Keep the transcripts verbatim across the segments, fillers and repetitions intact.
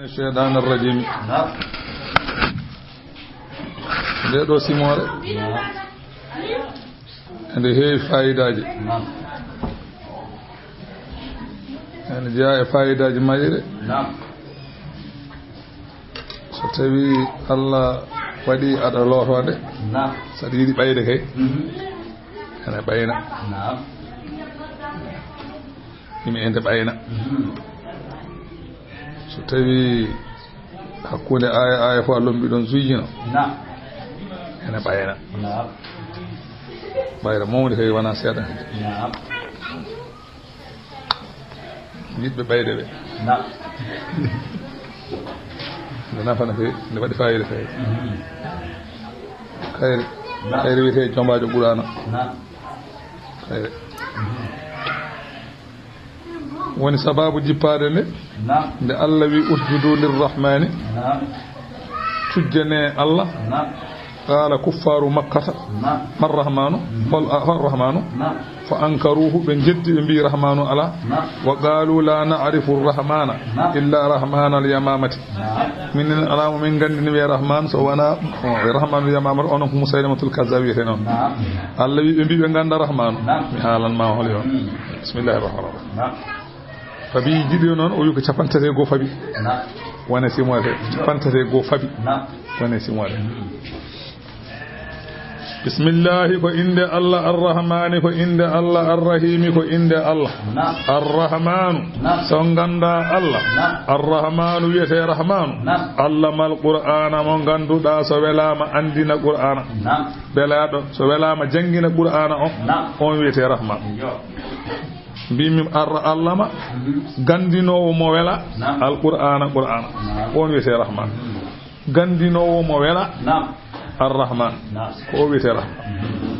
Shaytan ar-rajim. Naam. Nde ɗo simoore. Naam. Nde heewi faayidaaji. Naam. Ene jeyaa e faayidaaji mayre. Naam. So tawi Allah waɗi aɗa lootoonde. Naam. So aɗa yiɗi ɓayde kay. Mhm. Ene ɓayna. Naam. Imi ende ɓayna. Mhm. So tawi hakkunde aya, aya fof a lombi ɗon zuyino. Naam. Ene ɓayna. Naam. Ɓayra mawde kay wona seeɗa. Naam. Yiɗɓe ɓayde ɓe. Naam. Nde nafana kay, nde waɗi fayida kay. Mhm. Kayre. Naam. Kayre wiyetee jombaajo Qur'aana. Naam. Kayre. Mhm. Woni sababu jippaade nde. Naam. Nde Allah wi, "Usjudu lirrahmani." Naam. Cujjane Allah. Naam. Qala kuffaru Makkata. Naam. "Man rahmanu?" Mhm. Qul, a, "Ar rahmanu." Naam. Fa ankaruhu, ɓe jeddi, ɓe mbi, "Rahmanu ala." Naam. "Wa qalu la na'rifu rahmana, naam, illa rahmana al yamamati." Naam. Minen alaa mo min nganndi ne wiyee Rahman, so wonaa, o, Rahmanul Yamama, onon ko Musaylimatul Kazzab wiyetee noon. Naam. Allah wi, ɓe mbi ɓe ngannda Rahmanu. Naam. Mi haalan ma holi on. Hmm. Bismillahir Rahmanir Rahim. Naam. Fabi jiɗi o noon, o wi ko capanɗe tati e goo fabi. Naam. Wone simoore. Capanɗe tati e goo fabi. Naam. Wone simoore. Hmm. Bismillahi ko innde Allah, Arrahmani ko innde Allah, Arrahimi ko innde Allah. Naam. Arrahmanu. Naam. So ngannda Allah. Naam. Arrahmanu wiyetee Rahmanu. Naam. Allamal Qur'aana mo ngannduɗaa so welaama anndina Qur'aana. Naam. Belaaɗo so welaama janngina Qur'aana on. Naam. On wiyetee Rahman. Iyo. Mbimi arra allama, mhm, ganndinoowo mo wela, naam, Al Qur'aana, Qur'aana. Naam. On wiyetee Rahman. Mhm. Ganndinoowo mo wela, naam, Ar-Rahman. Naam. Ko o wiyetee Rahman. Mhm.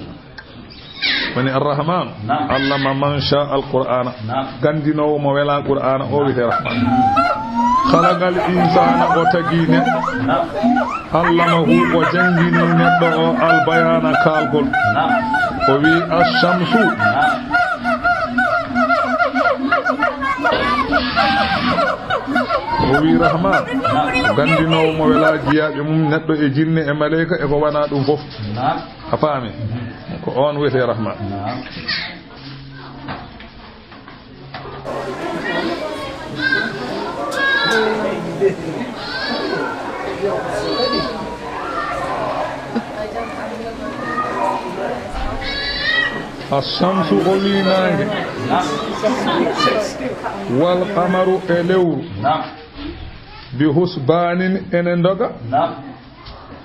Woni Ar-Rahman, naam, allama man sha Al Qur'aana. Naam. Ganndinoowo mo wela Qur'aana, o wiyetee Rahman. Khalaqal insana, o tagi neɗɗo. Naam. Allamahu, o janngini neɗɗo o al bayana, kaalgol. Naam. O wi ash-shamsu. Naam. O wi Rahman. Naam. Ganndinoowo mo wela jiyaaɓe mum, neɗɗo e jinne e maleyka e ko wona ɗum fof. Naam. A faami? Ko on wiyetee Rahman. Naam. Ash-shamsu, o wi naange. Naam. Wal qamaru, e lewru. Naam. Bi husbanin, ene ndoga. Naam.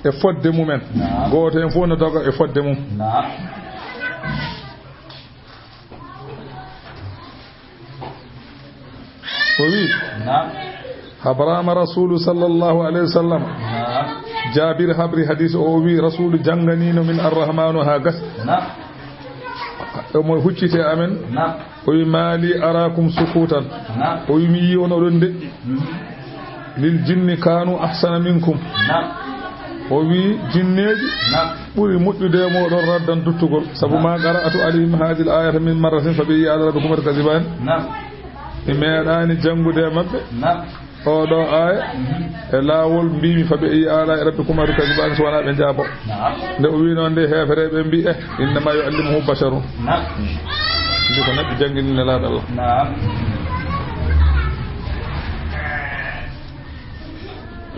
E fodde mumen. Naam. Gooto en fof no doga e fodde mum. Naam. O wi, naam, habrama Rasulu sallallahu alayhi wa sallam. Naam. Jabir habri hadis o, o wi Rasulu jannganino min Arrahmanu ha gasi. Naam. Omo huccite amen. Naam. O wi, "Ma li arakum sukutan." Naam. O wi, "Mi yi on oɗon deƴƴi." Mhm. "Lil jinni kanu ahsana minkum." Naam. O wi, "Jinneeji, naam, ɓuri moƴƴude e mooɗon raddan duttugol. Sabu, naam, ma qara'atu alayhim hadhihi al-ayata min marratin fa bi ayyi ala'i rabbikuma tukazziban." Naam. Mi meeɗaani janngude e maɓɓe. Naam. Oɗo aaya, mhm, e laawol mbimi, "Fa bi ayyi ala'i rabbikuma tukazziban," so wonaa ɓe njaabo. Naam. Nde o wi noon nde, heefereɓe mbi, "Eh, innama yu'allimuhu basharun." Naam. Ndi ko neɗɗo janngini Nelaaɗo Allah. Naam.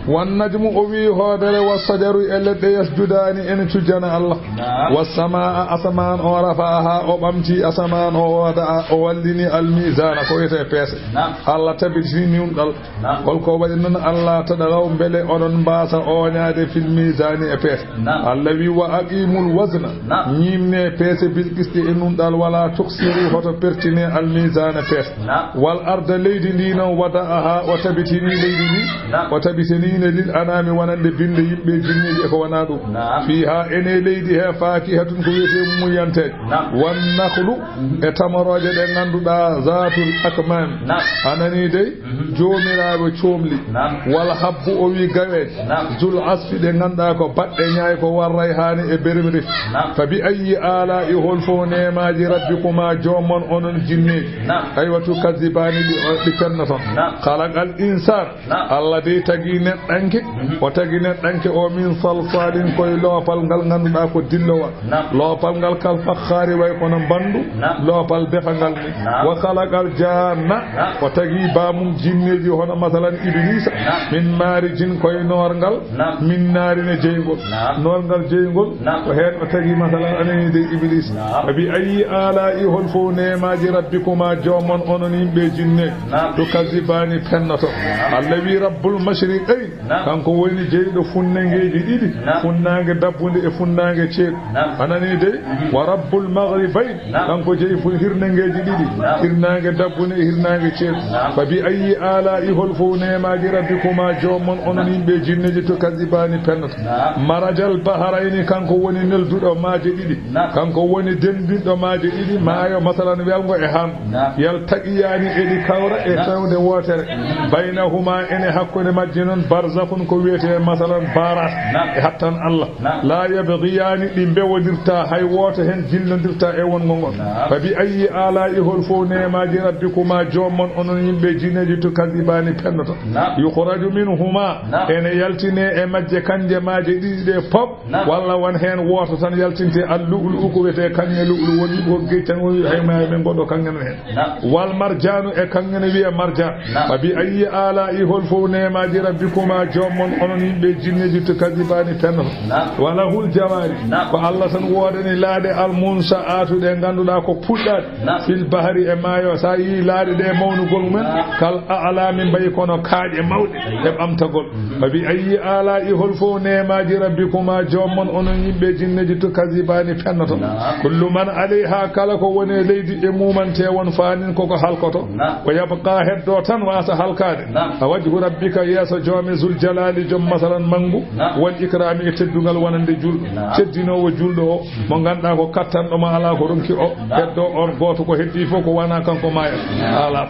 Wan najmu, o wi hoodere, wa sajaru, e leɗɗe, yasjudaani, ene cujjana Allah. Naam. Wa samaa, asamaan o, rafa'aha, o ɓamti asamaan o, wada'a, o wallini al mizana, ko wiyetee peese. Naam. Allah tabitini nuunɗal. Naam. Holko waɗi noon? Alla tadagaw, mbele oɗon mbaasa ooñaade fil miisaani e peese. Naam. Alla wi, "Wa aqiimul wazna." Naam. Ñiimne peese bil qisti e nunɗal, wala tuksiru, hoto pertine al miisaana peese. Naam. Wal arda, leydi ndi noon, wada'aha, o tabitini leydi ndi. Naam. O tabitini Lil anami wonande binde yimɓe jinniiɓe e ko wona ɗum. Naam. Fiha ene leydi he fakihatun ko wiyetee muyanteeje. Naam. Wan nakhlu e tamorooje ɗe ngannduɗaa zatul akmam. Naam. A nanii dey? Mhm. Joomiraaɓe coomli. Naam. Wal habbu o wi gaweeje. Naam. Zul asfi ɗe ngannduɗaa ko baɗɗe ñaay ko war rayhaani e bermiri. Naam. Fa bi ayyi alaa'i hol fof neemaaji rabbikuma joom mon onon jinneeji. Naam. Aywa tukazzibaani ɗi, ɗi pennoton. Naam. Khalaqal insaan. Naam. Allah dey tagi neɗɗanke, mhm, o tagi neɗɗanke o min salsalin koye loopal ngal ngannduɗaa ko dillowal. Naam. Loopal ngal kal fakhaari way kono mbandu, naam, loopal defangal ni. Naam. Wa khalaqal jaanna, naam, o tagi baamum jinneeji hono masalan Ibliisa, naam, min maarijin koye noorngal, naam, min naari ne jeyngol. Naam. Noorngal jeyngol, naam, ko heen o tagi masalan anani dey Ibliisa. Naam. Fa bi ayyi alaa'i hol fof neemaaji rabbikuma joom mon onon yimɓe jinne. Naam. Tukazzibaani pennoto. Naam. Allah wi rabbul mashriqayn. Naam. Kanko woni jeyɗo funnangeeji ɗiɗi. Naam. Funnaange dabbunde e funnaange ceeɗu. Naam. A nanii dey? Mhm. Wa rabbul maghribayn. Naam. Kanko jeyi fu-, hirnangeeji ɗiɗi. Naam. Hirnaange dabbunde e hirnaange ceeɗu. Naam. Fa bi ayyi alaa'i hol fof neemaaji rabbikuma joom mon onon, naam, yimɓe jinneeji tukazzibaani pennoto. Naam. Marajal bahrayni kanko woni nelduɗo maaje ɗiɗi. Naam. Kanko woni denndinɗo maaje ɗiɗi, maayo masalan welngo e haango. Naam. Yaltaqiyaani eɗi kawra e, naam, fewde wootere. Baynahuma ene hakkunde majje noon barzakhun ko wiyetee masalan baaraas. Naam. E hattan Allah. Naam. La yabghiyaani ɗi mbewondirtaa hay wooto heen jillondirtaa e wongo ngol. Naam. Fa bi ayyi alaa'i hol fof neemaaji rabbikuma joom mon onon yimɓe jinneeji tukazzibaani pennoto. Naam. Yukhraju minhuma, naam, ene yaltine e majje kanje maaje ɗiɗi ɗe pop. Naam. Walla won heen wooto tan yaltinte al lu'lu'u ko wiyetee kaŋŋe lu'lu'u woni ko geƴ tan woni hay ma men goɗɗo kaŋŋe nan heen. Naam. Wal marjaanu e kaŋŋe ne wiyee marjaan. Naam. Fa bi ayyi alaa'i hol fof neemaaji rabbikuma joom mon onon yimɓe jinneeji tukazzibaani pennoto. Naam. Wa lahul jawaari. Naam. Ko Allah tan woodani laaɗe al munsha'aatu ɗe ngannduɗaa ko puɗɗaaɗe. Naam. Fil bahri e maayo, sa yii laaɗe ɗe mawnugol mumen, naam, kal a'laami mbayi kono kaaƴe mawɗe e ɓamtagol. Fa bi ayyi alaa'i hol fof neemaaji rabbikuma joom mon onon yimɓe jinneeji tukazzibaani pennoto. Naam. Kullu man alayha kala ko woni e leydi e mumante won faanin koko halkoto. Naam. Wa yabqa heddo tan wasa halkaade. Naam. A wajhu rabbika yeeso joomi zul jalaali joom masalan manngu. Naam. Wal ikraami e teddungal wonande julɗo. Naam. Teddinoowo julɗo o. Mo ngannduɗaa ko kattanɗo ma alaa ko ronki o, naam, heddo on gooto ko heddi fof ko wona kanko maaya. Naam. Alaa.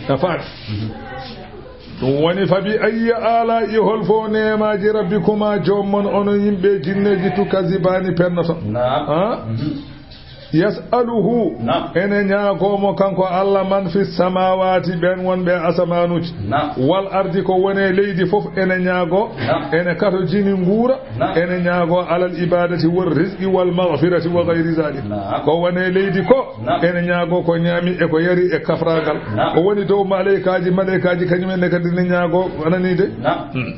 A faami? Ɗum woni fa bi ayyi alaa'i hol fof neemaaji rabbikuma joom mon onon yimɓe jinneeji tukazzibaani pennoto. Naam. Ha? Mhm. Yas'aluhu, naam, ene ñaagoo mo kanko Allah man fi samaawaati ɓeen wonɓe asamaanuuji. Naam. Wal ardi ko woni e leydi fof ene ñaagoo, naam, ene katojini nguura, naam, ene ñaagoo alal ibaadati wal rizqi wal maghfirati wa ghayri zalik. Naam. Ko woni e leydi ko, naam, ene ñaagoo ko ñaami e ko yari e kafraangal. Naam. Ko woni dow maleykaaji, maleykaaji kañum en ne kadi ne ñaagoo anani de. Naam. Hmm.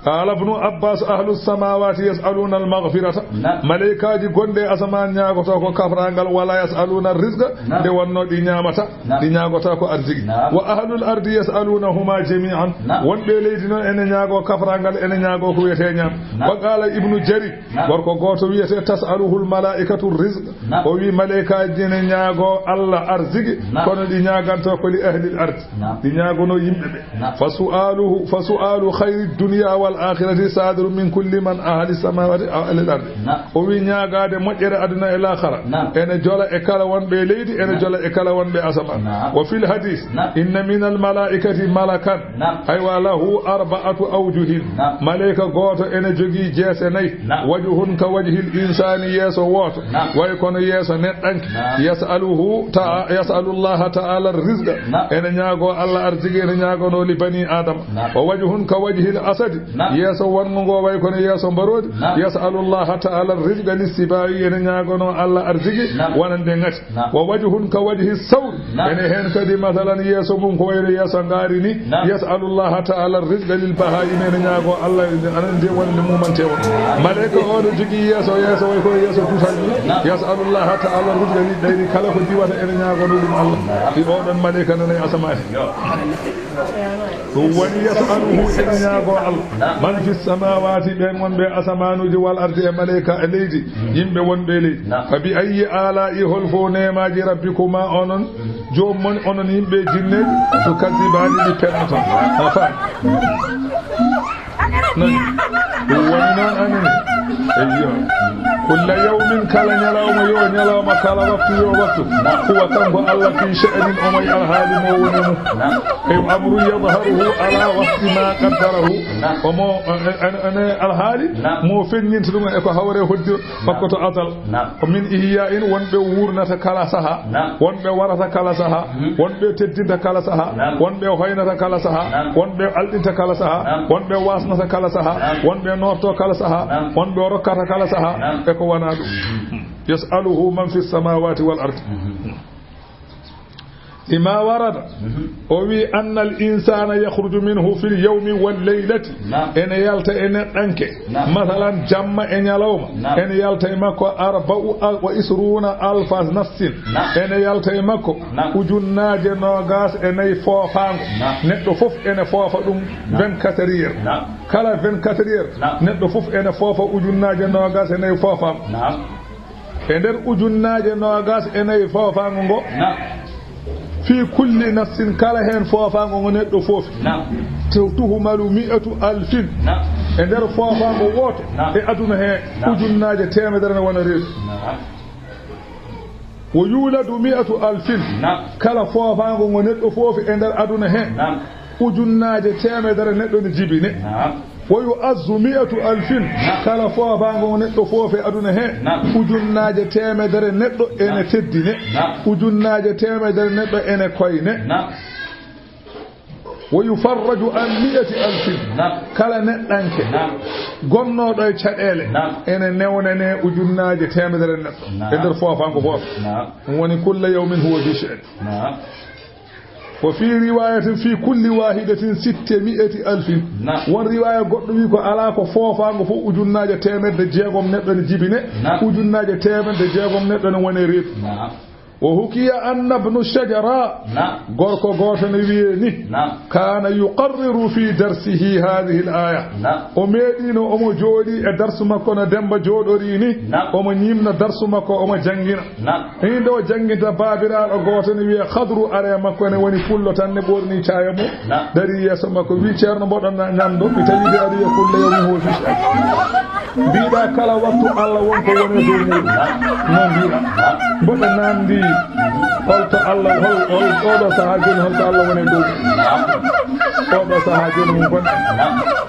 Qaala Ibnu Abbaas, ahlu samaawaati yas'aluuna al-maghfirata. Naam. Maleykaaji gonɗi e asamaan ñaagotoo ko kafraangal, wala yas'aluuna rizqa, naam, nde wonnoo ɗi ñaamataa, naam, ɗi ñaagotaa ko arziki. Naam. Wa ahlul ardi yas'aluunahumaa jamii'an. Naam. Wonɓe leydi noon ene ñaagoo kafraangal, ene ñaagoo ko wiyetee ñaam. Naam. Wa qaala Ibnu Jariir, naam, gorko gooto wiyetee tas'aluhul malaa'ikatu rizq. Naam. O wi maleykaaji ne ñaagoo Allah arziki, naam, kono ɗi ñaagantoo ko li ahlil ardi. Naam. Ɗi ñaagonoo yimɓe ɓe. Naam. Fa su'aaluhu, fa su'aalu khayri dunya wal akhirati sadirun min kulli man ahli samawati aw ahli al-ardi. Naam. O wi ñaagaade moƴƴere aduna e laakhara. Naam. Ene jola e kala wonɓe leydi, ene, naam, jola e kala wonɓe asamaan. Naam. Wa fil hadith, naam, inna min al malaikati malakan. Naam. Aywa, lahu arba'atu awjuhin. Naam. Maleyka gooto ene jogii jeese nayi. Naam. Wajhun ka wajhil insani, yeeso wooto. Naam. Way kono yeeso neɗɗanke. Naam. Yas'aluhu ta-, yas'alullaha ta'ala rizqa. Naam. Ene ñaagoo Allah arziki, ene ñaagonoo li bani Adama. Naam. Wa wajhun ka wajhil asadi. Naam. Yeeso wonngo ngo way kono yeeso mbaroodi. Naam. Yas'alullaha ta'ala rizqa li sibawi, ene ñaagonoo Allah arziki, naam, wonande ngati. Naam. Wa wajhun ka wajhi sawr. Naam. Ene heen kadi, masalan, yeeso mum ko wayno yeeso ngaari ni. Naam. Yas'alullaha ta'ala rizqa lil bahaim, ene ñaagoo Allah, anan nde wonde mumante o. Maleyka o no jogii yeeso, yeeso way ko yeeso dutal ni. Naam. Yas'alullaha ta'ala rizqa lil tayri, kala ko diwata ene ñaagonoo ɗum Allah. Ɗi oɗon maleyka nana e asamaani. Yo. Ɗum woni yas'aluhu, ene ñaagoo Allah. Naam. Man fi samawati, ɓeen wonɓe asamaanuuji, wal ardi, e maleyka e leydi, yimɓe wonɓe e leydi. Naam. Fa bi ayyi ala'i, hol fof neemaaji rabbikuma onon Joom mon, onon yimɓe e jinneeji, tukazzibaani, ɗi pennoton. A faami? Nani? Ɗum woni noon, anani? Eyyo. Kulla yawmin, kala ñalawma, yo ñalawma, kala waktu, yo waktu. Huwa, kanko Allah, fii sha'nin, omo e alhaali mo woni mum. Ay, amru yadharuhu ala wafqi ma qaddarahu. Omo, ene, ene, ene alhaali mo feññinta ɗum e ko hawre hoddiro. Makko to azal. Naam. Ko min ihya'in, wonɓe wuurnata kala saha. Naam. Wonɓe warata kala saha. Mhm. Wonɓe teddinta kala saha. Naam. Wonɓe hoynata kala saha. Naam. Wonɓe alɗinta kala saha. Naam. Wonɓe wasnata kala saha. Naam. Wonɓe norto kala saha. Naam. Wonɓe rokkata kala saha. Naam. E ko wona ɗum. Mhm. Yas'aluhu man fi samawati wal ardi. Mhm. Lima warada, mhm, o wi, anna al insana yakhruju minhu fil yawmi wal laylati. Naam. Ene yalta e neɗɗanke. Naam. Masalan, jamma e ñalawma. Naam. Ene yalta e makko arba'u wa isruna alfa nafsin. Naam. Ene yalta e makko, naam, ujunnaaje noogas e nayi foofaango. Naam. Neɗɗo fof ene foofa ɗum, naam, vingt-quatre heures. Naam. Kala vingt-quatre heures, naam, neɗɗo fof ene foofa ujunnaaje noogas e nayi foofaango. Naam. E nder ujunnaaje noogas e nayi foofaango ngo, naam, fii kulli nafsin, kala heen foofaango ngo neɗɗo foofi, naam, tu-, tuhumalu mi'atu alfin. Naam. E nder foofaango wooto, naam, e aduna hee, naam, ujunnaaje teemedere ne wona reedu. Naam. Wo yuladu mi'atu alfin. Naam. Kala foofaango ngo neɗɗo foofi e nder aduna hee, naam, ujunnaaje teemedere neɗɗo ne jibine. Naam. Wa yu'azzu mi'atu alfin. Naam. Kala foofaango ngo neɗɗo foofi e aduna hee, naam, ujunnaaje teemedere neɗɗo ene, naam, teddine. Naam. Ujunnaaje teemedere neɗɗo ene koyne. Naam. Wa yufarraju an mi'ati alfin. Naam. Kala neɗɗanke, naam, gonnooɗo e caɗeele, naam, ene newnane ujunnaaje teemedere neɗɗo, naam, e nder foofaango gooto. Naam. Ɗum woni kulla yawmin huwa fi sha'ni. Naam. Wa fi riwayatin fi kulli wahidatin sitte mi'ati alfin. Naam. Won riwaya goɗɗo wi ko alaa ko foofaango fof ujunnaaje teemedde jeegom neɗɗo ne jibine. Naam. Ujunnaaje teemedde jeegom neɗɗo ne wone reedu. Naam. Wa hukiya anna ibnu Shajara. Naam. Gorko gooto ne wiyee ni. Naam. Kana yuqarriru fi darsihi hadhihi al-aya. Naam. O meeɗiino omo jooɗii e darsu makko no Demba jooɗorii ni. Naam. Omo ñiimna darsu makko, omo janngina. Naam. Hinde o jannginta baabiraaɗo gooto ne wiyee Khadru, are makko ne woni pullo tan ne ɓorni caaya mum. Naam. Dari yeeso makko wi, "Ceerno, mboɗo na-, ñamdo, mi tawi de aɗa wiya kulla yawmin huwa fi sha'ni." Mbiɗa kala waktu Allah won ko woni dow muɗum. Noon mbiɗa. Mboɗo namdi holto Allah, hol, hol, oɗo sahaa jooni holto Allah woni dow muɗum. Oɗo sahaa jooni mo gonɗen.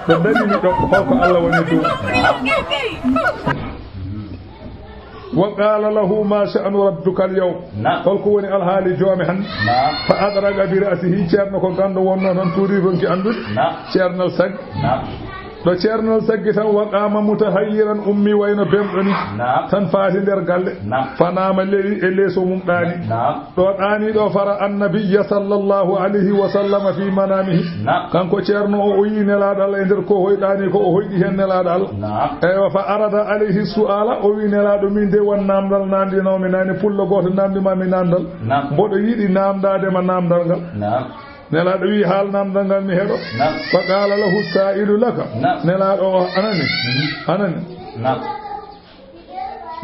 Ɗo darimi ɗo holko Allah woni dow muɗum. Wa qala lahu ma sha'nu rabbika al-yawm. Naam. Holko woni alhaali joome hannde? Naam. Fa adraga bi ra'sihi, ceerno ko ganndo wonno tan tuuri ronki anndude. Naam. Ceernal saggi. Naam. Ɗo ceernal saggi tan, wa qama mutahayyiran, ummi wayno bemɗo ni. Naam. Tan faati nder galle. Naam. Fa naama lewi e leeso mum ɗaani. Naam. Ɗo ɗaani ɗo fara annabiyya sallallahu alayhi wa sallam fi manamihi. Naam. Kanko ceerno o, o yi nelaaɗo Allah e nder ko hoyɗaani ko, o hoyɗi heen nelaaɗo Allah. Naam. Eywa, fa arada alayhi su'ala, o wi nelaaɗo, min de won naamndal naamndinoomi naane, pullo gooto naamndi ma mi naamndal. Naam. Mboɗo yiɗi naamndaade ma naamndal ngal. Naam. Nelaaɗo wi haal naamndal ngal mi heɗo. Naam. Fa qala lahu sa'ilu laka. Naam. Nelaaɗo o anani. Mhm. Anani. Naam.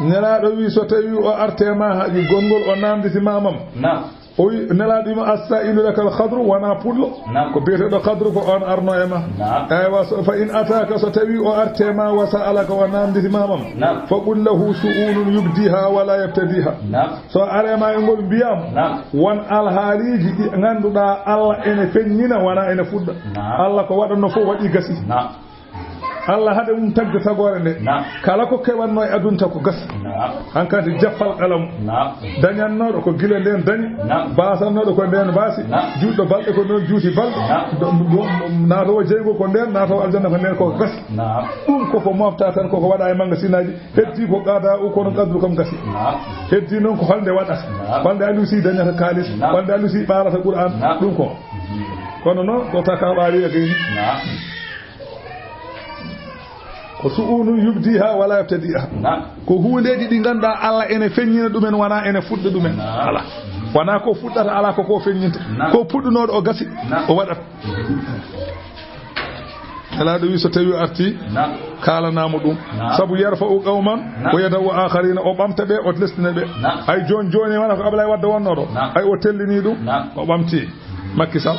Nelaaɗo wi so tawi o arte ma haji gonngol o naamnditi ma mam. Naam. O wi, nelaaɗo wima, "As-sa'ilu laka al-khadru", wona pullo. Naam. Ko biyeteeɗo khadru ko on arno e ma. Naam. Eywa, so, fa in ataka, so tawi o arte ma, wa sa'alaka, o naamnditi ma mam. Naam. Fa qul lahu su'unun yubdiha wa la yabtadiha. Naam. So are ma e ngol mbiyam, naam, won alhaaliiji ɗi ngannduɗaa Allah ene feññina, wona ene fuɗɗa. Naam. Allah ko waɗatno fof waɗi gasi. Naam. Allah haɗa mum tagde tagoore nde. Naam. Kala ko keɓatno e aduna ko gasi. Naam. Hankadi jaffal qalam. Naam. Dañannooɗo ko gila nden dañi. Naam. Baasannooɗo ko nden baasi. Naam. Juutɗo balɗe ko nden juuti balɗe. Naam. Do, do, naatowo jeygol ko nden, naatowo aljanna ko nden ko gasi. Naam. Ɗum koko mofta tan koko waɗa e magasinaaji. Heddi ko qada u kono qadru kam gasi. Naam. Heddi noon ko holnde waɗata. Naam. Holnde Aliou Sy dañata kaalis. Naam. Holnde Aliou Sy ɓaarata Qur'an. Naam. Ɗum ko. Kono noon ko taka ɓaari e gayni. Naam. Ko su'unu yubdiha wala yabtadiha. Naam. Ko huundeeji ɗi ngannduɗaa Allah ene feññina ɗumen, wona ene fuɗɗa ɗumen. Naam. Ala. Wona ko fuɗɗata, ala ko ko feññinta. Naam. Ko puɗɗunooɗo o gasi, naam, o waɗat. Nelaaɗo wi so tawi o arti, kaalanaamo ɗum. Sabu yarfa'u qawman wa yada'u akharina, o ɓamta ɓe, o lestina ɓe. Ay jooni jooni wona ko Ablaye Wadde wonno ɗo. Ay o tellini ɗum, o ɓamti. Makki Sall.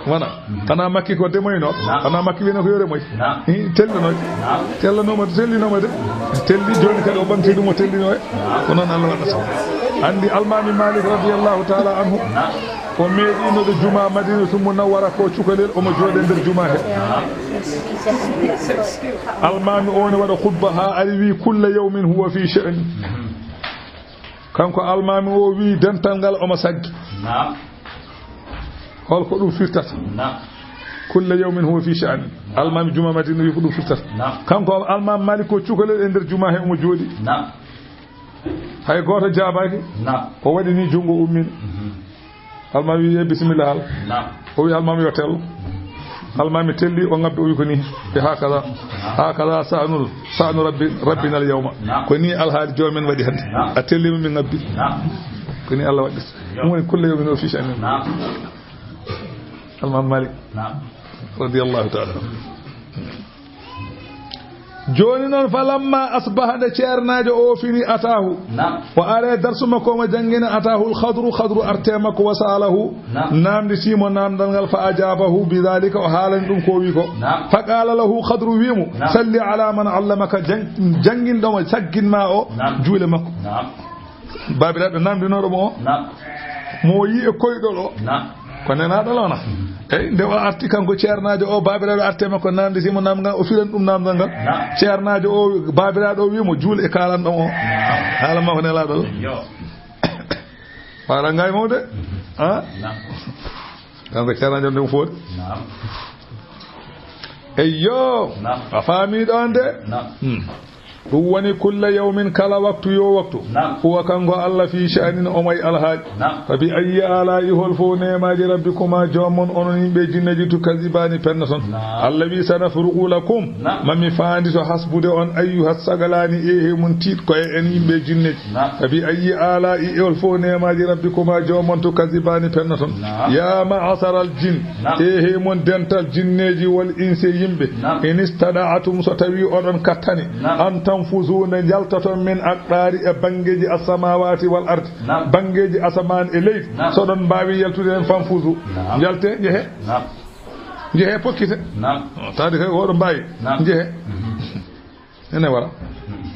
Wona. Xanaa Makki ko demoyno? Xanaa Makki wiyno ko yo remoy? Hi, tellinoy. Tellinooma, tellinooma de. Telli jooni kadi o ɓamti ɗum, o tellinoy. Ko noon Allah waɗata. Anndi Almaami Malik radiyallahu ta'ala anhu. O meeɗiino ɗo jumaa Madinatul Munawwara ko cukalel, omo jooɗe nder jumaa he. Almaami o ne waɗa khutba haa ari wi, "Kulla yawmin huwa fi sha'ni." Kanko almaami o wi, dental ngal omo saggi. Naam. Hol ko ɗum firtata? Naam. "Kulla yawmin huwa fi sha'ni." Almaami jumaa Madina wi ko ɗum firtata. Naam. Kanko almaami Malik ko cukalel e nder jumaa he omo jooɗi. Naam. Hay gooto jaabaaki. Naam. O waɗi ni junngo ummini. Mhm. Almaami wi'i, "Bisimilla, hal." Naam. O wi'i, "Almaami yo tello." Almaami telli, o ngabbi, o wi'i ko ni. Ɓe hakaza, hakaza sa'nul, sa'nu rabbi, rabbina al yawma. Naam. Ko ni alhaali joomi men waɗi hannde. Naam. A tellima, min ngabbi. Naam. Ko ni Allah waɗi. Yo. Ɗum woni kulla yawmin huwa fi sha'nin. Naam. Almaami Malik. Naam. Radiyallahu ta'ala. Jooni noon, falamma asbaha, nde ceernaajo o fini, ataahu. Naam. O are darsu makko omo janngina, ataahul khadru, khadru arte makko, wa sa'alahu. Naam. Naamnditiimo naamndal ngal, fa ajabahu bi dhalika, o haalani ɗum ko o wi ko. Naam. Fa qala lahu, khadru wi mo, naam, salli ala man allamaka, jang-, janngin ɗo mo saggin ma o, naam, juule makko. Naam. Baabiraaɗo naamndinooɗo mo o. Naam. Mo o yii e koyɗol o. Naam. Ko nenaaɗo lona. Eyi, nde o arti kanko ceernaajo o, baabiraaɗo arte makko naamnditi mo naamngal, o filan ɗum naamngal ngal. Naam. Ceernaajo o, baabiraaɗo o wi mo, "Juul e kaalanɗo o." Naam. Haala makko nelaaɗo la. Yo. Wala ngay mo de. Ha? Naam. Kanko ceernaajo nde mo foodi. Naam. Eyyo. Naam. A faami ɗon de? Naam. Hmm. Ɗum woni kulla yawmin, kala waktu yo waktu. Naam. Huwa kanko Allah fi sha'nin, omo e alhaali. Naam. Fa bi ayyi ala'i, hol fof neemaaji, rabbikuma, joom mon, onon yimɓe jinneeji, tukazibani, pennoton. Naam. Allah wi, sanafrugu lakum, naam, mami faandito hasbude on, ayyuha sagalaani, e he mun tiit ko e en yimɓe jinneeji. Naam. Fa bi ayyi ala'i, e hol fof neemaaji, rabbikuma, joom mon, tukazibani, pennoton. Naam. Ya ma'asharal jin, naam, e he mon dental jinneeji, wal insi, yimɓe. Naam. In istada'atum, so tawi oɗon kattani. Naam. An tanfuzu, nde njaltoton, min aqdari, e banngeeji as-samawati wal ard. Naam. Banngeeji asamaan e leydi. Naam. So ɗon mbaawi yaltude heen, fanfuzu. Naam. Njalte, njehe. Naam. Njehe, pokkite. Naam. Taade kay, oɗon mbaawi. Naam. Njehe. Mhm. Ene wara. Mhm.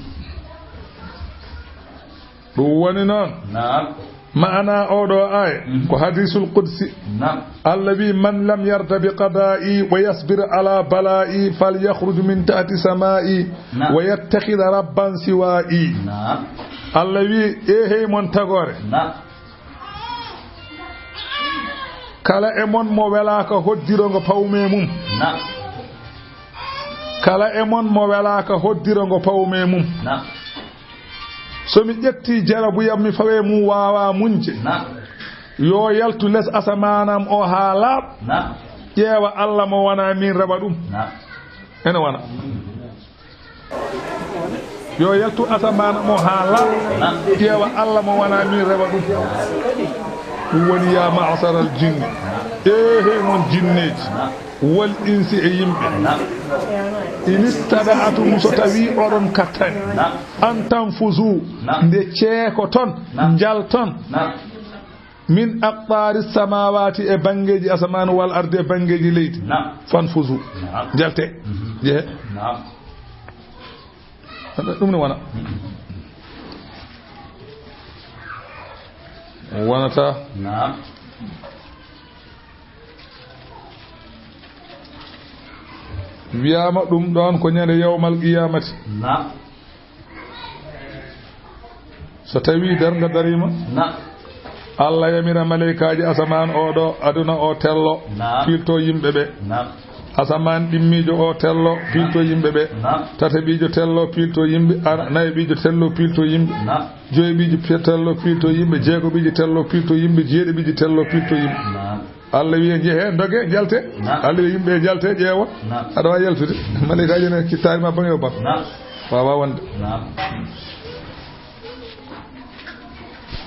Ɗum woni noon. Naam. Maana oɗo aaya, mhm, ko hadisul qudsi. Naam. Allah wi, "Man lam yarda bi qada'i wa yasbir ala bala'i fal yakhruj min tahti sama'i, naam, wa yattakhidha rabban siwa'i." Naam. Allah wi, "E hey mon tagoore." Naam. Kala e mon mo welaaka hoddiro ngo pawme mum. Naam. Kala e mon mo welaaka hoddiro ngo pawme mum. Naam. So mi ƴetti jarabuyam, mi fawe mum, waawa muñde. Naam. Yo yaltu les asamaanam o haa laaɓ. Naam. Ƴeewa Allah mo wona min rewa ɗum. Naam. Ene wona. Yo yaltu asamaanam o haa laaɓ. Naam. Ƴeewa Allah mo wona min rewa ɗum. Ɗum woni, ya ma'asharal jinni. Ee, hey mon jinneeji. Naam. Wal insi e yimɓe. Naam. In istada'atum, so tawi oɗon kattani. Naam. An tanfuzu, naam, nde ceekoton, naam, njalton. Naam. Min aqtaari samawati, e banngeeji asamaan, wal ardi, e banngeeji leydi. Naam. Fanfuzu. Naam. Njalte. Mhm. Jehe. Naam. Ɗum ne wona. Mhm. Wonata. Naam. Wiyaama ɗum ɗoon ko ñande yawmal qiyamati. Naam. So tawi darnga darima, naam, Allah yamira maleykaaji asamaan o ɗo aduna o tello, naam, piilto yimɓe ɓe. Naam. Asamaan ɗimmiijo o tello, piilto yimɓe ɓe. Naam. Tataɓiijo tello, piilto yimɓe. Ar-, nayaɓiijo tello, piilto yimɓe. Naam. Joyaɓiijo pe-, tello, piilto yimɓe. Jeegoɓiijo tello, piilto yimɓe. Jeeɗiɓiijo tello, piilto yimɓe. Naam. Allah wiye, "Njehe, ndoge, njalte." Naam. Allah wiye, "Yimɓe, njalte, ƴeewa." Naam. Aɗa waawi yaltude. Maleykaaji ne kittaari ma baŋe o baŋ. Naam. Waawaa wonde. Naam.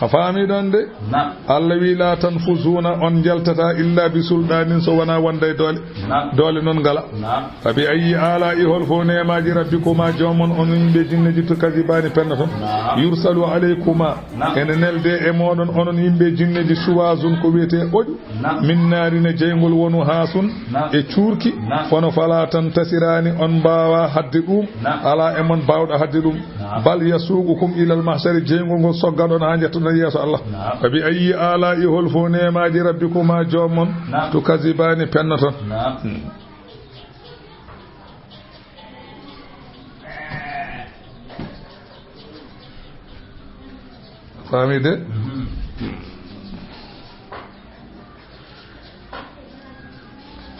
A faami ɗon de? Naam. Allah wi, "Laa tanfuzuuna, on njaltataa, illaa bi sulɗaanin, so wonaa wonda e doole." Naam. Doole noon ngala. Naam. Fa bi ayyi aalaa'i, hol fof neemaaji rabbikumaa joom mon, onon yimɓe jinneeji, tukazibaani, pennoton. Naam. Yursalu alaykumaa, naam, ene nelde e mooɗon, onon yimɓe jinneeji, shuwaazun, ko wiyetee oƴu. Naam. Min naarin, e jeyngol wonu haasun, naam, e cuurki, naam, kono falaa tantasiraani, on mbaawaa haɗde ɗum, naam, alaa e mon baawɗo haɗde ɗum. Naam. Bal yasuuqukum ilal mahshari, jeyngol ngol soggat on haa njettoɗon yeeso Allah. Naam. Fa bi ayyi aalaa'i, hol fof neemaaji rabbikumaa joom mon, naam, tukazibaani, pennoton. Naam. Hmm. Faami de? Mhm.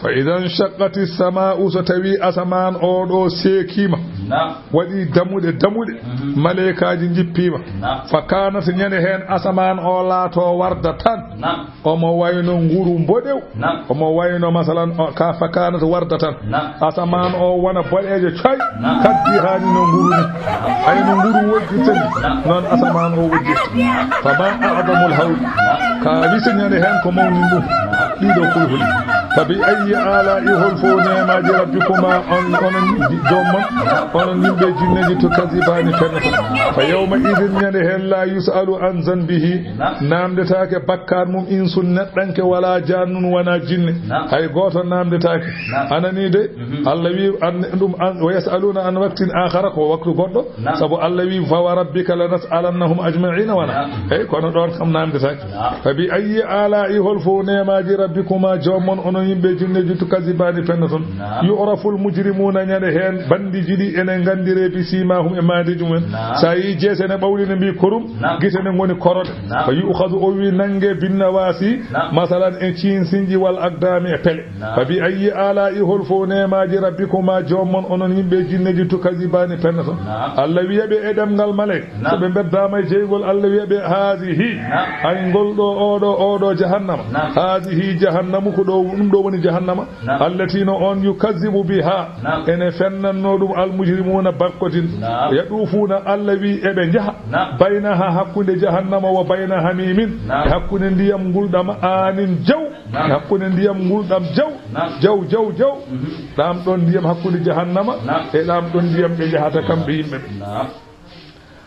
Fa idan shaqqati samaa'u, so tawi asamaan o ɗo seekiima, naam, waɗi damuɗe, damuɗe, mhm, maleykaaji njippiima. Naam. Fa kaanat, ñande heen asamaan o laato warda tan. Naam. Omo wayno nguru mboɗew. Naam. Omo wayno, masalan, o, ka fa kaanat warda tan. Naam. Asamaan o wona boɗeejo coy. Naam. Kaddi haani no nguru ni. Naam. Ay no nguru wojjirta ni. Naam. Noon asamaan o wojjirta. Naam. Fa ma a'zamul hawli. Naam. Ka wisa ñande heen ko mawni ɗum. Naam. Ɗiɗo kulhuli. Fa bi ayyi aalaa'i, hol fof neemaaji rabbikumaa, on, onon joom mon, naam, onon yimɓe jinneeji, tukazibaani, pennoton. Fa yawma idin, ñande heen, laa yus'alu an zanbihi. Naam. Naamndetaake bakkaat mum insun, neɗɗanke, wala jaannun, wona jinne. Naam. Hay gooto naamndetaake. Naam. A nanii de? Mhm. Allah wi an, ɗum an, "Wa yas'aluuna an waqtin aakhara", ko waktu goɗɗo. Naam. Sabu Allah wi, "Fa wa rabbika lanas'alannahum ajma'iina", wona? Naam. Hey, kono ɗoon kam naamndetaake. Naam. Fa bi ayyi aalaa'i, hol fof neemaaji rabbikumaa joom mon, onon yimɓe jinneeji, tukazibaani, pennoton. Naam. Yu'raful mujrimuuna, ñande heen banndiiji ɗi ene nganndiree bi siimaahum, e maandeeji mumen. Naam. So a yii jeese ne ɓawli ne mbii korum, naam, gite ne ngoni korode. Naam. Fa yu'khadhu, o wi, nannge, binnawaasi, naam, masalan, e ciinsinji, wal aqdaami, e pele. Naam. Fa bi ayyi aalaa'i, hol fof neemaaji rabbikumaa joom mon, onon yimɓe jinneeji, tukazibaani, pennoton. Naam. Allah wiya ɓe e ɗemngal maleyka. Naam. So ɓe mbeddaama e jeyngol, Allah wiya ɓe, "Haadihi." Naam. Ay ngol ɗo, oɗo, oɗo jahannama. Naam. "Haadihi jahannamu", ko ɗo, ɗum ɗo woni jahannama. Naam. "Allati", no on, "yukazzibu biha", naam, ene fennanno ɗum, "al mujrimuuna", bakkotin. Naam. "Yaduufuuna", Allah wi, "eɓe njaha." Naam. "Baynaha", hakkunde jahannama, "wa bayna hamiimin", naam, hakkunde ndiyam ngulɗam aanin jaw. Naam. Hakkunde ndiyam ngulɗam jaw. Naam. Jaw, jaw, jaw. Mhm. Ɗaam ɗon ndiyam hakkunde jahannama, naam, e ɗaam ɗon ndiyam ɓe njahata kamɓe yimɓe ɓe. Naam.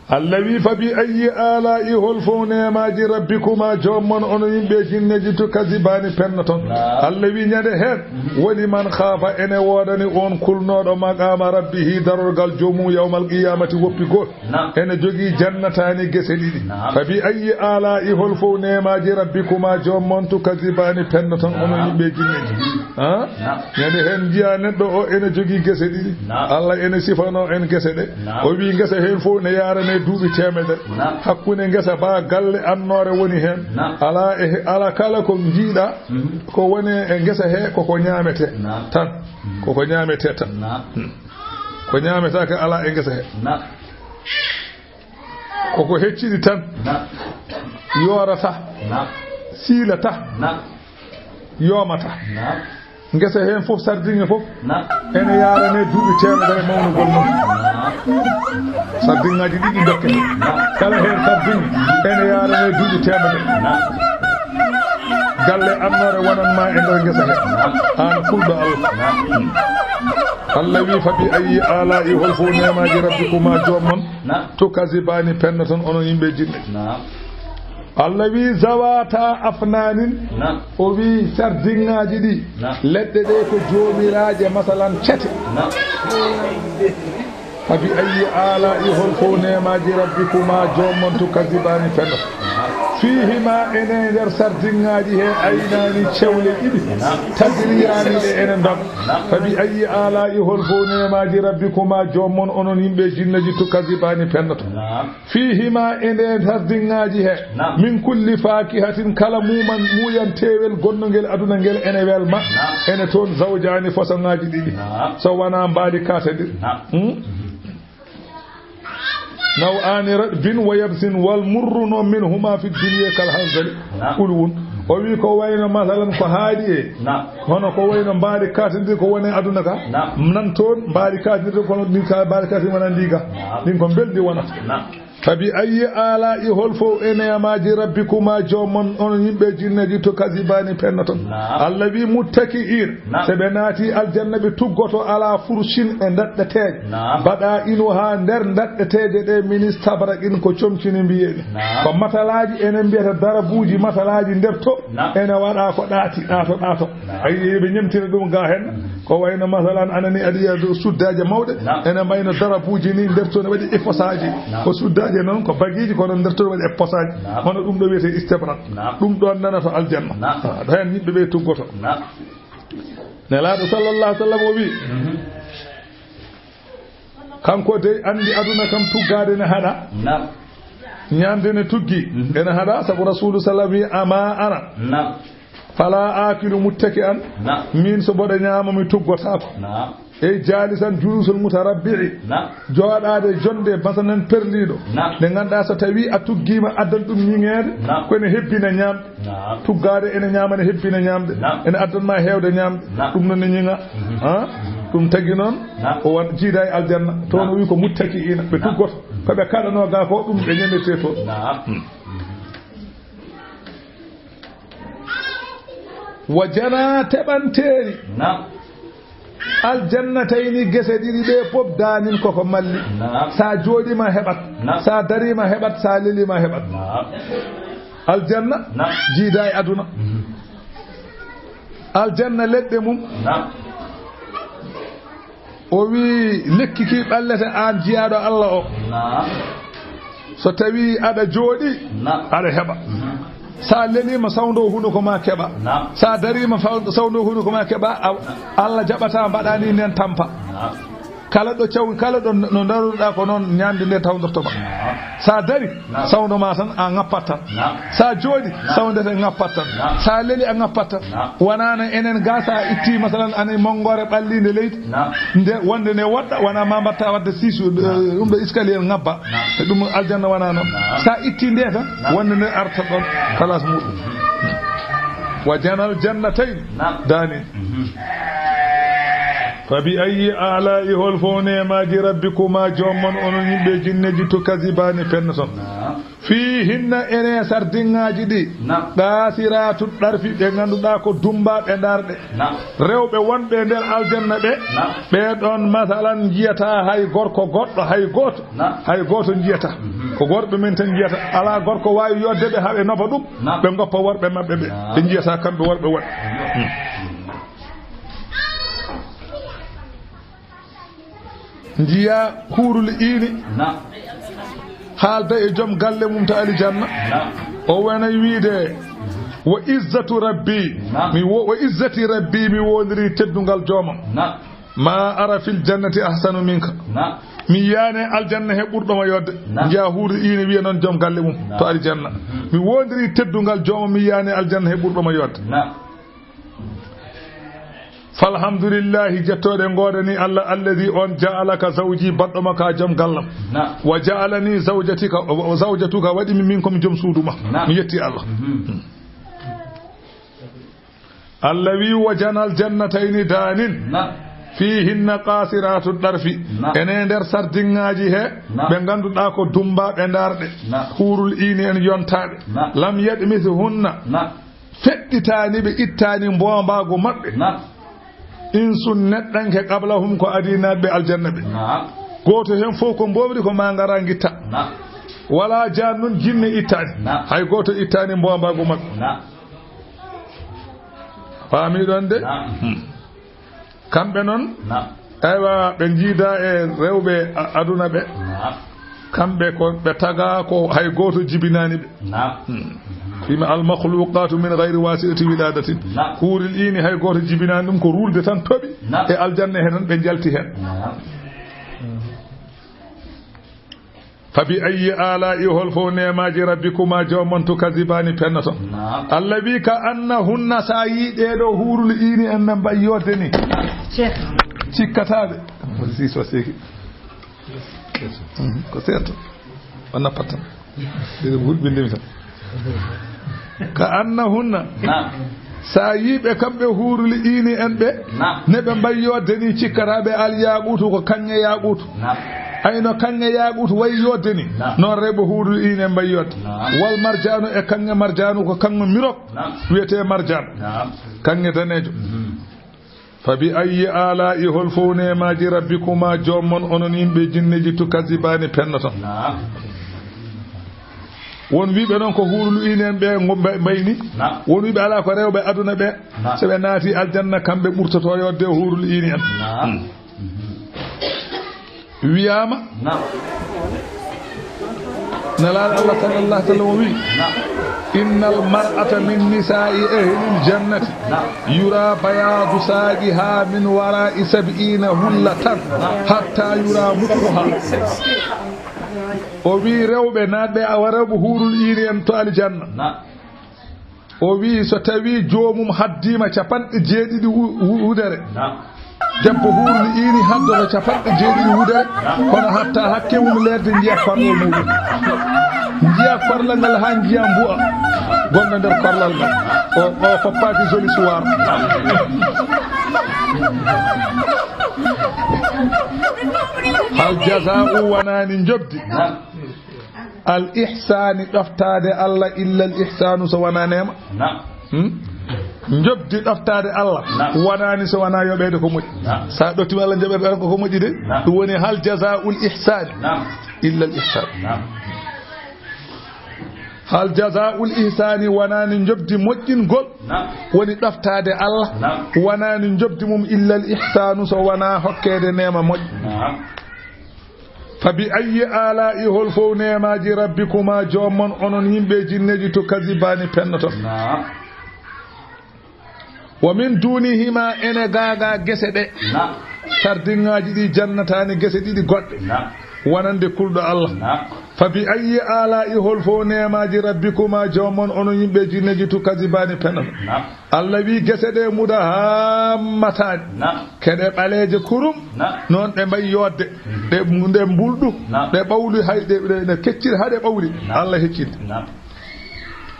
Allah wi, "Fa bi ayyi aalaa'i", hol fof neemaaji rabbikumaa joom mon, onon yimɓe jinneeji, tukazibaani, pennoton. Naam. Allah wi, ñande heen, mhm, woni man khaafa, ene woodani on kulnooɗo maqaama rabbihi, darorgal joomum, yawmal qiyaamati, woppi gooto. Naam. Ene jogii jannataani gese ɗiɗi. Naam. Fa bi ayyi aalaa'i, hol fof neemaaji rabbikumaa joom mon, tukazibaani, pennoton, onon, naam, yimɓe jinneeji. Ha? Naam. Ñande heen njiya neɗɗo o ene jogii gese ɗiɗi. Naam. Allah ene sifanoo en gese ɗe. Naam. O wi ngesa heen fof ne yaarane duuɓi teemedere. Naam. Hakkunde ngesa baa galle annoore woni heen. Naam. Alaa e, alaa kala ko njiiɗa, mhm, ko woni e ngesa he, koko ñaametee, naam, tan. Mhm. Koko ñaametee tan. Naam. Hmm. Ko ñaametaake alaa e ngesa he. Naam. Koko hecciɗi tan. Naam. Yoorata. Naam. Siilata. Naam. Yoomata. Naam. Ngesa heen fof, sardiŋŋe fof, naam, ene yaarane duuɓi teemedere mawnugol mum. Naam. Sardiŋŋaaji ɗiɗi dokke. Naam. Kala heen sardiŋŋe ene yaarane duuɓi teemedere. Naam. Galle annoore wonan ma e nder ngesa he. Naam. Aan kulɗo Allah. Naam. Allah wi, "Fa bi ayyi aalaa'i", hol fof neemaaji rabbikumaa joom mon, naam, "tukazibaani", pennoton, onon yimɓe jinne. Naam. Allah wi, "Zawaata afnaanin." Naam. O wi, sardiŋŋaaji ɗi, naam, leɗɗe ɗe ko joomiraaje, masalan, cete. Naam. Fa bi ayyi aalaa'i, hol fof neemaaji rabbikumaa joom mon, tukazibaani, pennoton. Fiihimaa, ene nder sardiŋŋaaji he, aynaani, cewle ɗiɗi, tajriyaani, ɗe ene ndoga. Fa bi ayyi aalaa'i, hol fof neemaaji rabbikumaa joom mon, onon yimɓe jinneeji, tukazibaani, pennoton. Fiihimaa, e nder sardiŋŋaaji he, naam, min kulli faakihatin, kala muuman, muuyanteewel gonnongel aduna ngel ene welma, naam, ene toon zawjaani, fasoŋaaji ɗiɗi. Naam. So wonaa mbaadi kaasandir. Naam. Hmm? Naw'aani ratbin wa yabsin wal murru no minhumaa fi dunya kal hanzali. Naam. Ulwun. O wi ko wayno, masalan, ko haaɗi e. Naam. Hono ko wayno mbaadi kaasandir ko woni e aduna ka. Naam. Nan toon mbaadi kaasandir, kono ɗin ka mbaadi kaasandir wona ndi ga. Naam. Ɗin ko mbelndi wonata. Naam. Fabi ayyi alaa'i, hol fof e neemaaji rabbikuma joom mon, onon yimɓe jinneeji, to kazibani pennoton? Naam. Allah wi muttaki'in, naam, so ɓe naati aljanna ɓe tuggoto ala furshin e ndaɗɗeteeje. Naam. Baɗa inu haa nder ndaɗɗeteeje ɗe min istabraqin ko comcini mbiyeɗi. Naam. Ko matalaaji enen mbiyata darabuuji matalaaji nder to. Naam. Ene waɗa ko ɗaati, ɗaato, ɗaato. Naam. Ayi, ɓe ñemtira ɗum ga hen. Ko wayno masalan anani aɗa yiya dow suddaaje mawɗe, naam, ene mbayno darabuuji ni nder to ne waɗi e posaaji. Naam. Ko suddaaje noon ko bagiiji kono nder to ne waɗi e posaaji. Naam. Hono ɗum ɗo wiyetee istibrak. Naam. Ɗum ɗoon nana to aljanna. Naam. Ah, ɗo heen yimɓe ɓe tuggoto. Naam. Nelaaɗo sallallahu alaihi wasallam o wi, mhm, kanko dey anndi aduna kam tuggaade ne haɗa. Naam. Ñaamde ne tuggi, mhm, ene haɗa, sabu Rasuulu sallam wi, "Ama ana." Naam. "Fala akilu muttaki'an." Naam. Min so mboɗo ñaama mi tuggotaako. Naam. Ey jaalisan juluusul mutarabbi'i. Naam. Jooɗaade jonde masalan perliiɗo. Naam. Nde ngannduɗaa so tawii a tuggiima addan ɗum ñiŋeede. Naam. Ko ene hebbina ñaamde. Naam. Tuggaade ene ñaama, ene hebbina ñaamde. Naam. Ene addan ma heewde ñaamde. Naam. Ɗum noon ne ñiŋa. Mhm. Ha? Mhm. Ɗum tagi noon, naam, o won jiida e aljanna. Toon, naam, o wi ko muttaki'ina. Ɓe, naam, tuggoto. Ko ɓe kaɗanoo ga ko ɗum ɓe ñametee toon. Naam. Hmm. Wa jana teɓanteeri. Naam. Aljannatayni gese ɗiɗi ɗe fof daanin koko malli. Naam. Sa jooɗiima heɓat. Naam. Sa dariima heɓat, sa leliima heɓat. Naam. Aljanna, naam, jiida e aduna. Mhm. Aljanna leɗɗe mum. Naam. O wi lekki ki ɓallete aan jiyaaɗo Allah o. Naam. So tawi aɗa jooɗi, naam, aɗa heɓa. Mhm. Sa leliima sawndo hunuko ma keɓa. Naam. Sa dariima faw-, sawndo hunuko ma keɓa, a-, naam, Allah jaɓata mbaɗani nen tampa. Naam. Kala ɗo caw-, kala ɗo no daruɗa ko noon ñaamde nde tawdorto ma. Naam. Sa dari, naam, sawndo ma tan a ŋappat tan. Naam. Sa jooɗi, naam, sawndete ŋappat tan. Naam. Sa leli a ŋappat tan. Naam. Wonano enen ga sa itti masalan ani monngoore ɓalliinde leydi. Naam. Nde wonde ne woɗɗa wona ma mbatta wadde siisu, naam, eh, ɗum ɗo escalier ŋabba. Naam. E ɗum aljanna wona noon. Naam. Sa itti nde tan, naam, wonde ne arta ɗon place muɗum. Wa janal jannatayn. Naam. Daanin. Mhm. Fabi ayyi alaa'i, hol fof neemaaji rabbikuma joom mon onon yimɓe jinneeji tukazibani pennoton? Naam. Fiihinna ene sardiŋaaji ɗi. Naam. Qaasiraatu ɗarfi ɓe ngannduɗaa ko dummbaaɓe ndaarɗe. Naam. Rewɓe wonɓe nder aljanna ɓe. Naam. Ɓe ɗoon masalan njiyataa hay gorko goɗɗo hay gooto. Naam. Hay gooto njiyataa. Mhm. Ko worɓe men tan njiyata. Alaa gorko waawi yodde ɓe haa ɓe noba ɗum. Naam. Ɓe ngoppa worɓe maɓɓe ɓe. Naam. Ɓe njiyataa kamɓe worɓe woɗɓe. Hmm. Njiya huurul iini. Naam. Haalda e joom galle mum to alijanna. Naam. O wonay wiide, "Wa izzatu rabbi." Naam. Mi wo-, "Wa izzati rabbi," mi wondiri teddungal joomam. Naam. "Ma ara fil jannati ahsanu minka." Naam. Mi yiyaani aljanna he ɓurɗo ma yodde. Naam. Njiya huurul iini wiya noon joom galle mum, naam, to alijanna. Mhm. "Mi wondiri teddungal joomam, mi yiyaani aljanna he ɓurɗo ma yodde." Naam. Falhamdulillahi, jettooɗe ngoodani Allah, alladi on ja'alaka zawji, baɗɗo ma ka joom gallam. Naam. Wa ja'alani zawjatika, wa zawjatuka, waɗi mi min komi joom suudu ma. Naam. Mi yetti Allah. Mhm. Allah wi, "Wa janal jannatayni daanin." Naam. Fiihinna qaasiraatu ɗarfi. Naam. Ene nder sardiŋaaji he, naam, ɓe ngannduɗaa ko dummbaaɓe ndaarɗe. Naam. Huurul iini en yontaaɓe. Naam. Lam yadmisuhunna. Naam. Feɗɗitaani ɓe, ittaani mboombaagu maɓɓe. Naam. Insun neɗɗanke qablahum ko adinaaɓe aljanna ɓe. Naam. Gooto heen fof ko mboomri ko ma ngara ngitta. Naam. Wala jaan nun jinne ittaani. Naam. Hay gooto ittaani mboombaagu maɓɓe. Naam. Faami ɗon de? Naam. Hmm. Kamɓe noon, naam, aywa, ɓe njiida e rewɓe a-, aduna ɓe. Naam. Kamɓe ko ɓe taga ko hay gooto jibinaani ɓe. Naam. Hmm. Fima al makhluqatu min ghayri wasitati wiladatin. Naam. Huurul iini hay gooto jibinaani ɗum, ko ruulde tan toɓi, naam, e aljanna he tan ɓe njalti heen. Naam. Fabi ayyi alaa'i, hol fof neemaaji rabbikuma joom mon tukazibani pennoton? Naam. Allah wi ka annahunna, sa yi ɗee ɗo huurul iini en men mbayi yodde ni. Cheikh. Cikkataaɓe. Woni six wa seeki. Mhm, ko seeɗa. O nappat tan. Ɗiɗo hulɓindimi tan. Ka annahunna. Naam. Sa yi ɓe kamɓe huurul iini en ɓe. Naam. Ne ɓe mbayi yodde ni cikkataaɓe al yaqutu ko kaŋŋe yaqutu. Naam. Ay no kaŋŋe yaaquut wayi yodde ni, Naam. noon rewɓe huurul iini en mbayi yodde. Naam. Wal marjaanu e kaŋŋe marjaanu ko kaŋŋe mirok Naam. wiyetee marjaan. Naam. Kaŋŋe daneejo. Mhm. Fa bi ayyi aalaa'i hol fof neemaaji rabbikumaa joom mon onon yimɓe jinneeji tukazibaani pennoton. Naam. Won wiiɓe noon ko huurul iini en ɓe ngo mba-, mbayni. Naam. Won wiiɓe alaa ko rewɓe aduna ɓe. Naam. So ɓe naati aljanna kamɓe ɓurtotoo yodde huurul iini en. Naam. Wiyaama. Naam. Nelaaɗo Allah sallallahu alaihi wasallam o wi, Naam. Innal mar'ata min nisa'i ahlil jannati Naam. yura bayadu saqiha min wara'i sab'ina hullatan hatta yura mukkuha. O wi rewɓe naatɓe a rewɓe huurul iini en to aljanna. Naam. O wi so tawi joomum haddiima capanɗe jeeɗiɗi wu-, wu-, wudere. Naam. Debbo huurul iini haddoto capanɗe jeeɗiɗi wudere, Naam. kono hatta hakke mum leerde njiya korlal muɗum. Njiya korlal ngal haa njiya mbu'a gonɗo nder korlal ngal. O, o foppaaki joli suwaar. Hal jazaa'u wanaani njobdi. Naam. Al ihsaani ɗoftaade Allah illa al ihsaanu so wanaa neema. Naam. Hmm? Njobdi ɗoftaade Allah Naam. wanaani so wanaa yoɓeede ko moƴƴi. Naam. So a ɗoftiima Allah njaɓeede ko, ko moƴƴi de. Naam. Ɗum woni hal jazaa'ul ihsaani Naam. illa al ihsaan. Naam. Hal jazaa'ul ihsaani wanaani njobdi moƴƴingol Naam. woni ɗoftaade Allah Naam. wanaani njobdi mum illa al ihsaanu so wanaa hokkeede neema moƴƴo. Naam. Fa bi ayyi aalaa'i hol fof neemaaji rabbikumaa joom mon onon yimɓe jinneeji tukazibaani pennoton. Naam. Wa min duunihimaa ene gaagaa gese ɗe. Naam. Sardiŋaaji ɗi jannataani gese ɗiɗi goɗɗe. Naam. Wonande kulɗo Allah. Naam. Fa bi ayyi aalaa'i hol fof neemaaji rabbikumaa joom mon onon yimɓe jinneeji tukazibaani pennoton. Naam. Allah wi gese ɗe mudahaammataani. Naam. Keɗe ɓaleeje kurum. Naam. Noon ɗe mbayi yodde. Mhm. Ɗe, ɗe mbulɗu. Naam. Ɗe ɓawli hay ɗe, ɗe, ɗe kecciri haa ɗe ɓawli. Naam. Allah heccini. Naam.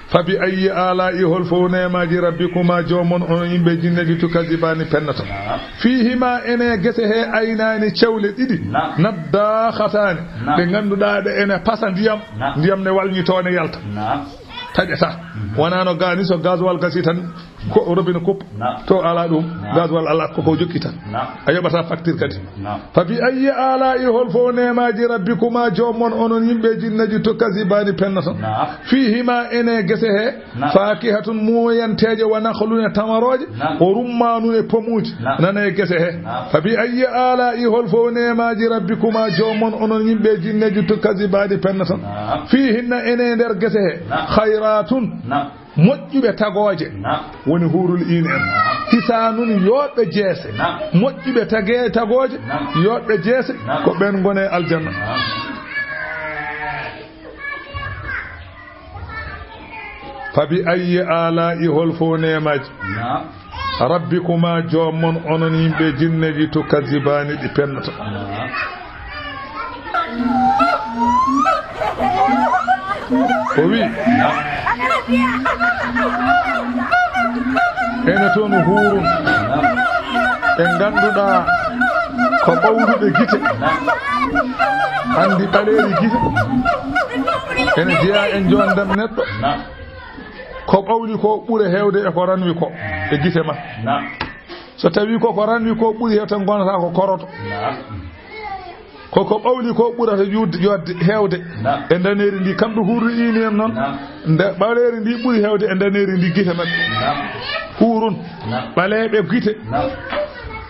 Fa bi ayyi aalaa'i hol fof neemaaji rabbikumaa joom mon onon yimɓe jinneeji tukazibaani pennoton. Naam. Fiihimaa ene gese he aynaani cewle ɗiɗi. Naam. Naddaakhataani. Naam. Ɗe ngannduɗaa ɗe ene pasa ndiyam. Naam. Ndiyam ne walñitoo ne yalta. Naam. Taƴata. Mhm. Wonaa no gaani so gasoil gasi tan ko robinet kup. Naam. To alaa ɗum, Naam. gasoil alaa ko ko jokki tan. Naam. A yoɓataa facture kadi. Naam. Fa bi ayyi aalaa'i hol fof neemaaji rabbikumaa joom mon onon yimɓe jinneeji tukazibaani pennoton. Naam. Fiihimaa ene gese he Naam. faakihatun muuyanteeje wa nakhlun e tamarooje Naam. o rummaanun e pomuuji Naam. nana e gese he. Naam. Fa bi ayyi aalaa'i hol fof neemaaji rabbikumaa joom mon onon yimɓe jinneeji tukazibaani pennoton. Naam. Fiihinna ene nder gese he Naam. khayraatun Naam. moƴƴuɓe tagooje Naam. woni huurul iini en. Naam. Hisaanun yooɓe jeese. Naam. Moƴƴuɓe tage-, tagooje Naam. yooɓe jeese Naam. ko ɓen ngoni e aljanna. Naam. Fa bi ayyi aalaa'i hol fof neemaaji Naam. rabbikumaa joom mon onon yimɓe jinneeji tukazibaani ɗi pennoton. Naam. O wi ene toon huurun ɓe ngannduɗaa ko ɓawluɓe gite. Anndi ɓaleeri gite ene jeyaa e njoondam neɗɗo. Naam. Ko ɓawli ko ɓuri heewde e ko ranwi ko e gite ma. Naam. So tawi ko ko ranwi ko ɓuri heewde tan gonata ko koroto. Naam. Ko ko ɓawli ko ɓurata yuurde, yodde, heewde Naam. e ndaneeri ndi. Kamɓe huurul iini en noon, Naam. nde ɓaleeri ndi ɓuri heewde e ndaneeri ndi gite maɓɓe. Naam. Huurun, Naam. ɓaleeɓe gite. Naam.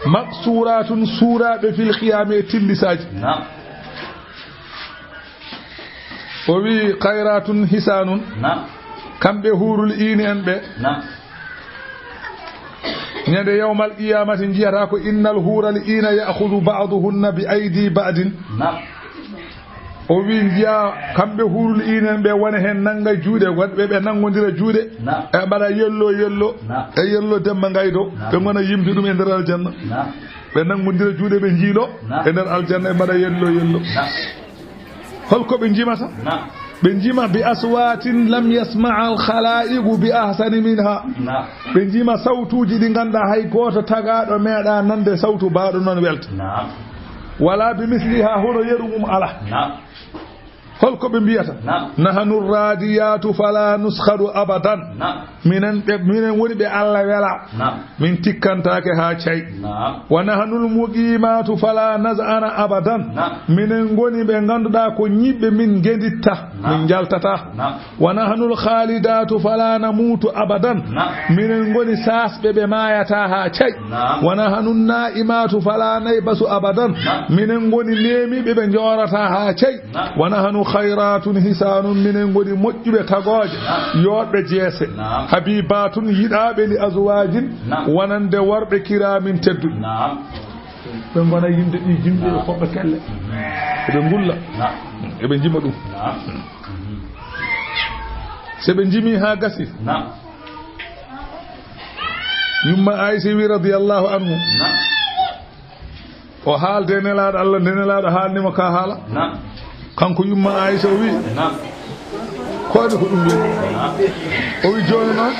Maqsuuraatun, suuraaɓe fil khiyaami e tillisaaji. Naam. O wi khayraatun hisaanun. Naam. Kamɓe huurul iini en ɓe. Naam. Ñande yawmal qiyaamati njiyata ko innal huural iina ya'khudhu ba'duhunna bi aydi ba'din. Naam. O wi njiya kamɓe huurul iini en ɓe wona heen nannga juuɗe, waɗɓe ɓe nanngondira juuɗe. Naam. E mbaɗa yello yello. Naam. E yello Demba Ngaydo. Naam. Ɓe ngona yimde ɗum e nder aljanna. Naam. Ɓe nanngondira juuɗe ɓe njiilo Naam. e nder aljanna e mbaɗa yello yello. Naam. Holko ɓe njimata? Naam. Ɓe njima bi aswaatin lam yasma'al khalaa'iqu bi ahsani minha. Naam. Ɓe njima sawtuuji ɗi ngannduɗaa hay gooto tagaaɗo meeɗaa nande sawtu baawɗo noon welta. Naam. Wala bi misliha, hono yeru mum ala. Naam. Holko ɓe mbiyata? Naam. Nahanu radiyatu fala nuskhadu abadan. Naam. Minen ɓe, minen woni ɓe Allah wela. Naam. Min tikkantaake haa cay. Naam. Wa nahanul muqimatu fala naz'ana abadan. Naam. Minen ngoni ɓe ngannduɗaa ko ñiɓɓe, min ngenditta. Naam. Min njaltata. Naam. Wa nahanul khalidatu fala namutu abadan. Naam. Minen ngoni saasɓe ɓe maayata haa cay. Naam. Wa nahanun na'imatu fala naybasu abadan. Naam. Minen ngoni neemiiɓe ɓe njoorata haa cay. Naam. Wa nahanu khayratun hisanun, minen ngoni moƴƴuɓe tagooje, naam, yooɗɓe jeese. Naam. Habibatun, yiɗaaɓe li azwajin, naam, wonande worɓe kiramin tedduɓe. Naam. Ɓe ngona yimɓe ɓe jimɓe, naam, ɓe koɓɓe kelle. Eɓe ngulla. Naam. Eɓe jima ɗum. Naam. So ɓe jimi haa gasi. Naam. Yumma Aisha wi radiyallahu anhu. Naam. O haalde Nelaaɗo Allah, nde Nelaaɗo haalnimo ka haala. Naam. Kanko yumma Aisha o wi, naam, ko waɗi ko ɗum weli? Naam. O wi jooni noon,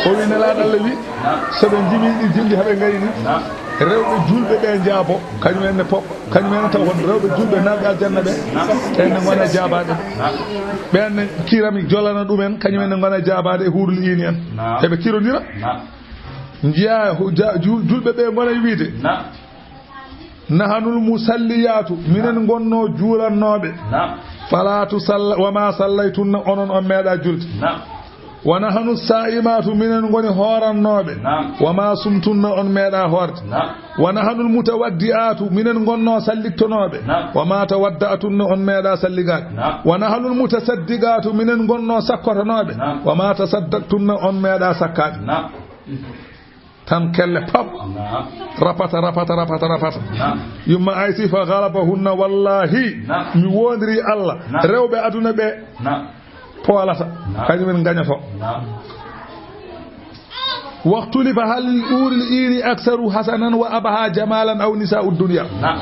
o wi Nelaaɗo Allah wi, naam, so ɓe jimi ɗi jimɗi haɓe ngayni, naam, rewɓe julɓe ɓe jaabo, kañum en ne poɓɓa, kañum en taw ko rewɓe julɓe nanɓe aljanna ɓe, naam, ɓen ne ngona jaabaade. Naam. Ɓen ne kirami jolana ɗumen, kañum en ne ngona jaabaade e huurul iini en. Naam. Eɓe kirondira. Naam. Njiya hu-, ja-, ju-, julɓe ɓe ngona wiide. Naam. Nahanul musalliyatu, minen ngonno juulannooɓe. Naam. Fala tusalla-, wa ma sallaytunna, onon on meeɗa julde. Naam. Wa nahanu sa'imatu, minen ngoni hoorannooɓe. Naam. Wa ma sumtunna, on meeɗa hoorde. Naam. Wa nahanul mutawaddi'atu, minen ngonno sallittonooɓe. Naam. Wa ma tawadda'tunna, on meeɗa salligaade. Naam. Wa nahanul mutasaddiqatu, minen ngonno sakkotonooɓe. Naam. Wa ma tasaddaqtunna, on meeɗa sakkaade. Naam. Tan kelle pap. Naam. Rapata, rapata, rapata, rapata. Naam. Yumma Aysi fa galabahunna, wallahi, naam, mi wondiri Allah. Naam. Rewɓe aduna ɓe, naam, poolata. Naam. Kañum en gañoto. Naam. Waxtulifa hal huurul iini aksaru hasanan wa abaha jamalan aw nisa'u dunya. Naam.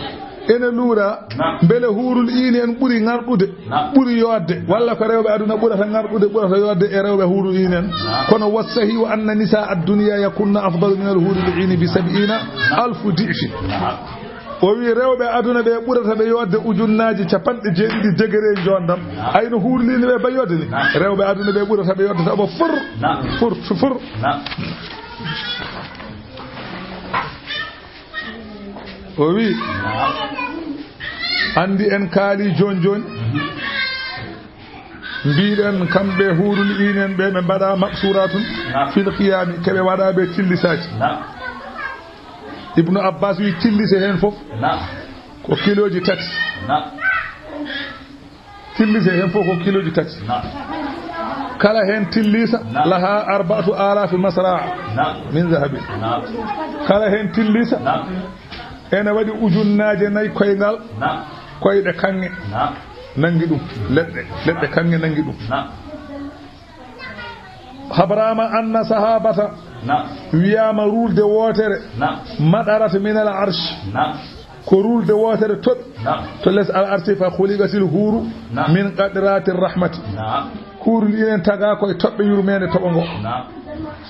Ene luura, naam, mbele huurul iini en ɓuri ŋarɗude, naam, ɓuri yooɗde, walla ko rewɓe aduna ɓurata ŋarɗude, ɓurata yooɗde e rewɓe huurul iini en. Naam. Kono wassahihu anna nisa ad-dunya yakunna afdalu min al-huuril iini bi sab'ina alfu di'fin. Naam. O wi rewɓe aduna ɓe ɓurata ɓe yooɗde ujunnaaji capanɗe jeeɗiɗi degré njoondam. Naam. Ayno huurul iini ɓe bay yooɗde ni. Naam. Rewɓe aduna ɓe ɓurata ɓe yooɗde taɓa fur. Naam. Fur, fur, fur. Naam. O wi, anndi en kaali jooni jooni, mbiɗen kamɓe huurul iini en ɓe, ɓe mbaɗa maqsuratun, naam, fil qiyami, keɓe waɗa ɓe tillisaaji. Naam. Ibnu Abbas wi tillise heen fof, naam, ko kilooji tati. Naam. Tillise heen fof ko kilooji tati. Naam. Kala heen tillisa, naam, laha arba'atu alafi masraa, naam, min zahabin. Naam. Kala heen tillisa, naam, ene waɗi ujunnaaje nayi koyngal, naam, koyɗe kaŋŋe, naam, nanngi ɗum. Leɗɗe, leɗɗe kaŋŋe nanngi ɗum. Naam. Habrama anna sahabata, naam, wiyama ruulde wootere, naam, madarat min al arsh. Naam. Ko ruulde wootere toɓi, naam, to les al arsi fa khuliqatil huuru, naam, min qadratir rahmati. Naam. Huurul iini en taga koye toɓɓe yurmeende toɓo ngo. Naam.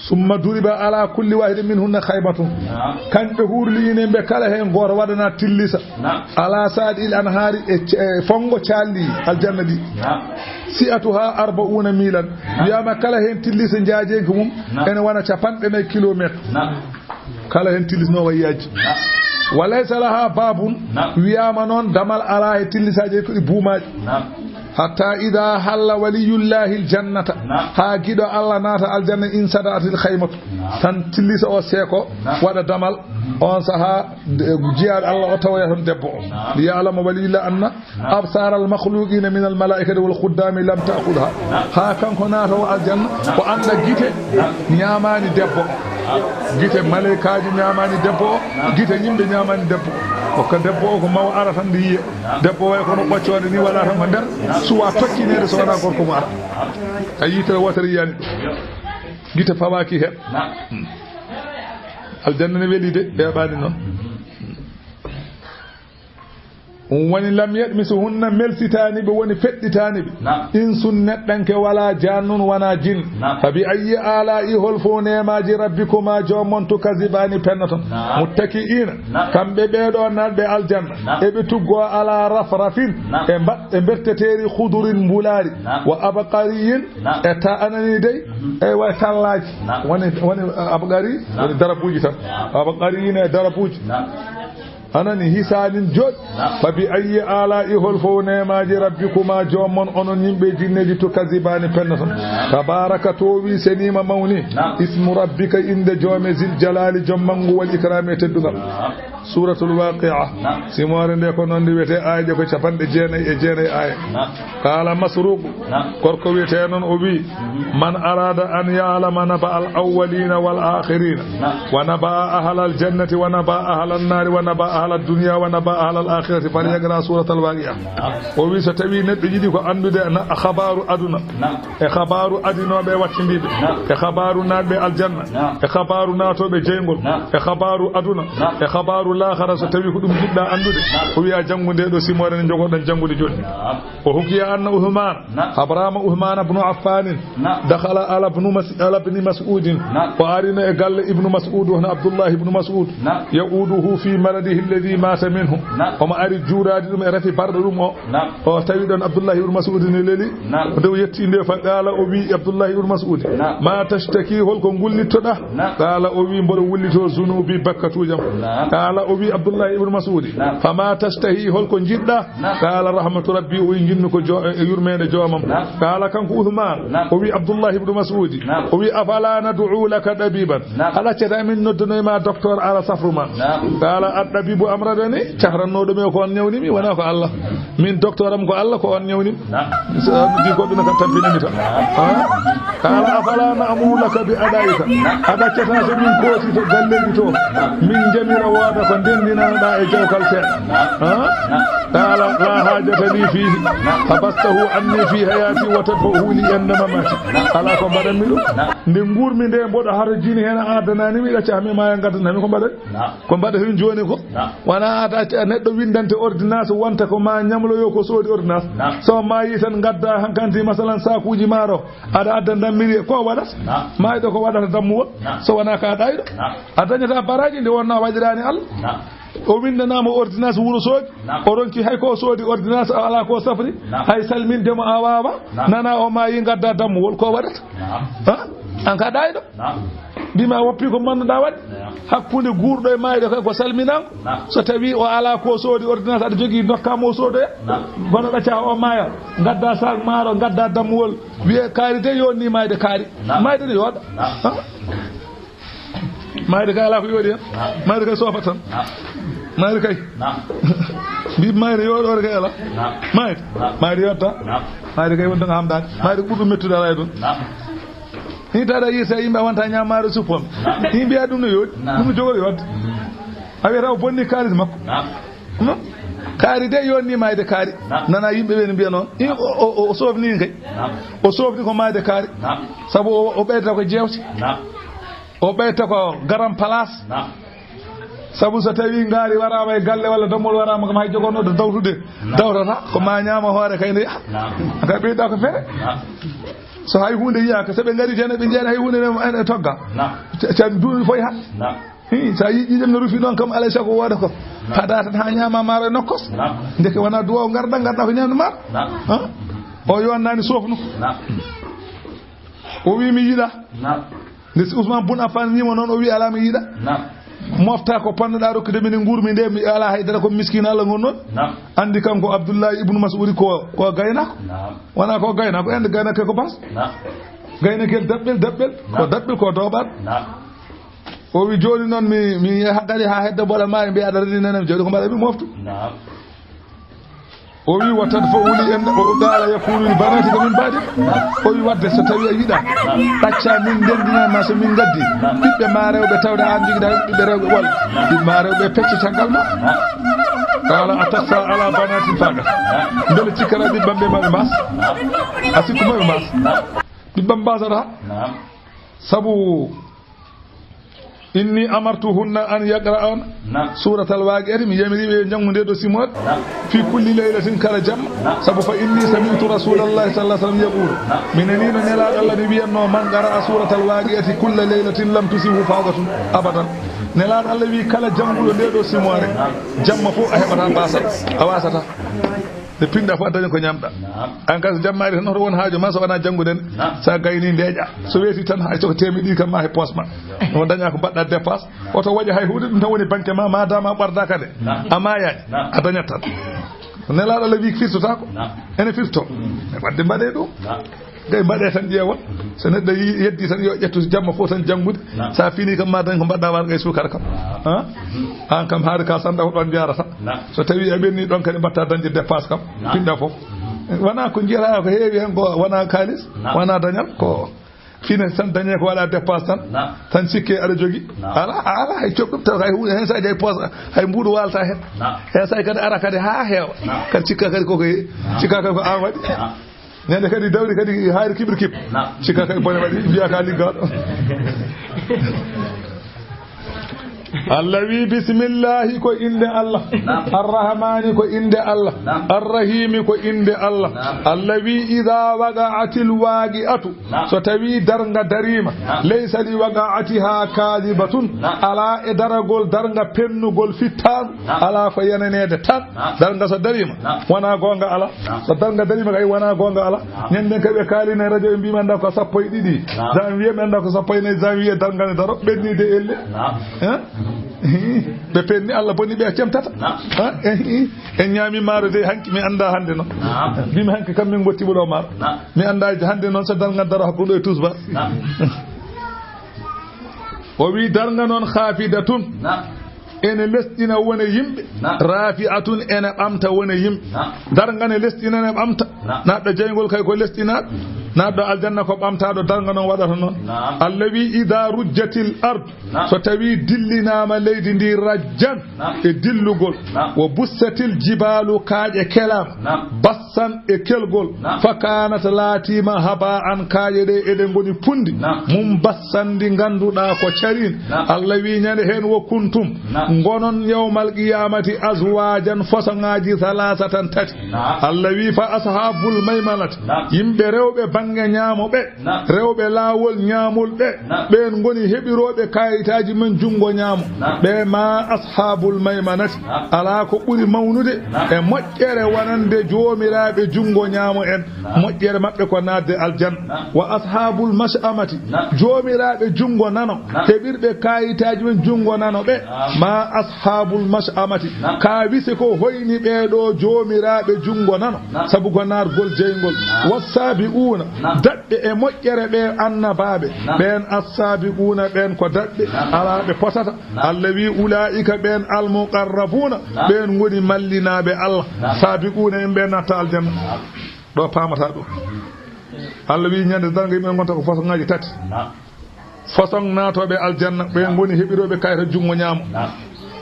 Summa duriba ala kulli wahidin minhunna khaymatun. Naam. Kañɓe huurul iini en ɓe kala heen gooto waɗana tillisa. Naam. Ala saadi il anhaari e ce-, e fonngo caalli aljanna ɗi. Naam. Si'atuha arba'una milan. Naam. Wiyama kala heen tillisa njaajeenki mum, naam, ene wona capanɗe nayi kilometre. Naam. Kala heen tillisnoowo e yaaji. Naam. Wa laysa laha babun, naam, wiyama noon damal ala e tillisaaji ko ɗi buumaaji. Naam. Hatta ida halla waliyullahi aljannata, naam, haa giɗo Allah naata aljanna, insada'atil khaymatu. Naam. Tan tillisa o seeko, naam, waɗa damal, mhm, on saha, de-, jiyaaɗo Allah o tawoya toon debbo o. Naam. Li ya'lama waliyullah anna, naam, absara al makhluqina min al malaikati wal khuddami lam ta'khudha. Naam. Haa kanko naatowo aljanna, naam, o annda gite, naam, ñaamaani debbo. Naam. Gite maleykaaji ñaamaani debbo o, naam, gite yimɓe ñaamaani debbo o. Ko debbo o ko mawo ara tan nde yiye. Naam. Debbo way kono ɓoccoonde ni waɗa tan ko nder, naam, suwa tokkineede so wonaa gorko mo ara. Naam. A yitere wootere yiyaani ɗum. Yo. Gite fawaaki heen. Naam. Hmm. Aljanna ne weli de, weeɓaani noon. Mhm. Ɗum woni, "lam yatmisuhunna", melsitaani ɓe, woni feɗɗitaani ɓe. Naam. "Insun", neɗɗanke, "wala jannun", wona jin. Naam. "Fa bi ayyi alaa'i", hol fof neemaaji, "rabbikuma", joom mon, "tukazibaani", pennoton? Naam. "Muttaki'iina", naam, kamɓe ɓee ɗoo naatɓe aljanna, naam, eɓe tuggoo, "ala rafrafin", naam, e mba-, e mberteteeri, "khudurin", mbulaari, naam, "wa abqariyyin", naam, e ta-, anani dey, mhm, eywa, tallaaji. Naam. Woni, woni, uh, abqari, naam, woni darabuuji tan. Naam. "Abqariyyin", e darabuuji. Naam. Anani, "hisaanin", jooɗi. Naam. "Fa bi ayyi alaa'i", hol fof neemaaji, "rabbikuma", joom mon, onon yimɓe jinneeji, "tukazibaani", pennoton? Naam. "Tabaaraka", toowi, seniima, mawni. Naam. "Ismu rabbika", innde joome, "zil jalaali", jom manngu, "wal ikraami", e teddungal. Naam. Suuratul Waaqi'a. Naam. Simoore nde ko noon ndi wiyetee, aaye ɗe ko capanɗe jeenayi e jeenayi aaye. Naam. Qaala Masruuqu. Naam. Gorko wiyetee noon, o wiyi, mhm, "Man araada an ya'lama naba al awwaliina wal aakhiriina, naam, wa naba ahla al jannati, wa naba ahla an naari, wa naba ahla dunya, wa naba ahla al aakhirati, fal yaqra suuratal Waaqi'a." Naam. O wiyi, so tawii neɗɗo yiɗi ko anndude na, khabaaru aduna, naam, e khabaaru adinooɓe wattindiiɓe, naam, e khabaaru naatɓe aljanna, naam, e khabaaru naatooɓe jeyngol, naam, e khabaaru aduna, naam, e khabaaru laakhara, so tawii ko ɗum njiɗɗaa anndude, naam, o wiya, janngu nde ɗo simoore nde njogoɗon janngude jooni. Naam. O hokki anna Uthman, naam, habrama Uthman ibnu Affanin, naam, dakhala ala ibnu Mas-, ala ibni Mas'udin. Naam. O arino e galle Ibnu Mas'ud, wona Abdullah Ibnu Mas'ud. Naam. Ya'uduhu fi maradihi alladhi mata minhu. Naam. Omo ari juuraade ɗum e rafi barɗo ɗum o. Naam. O tawi ɗon Abdullah Ibnu Mas'ud ne leli. Naam. Nde o yetti nde, fa qaala, o wi Abdullah Ibnu Mas'ud, naam, "Ma tashtaki, holko ngullittoɗaa?" Naam. Qaala, o wi, "Mboɗo wullitoo zunuubi, bakkatuuji am." Naam. Qaala, o wi Abdullah Ibnu Mas'ud, naam, "Fa ma tashtahi, holko njiɗɗaa?" Naam. Qaala, "Rahmatu rabbi", o wi, "Njiɗmi ko jo-, e yurmeende joomam." Naam. Qaala, kanko Uthman, naam, o wi Abdullah Ibnu Mas'ud, naam, o wi, "Afala nad'u laka tabiban?" Naam. A ɗaccataa min noddanoy ma docteur, ara safru ma? Naam. Qaala, "At-tabibu amradani", cahrannooɗo mi o ko on ñawni mi, wonaa ko Allah. Min docteur am ko Allah, ko on ñawni mi. Naam. So a noddi goɗɗo ne, kam tampinani tan. Naam. Ha? Qaala, "Afala na'muru laka bi ada'ika?" Naam. A ɗaccataa so min kootito galleeji to, naam, min njamira wooda ko ndenndinanoɗaa e jawkal seeɗa. Naam. Ha? Naam. Qaala, "La haajata li fiihi. Naam. Habastahu anni fi hayaati wa tadfa'uhu li inda mamaati." Naam. Alaa ko mbaɗanmi ɗum. Naam. Nde nguurmi nde, mboɗo hara jini heen, a addanaani mi, ɗacca mi maaya, ngaddanaa mi ko mbaɗanmi. Naam. Ko mbaɗaten jooni ko? Naam. Wona a, a, neɗɗo winndante ordonnance, wonta ko ma ñamloyo ko soodi ordonnance. Naam. So maayi tan, ngadda hankanti, masalan, sakuuji maaro, aɗa adda ndammiri, ko waɗata? Naam. Maayɗo ko waɗata dammuwol? Naam. So wona ka ɗayɗo? Naam. A dañata baraaji nde wonno a waɗiraani Allah. Naam. O winndanaama ordonnance Wuro Soogi. Naam. O ronki hay ko o soodi ordonnance, o alaa ko o safri. Naam. Hay salminde mo a waawa. Naam. Nana o maayi, ngadda dammuwol, ko waɗata? Naam. Ha? An ka ɗayɗo. Naam. Mbima woppi ko mannuɗaa waɗde. Naam. Hakkunde guurɗo e maayɗo kay ko salminaango. Naam. So tawi o alaa ko soodi ordonnance, aɗa jogii, ndokkaa mo o soodoya. Naam. Kono ɗacca o maaya, ngadda saak maaro, ngadda dammuwol, wiye kaari de yonni maayde kaari. Naam. Maayde ne yooɗa. Naam. Ha? Maayde kay alaa ko yooɗi hen. Naam. Maayde kay soofat tan. Naam. Maayde kay. Naam. Mbi maayde yooɗoore kay alaa. Naam. Maayde. Naam. Maayde yooɗata. Naam. Maayde kay wonta ko hamdaade. Naam. Maayde ko ɓurɗum mettude alaa e ɗon. Naam. Ni taɗa yirta yimɓe a wonta ñaamaare suppome. Naam. Yimɓe a ɗum no yooɗi. Naam. Ɗum no jogori wadde. Mm. A wiyata o bonni kaalis makko. Naam. No? Kaari de yonni maayde kaari. Naam. Nana yimɓe ɓe no mbiya noon. I, o, o, o, o soofni kay. Naam. O soofni ko maayde kaari. Naam. Sabu o, o ɓeyta ko jeewte. Naam. O ɓeyta ko garan place. Naam. Sabu so tawi ngaari waraama e galle walla dammuwol waraama kam, hay jogonnoɗo dawtude, naam, dawtata ko ma ñaama hoore kay nde yaha. Naam. Ka ɓeyda ko fere. Naam. So hay huunde yiyaaka, so ɓe ngari tan, ɓe njeena hay huunde ne, ene togga. Naam. Ca-, can duuɓi foy ha. Naam. Hi, sa yiɗi ɗum no rufi noon kam, alay sago wooda ko. Naam. Pada tan ha ñaama maaro e nokkos. Naam. Ndeke wona duwa o ngarda, ngarda ko ñamde maaro. Naam. Ha? O yonnani sofnu. Naam. O wi mi yiɗa. Naam. Nde si Ousmane Boun Affan wiimo noon, o wi alaa mi yiɗa. Naam. Mofta ko pannuɗaa rokkude min e nguurmi nde, mi alaa hay dara, ko miskiina Allah ngon noon. Naam. Anndi kanko Abdullahi Ibnu Mas'udi ko, ko gaynaako. Naam. Wona ko gaynaako, ende gaynaako ko bas. Naam. Gaynakel daɓɓel, daɓɓel, ko, naam, daɓɓel, ko dooɓaaɗo. Naam. O wi jooni noon mi, mi yaha kadi haa hedda mboɗa maayi, mbiya aɗa reni nenam jawdi, ko mbaɗa mi moftu. Naam. O wi, "Wa tadfa'u li inda", o qaala, "yakunu li banatika min ba'di." O wi, "Wadde so tawi a yiɗa, ɗacca min ndendinan ma so min ngaddi ɓiɓɓe ma rewɓe, tawde an jogiɗa ɓiɓɓe rewɓe ɓole. Ɓiɓɓe ma rewɓe pecce caggal ma." Qaala, "Atakhsha ala banatin faqat." Mbele cikkata ɓiɓɓam ɓe ma ɓe mbaas? A sikku ma ɓe mbaas? Ɓiɓɓam mbaasata. Sabu إني أمرتهن أن يقرأن سورة الواقعة, mi yamiri ɓe yo njanngu nde ɗo simoore, في كل ليلة, kala jamma, sabu فإني سمعت رسول الله صلى الله عليه وسلم يقول, mi nanii no Nelaaɗo Allah ne wiyatnoo, من قرأ سورة الواقعة كل ليلة لم تصبه فاقة أبدا. Nelaaɗo Allah wii, kala jannguɗo nde ɗo simoore, jamma fof a heɓataa baasal, a waasataa. Nde pinɗa fof a daña ko ñamɗa. An kay so jamma ari tan, hoto won haaju ma so wonaa janngude nde. Sa gayni ndeeƴa. So weeti tan, hay so ko teemedde ɗiɗi kam ma he poos ma. No daña ko mbaɗɗa dépense. Oto waɗi hay huunde, ɗum tan woni banque ma, ma dama ɓorda kade. A maayaani, a dañat tan. Nelaaɗo Allah wii firtotaako. Ene firto. Wadde mbaɗee ɗum. Gay mbaɗee tan ƴeewon. So neɗɗo yi-, yeddi tan yo ƴettu jamma fof tan janngude. Sa fini kam ma dañ ko mbaɗɗa warga e suukara kam. Ha? An kam haade ka sanda ko ɗon jarata. So tawi a ɓenni ɗon kadi mbatta dañde dépense kam. Pinɗa fof. Wona ko njiyata ko heewi hen ko wona kaalis, wona dañal, ko fine tan dañe ko waɗa dépense tan. Tan sikke aɗa jogi. Ala, ala hay coɓɗum taw hay huunde hen sa jay poos, hay mbuuɗu walta hen. Hen sa kadi ara kadi ha heewa. Kadi cikka kadi koko heewi. Cikka kadi ko an waɗi. Ñande kadi dawri kadi hayri kiɓri kiɓ. Cikka kadi bone waɗi, mbiya ka liggaaɗo. Allah wi, bismillahi ko innde Allah. Arrahmani ko innde Allah. Arrahimi ko innde Allah. Allah wi, ida waqa'atil waqi'atu. So tawi darnga dariima. Laysa li waqa'atiha kadibatun. Ala e daragol darnga pennugol fittaandu. Ala ko yenaneede tan. Darnga so dariima, wona goonga ala. So darnga dariima kay, wona goonga ala. Ñanden kay ɓe kaalina radio, ɓe mbiima nda ko sappo e ɗiɗi janvier, ɓe nda ko sappo e nayi janvier darnga ne daro, ɓenni de elle. Hein? Ɓe penni, Allah boni ɓe cemtata. Hein? Eh, eh. En ñaami maaro de hanki, mi annda hannde noon. Mbimi hanki kam min ngotti ɗo maaro. Mi annda hannde noon so darnga daro hakkunde e tusba. O wi darnga noon khafidatun. Ene lesɗina wona yimɓe. Rafi'atun ene ɓamta wona yimɓe. Darnga ne lesɗina ne ɓamta. Naɗɗo jeyngol kay ko lesɗinaaɗo. Naɗɗo aljanna ko ɓamtaaɗo, darnga noon waɗata noon. Allah wi, ida rujjatil ard. So tawi dillinaama leydi ndi rajjan e dillugol. Wa bussatil jibalu, kaaƴe kelaama. Bassan e kelgol. Fa kanat, laatiima, haba an, kaaƴe ɗe eɗe ngoni punndi. Mum bassan, ndi ngannduɗaa ko cariin. Allah wi ñande heen, wa kuntum, ngonon yawmal qiyamati azwajan, façon ngaaji, salasatan, tati. Allah wi, fa ashabul maymanati, yimɓe rewɓe bannge ñaamo ɓe, rewɓe laawol ñaamol ɓe, ɓeen ngoni heɓirooɓe kayitaaji men junngo ñaamo. Ɓe ma ashabul maymanati, alaa ko ɓuri mawnude e moƴƴere wonande joomiraaɓe junngo ñaamo en. Moƴƴere maɓɓe ko naatde aljanna. Wa ashabul mash'amati, joomiraaɓe junngo nano, heɓirɓe kayitaaji men junngo nano ɓe, ma ashabul mash'amati, ka wise ko hoyni ɓee ɗo joomiraaɓe junngo nano, sabu ko naatgol jeyngol. Wassabiquna, daɗɓe e moƴƴere ɓe annabaaɓe, ɓeen assaabiquuna ɓeen ko daɗɓe, alaa ɓe potata. Allah wi, ulaa'ika ɓeen almuqarrabuuna, ɓeen ngoni mallinaaɓe Allah. Saabiquuna en ɓeen natta aljanna. Ɗo paamata ɗum. Allah wi, ñande darnga yimɓe ngonta ko façon ngaaji tati. Façon naatooɓe aljanna, ɓeen ngoni heɓirooɓe kayita junngo ñaamo.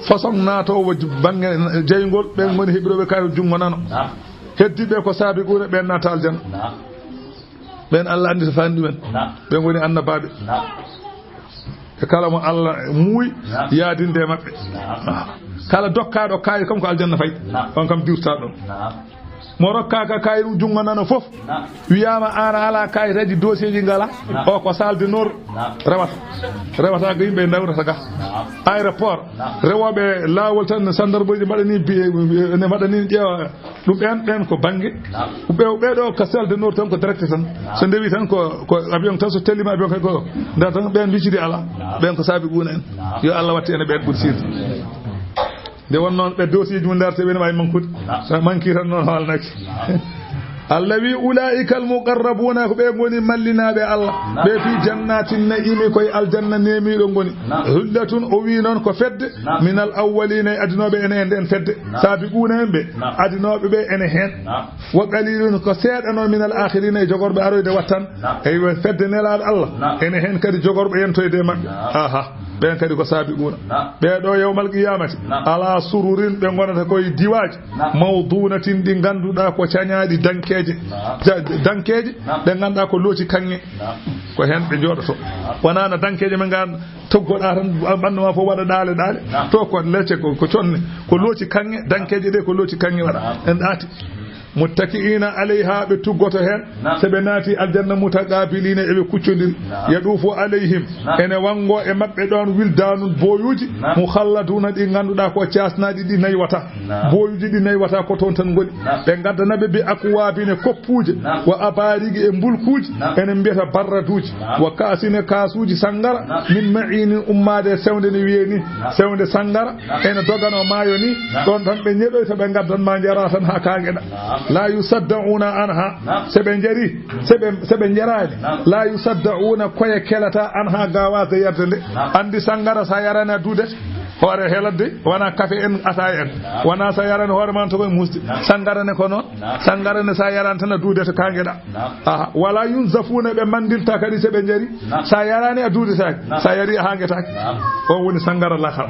Façon naatoowo bannge jeyngol, ɓeen ngoni heɓirooɓe kayita junngo nano. Heddiiɓe ko saabiquuna, ɓeen natta aljanna. Ɓeen Allah anndi to faani ɗumen. Ɓe ngoni annabaaɓe. E kala mo Allah muuyi yaadinde e maɓɓe. Kala dokkaaɗo kaayru kam ko aljanna fayi. On kam diwtaa ɗon. Mo rokkaaka kaayru junngo nano fof, wiyaama aan a alaa kaayitaaji, dossier ji ngalaa. O ko salle d'honneur rewata. Rewata ko yimɓe ndawrata ga. Aéroport, rewooɓe laawol tan, sandarmooji mbaɗanii bi-, ne mbaɗanii ƴeewa. Ɗum ɓeen, ɓeen ko bannge. Ɓe, ɓee ɗo ko salle d'honneur tan, ko direct tan. So ndewi tan ko, ko avion tan, so tellima avion kay ko nda tan, ɓeen micidi alaa. Ɓeen ko saabiquuna en. Yo Allah wattu en e ɓeen ɓuri sirde. Nde won noon ɓe dossier ji mum ndarte, ɓeen waawi mankude. So manki tan noon haalnaki. Allah wi, ulaa'ika al-muqarrabuuna, ko ɓe ngoni mallinaaɓe Allah. Ɓe fi jannatin na'imi, koye aljanna neemiiɗo ngoni. Hullatun, o wi noon ko fedde, minal awwaliina, e adinooɓe ene e ndeen fedde. Saabiquuna en ɓe, adinooɓe ɓe ene heen. Wa qaliilun, ko seeɗa noon, minal aakhiriina, e jogorɓe aroyde wattan. Eywa, fedde Nelaaɗo Allah, ene heen kadi jogorɓe yentoyde e maɓɓe. Aha, ɓeen kadi ko saabiquuna. Ɓee ɗo yawmal qiyaamati, ala sururin, ɓe ngonata koye diwaaji, mawduunatin, ɗi ngannduɗaa ko cañaaɗi, danke Dankeeje, ja-, dankeeje, ɗe ngannduɗaa ko looci kaŋŋe. Ko heen ɓe njooɗoto. Wonaa no dankeeje men ngaan toggoɗaa tan, ɓanndu ma fof waɗa ɗaale, ɗaale. To ko lecce, ko, ko conne, ko looci kaŋŋe, dankeeje ɗe ko looci kaŋŋe waɗa. En ɗaati. Muttaki'ina alayha, ɓe tuggoto heen. So ɓe naati aljanna, mutaqabilina, eɓe kuccondiri. Yadufu alayhim, ene wanngo e maɓɓe ɗoon wildanun, booyuuji, mukhalladuna, ɗi ngannduɗaa ko caasnaaɗi, ɗi naywata. Booyuuji ɗi naywata ko toon tan ngoni. Ɓe ngaddana ɓe bi akwabin, e koppuuje, wa abarigi, e mbulkuuji, enen mbiyata barraduuji, wa ka'sin, e kaasuuji sanngara, min ma'inin, ummaade e sewnde ne wiyee ni, sewnde sanngara, ene dogano maayo ni, ɗoon tan ɓe ñeɗoyta, ɓe ngaddan ma njaraa tan haa kaa ngeɗa. La yusaddauna anha, so ɓe njarii, so ɓe, so ɓe njaraani, la yusaddauna, koye kelata, anha, gaa waasde yarde nde. Anndi sanngara so a yaraani a duudete. Hoore helat de, wonaa kafe en, ataaya en. Wonaa so a yaraani hoore ma to koye muusde. Sanngara ne ko noon. Sanngara ne so a yaraani tan a duudete kaa ngeɗa. Aha, wala yunzafuna, ɓe manndilta kadi so ɓe njarii. So a yaraani a duudetaake. So a yarii a haa ngetaake. O woni sanngara lakara.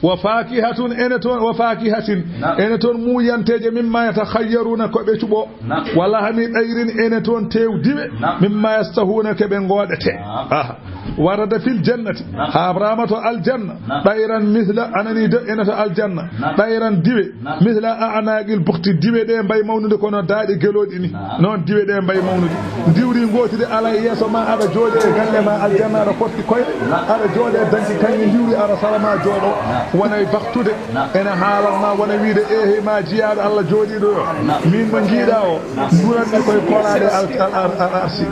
Wa fakihatun, ene toon, wa fakihatin, ene toon muuyanteeje, mimma yatakhayyaruna, ko ɓe cuɓoo. Wa lahmi tayrin, ene toon teew diwe, mimma yashtahuna, ko ɓe ngoodetee. Aha. Warada fil jannati, haabraama to aljanna, tayran mithla, anani de, ene to aljanna, tayran diwe, mithla a'naqil bukhti, diwe ɗe mbayi mawnude kono daaɗe gelooɗi ni. Noon diwe ɗe mbayi mawnude. Ndiwri ngooti de alaa e yeeso ma, aɗa jooɗi e galle ma aljanna, aɗa forti koyɗe, aɗa jooɗi e danki kaŋŋe ndiwri, aɗa sara ma jooɗo, wona e baktude, ene haalan ma, wona wiide, eehi ma jiyaaɗo Allah jooɗiiɗo o, miin mo njiiɗaa o, nduranmi koye koolaaɗe al, al, al, al arsi.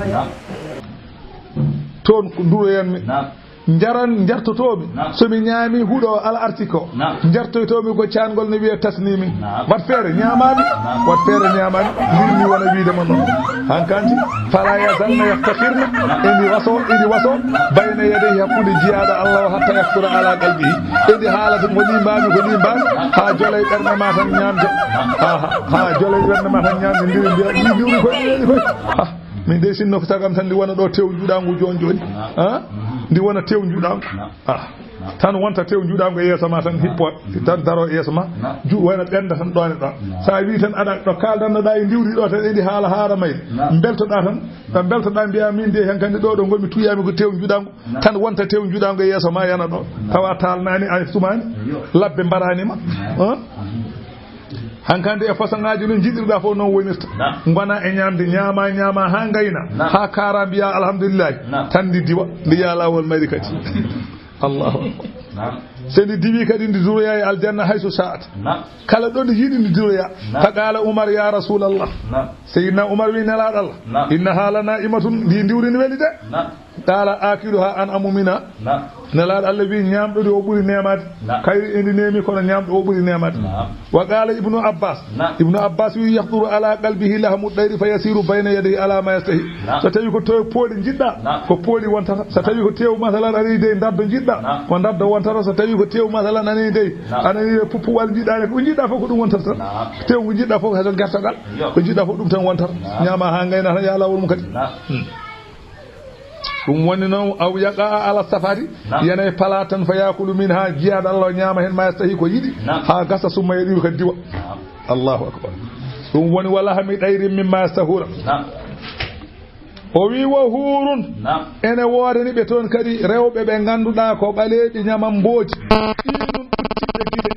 Toon ko nduroyanmi. Njaran, njartotoomi. So mi ñaami huɗo al arsi ko. Njartoytoomi ko caangol ne wiyee tasnimi. Wat feere ñaamaami. Wat feere ñaamaami. Mbirmi wona wiide ma noon. Hankanti, fala yazalna yaftakhirna. Endi waso, endi waso. Bayna yadayhi, hakkunde jiyaaɗo Allah o, hatta yaktura ala qalbihi. Endi haalata ko ni mbaami, ko ni mbaami. Haa jolay ɓernde ma tan ñaamde. Haa, haa, haa jolay ɓernde ma tan ñaamde. Ndiri mbiya, ni ndiwri koy, ni koy. Ah. Min dey sinno ko cagam tan ndi wona ɗo tew njuɗaangu jooni jooni. Ah? Ndi wona tew njuɗaangu. Ah. Tan wonta tew njuɗaangu e yeeso ma tan hippo. Tan daro e yeeso ma. Ju-, wona ɓenda tan ɗoone ɗo. Sa wi tan aɗa ɗo kaldanno ɗa e ndiwri ɗo tan eɗi haala haara may. Beltoɗa tan. Ɗa beltoɗa mbiya min de hen kandi ɗo ɗo ngonmi tuyami ko tew njuɗaangu. Tan wonta tew njuɗaangu e yeeso ma yana ɗo. Tawa talnani a sumani. Labbe mbarani ma. Ah? Hankandi e façon ngaji no jiɗirɗa fof noon wonirta. Naam. Ngona e ñamde, ñaama, ñaama haa ngayna. Naam. Haa kaara mbiya alhamdulillahi. Naam. Tan ndi diwa, ndi yaa laawol mayri kadi. Allahu akbar. Naam. So ndi diwi kadi ndi duroya e aljanna hayso sa'at. Naam. Kala ɗo ndi yiɗi ndi duroya. Naam. Fa qala Umar, ya Rasulallah. Naam. Seydina Umar wi, Nelaaɗo Allah. Naam. Innaha la na'imatun, ndi ndiwri ndi weli de. Naam. Qala akiluha an'amu mina. Naam. Nelaaɗo Allah wi, ñaamɗo ndi o ɓuri neemaade. Naam. Kayri endi neemi kono ñaamɗo o ɓuri neemaade. Naam. Wa qala Ibnu Abbas. Naam. Ibnu Abbas wi, yahduru ala qalbihi lahmu tayri fa yasiru bayna yadayhi ala ma yastahi. Naam. So tawi ko to pooli njiɗɗa, naam, ko pooli wontata. So tawi ko tew masalan aɗa yiɗi dey ndardo njiɗɗa, naam, ko ndardo wontata. So tawi ko tew masalan aɗa yiɗi dey, naam, aɗa yiɗi puppuwal njiɗɗa ne, ko njiɗɗa fof ko ɗum wontata. Naam. Tew ngu njiɗɗa fof ko heto gertogal. Yo. Ko njiɗɗa fof ɗum tan wontata. Naam. Ñaama haa ngayna tan yaa laawol mum kadi. Naam. Hmm. Ɗum woni noon, aw yaqa ala safari, naam, yana e pala tan, fa yakulu minha, jiyaaɗo Allah o ñaama heen ma yastahi ko yiɗi, naam, haa gasa, summa yaɗiru kadi diwa. Naam. Allahu akbar. Ɗum woni wa lahmi tayrin mimma yashtahuna. Naam. O wi wa hurun, naam, ene woodani ɓe toon kadi rewɓe ɓe ngannduɗaa ko ɓaleeɓe ñamambooji. Inun ɓuttiɓe gite,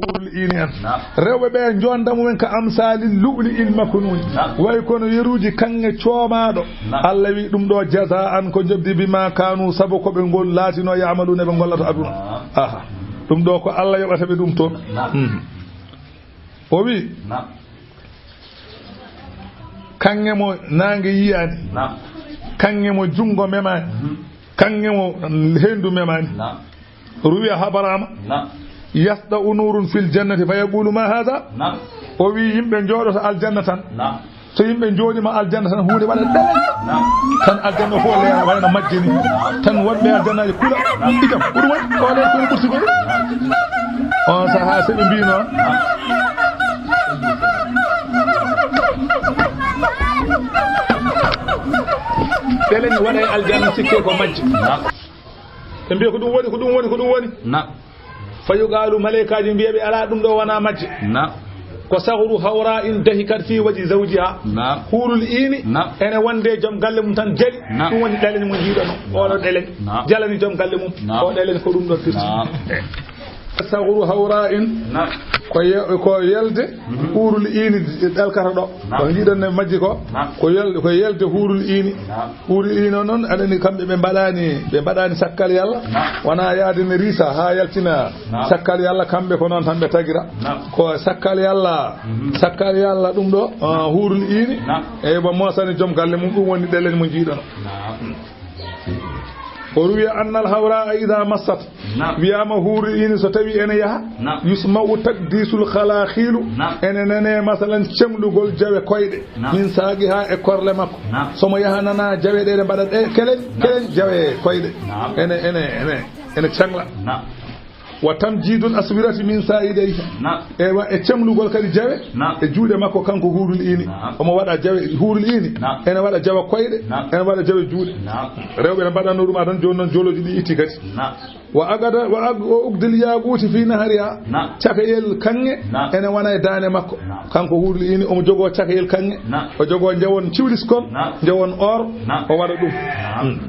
hurul ini en. Naam. Rewɓe ɓe jonda mumen ka amsali lu'lu'il maknun. Naam. Way kono yeruuji kaŋŋe coomaaɗo. Naam. Allah wi ɗum ɗo jazaan ko jobdi bima kanu sabu ko ɓe ngol laatino ya'maluna ɓe ngollata aduna. Naam. Aha. Ɗum ɗo ko Allah yoɓata ɓe ɗum toon. Naam. Hmm. O wi. Naam. Kaŋŋe mo naange yiyaani. Naam. Kaŋŋe mo junngo memaani. Mhm. Kaŋŋe mo henndu memaani. Naam. Ruwiya habaraama. Naam. Yasda'u nurun fil jannati fa yaqulu ma haza? Naam. O wi yimɓe njooɗoto aljanna tan. Naam. So yimɓe njooɗima aljanna tan huunde waɗa ɗele. Naam. Tan aljanna fof leera wayno majje ni. Tan wonɓe aljannaaji kula. Naam. Itam, ko ɗum waɗi? O ɗo ko ɓurti ko. On sahaa so ɓe mbino. Ɗele ne waɗa e aljanna sikke ko majje. Naam. Ɓe mbiya ko ɗum woni, ko ɗum woni, ko ɗum woni. Naam. Fa yuqalu, maleykaaji mbiya ɓe, alaa, ɗum ɗo wona majje. Naam. Ko sahru hawra in dahikat fi waji zawjiha. Naam. Huurul iini. Naam. Ene wonde joom galle mum tan jali. Naam. Ɗum woni ɗelen mo njiiɗon o. Naam. Oɗo ɗelen. Naam. Jalani joom galle mum. Naam. O ɗelen ko ɗum ɗon firti. Naam. Sahru hawra in. Naam. Ko ye-, ko yelde. Mhm. Huurul iini ɗelkata ɗo. Naam. Ko njiiɗon ne majji ko. Naam. Ko yel-, ko yelde huurul iini. Naam. Huurul iini noon, aɗa anndi kamɓe ɓe mbaɗaani, ɓe mbaɗaani sakkal Yalla. Naam. Wona yaade ne riisa haa yaltina. Naam. Sakkal Yalla, kamɓe ko noon tan ɓe tagira. Naam. Ko sakkal Yalla, mhm, sakkal Yalla ɗum ɗo, ah, huurul iini. Naam. Eyi, ba moosani joom galle mum, ɗum woni ɗelen mo njiiɗon. Naam. O ruwiya annal hawra ida massat. Naam. Wiyaama huurul iini so tawi ene yaha. Naam. Yusma'u takdisul khalakhilu. Naam. Ene nane masalan cemlugol jawe koyɗe. Naam. Min saaqiha e korle makko. Naam. Somo yaha nana jawe ɗe, ɗe mbaɗa ɗe kelen, naam, kelen jawe koyɗe. Naam. Ene, ene, ene, ene cangla. Naam. Wa tamjidul aswirati min saidayha. Naam. Ewa e cemlugol kadi jawe. Naam. E juuɗe makko kanko huurul iini. Naam. Omo waɗa jawe huurul iini. Naam. Ene waɗa jawe koyɗe. Naam. Ene waɗa jawe juuɗe. Naam. Rewɓe ne mbaɗanno ɗum, adan jooni noon jolooji ɗi itti kadi. Naam. Wa agada, wa ag-, wa ugdil yaquti fi nahariha. Naam. Cakayel kaŋŋe. Naam. Ene wona e daande makko. Naam. Kanko huurul iini omo jogoo cakayel kaŋŋe. Naam. O jogoo njawon ciwliskon. Naam. Njawon or. Naam. O waɗa ɗum. Naam. Hmm.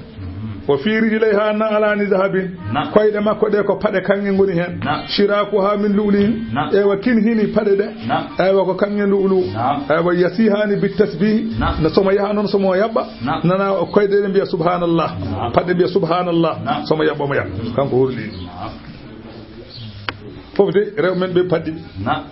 Wa fi rijlayha na'lani zahabin. Naam. Koyɗe makko ɗe ko paɗe kaŋŋe ngoni heen. Naam. Shirakuha min lu'lu'in. Naam. Ewa kin hini paɗe ɗe. Naam. Ewa ko kaŋŋe lu'lu'u. Naam. Ewa yasihani bit tasbih. Naam. Na somo yaha noon somo yaɓɓa. Naam. Nana o koyɗe ɗe mbiya subhanallah. Naam. Paɗe mbiya subhanallah. Naam. Somo yaɓɓa mo yaɓɓa. Kanko huurul iini. Naam. Fof de, rewɓe men ɓe paɗɗi. Naam.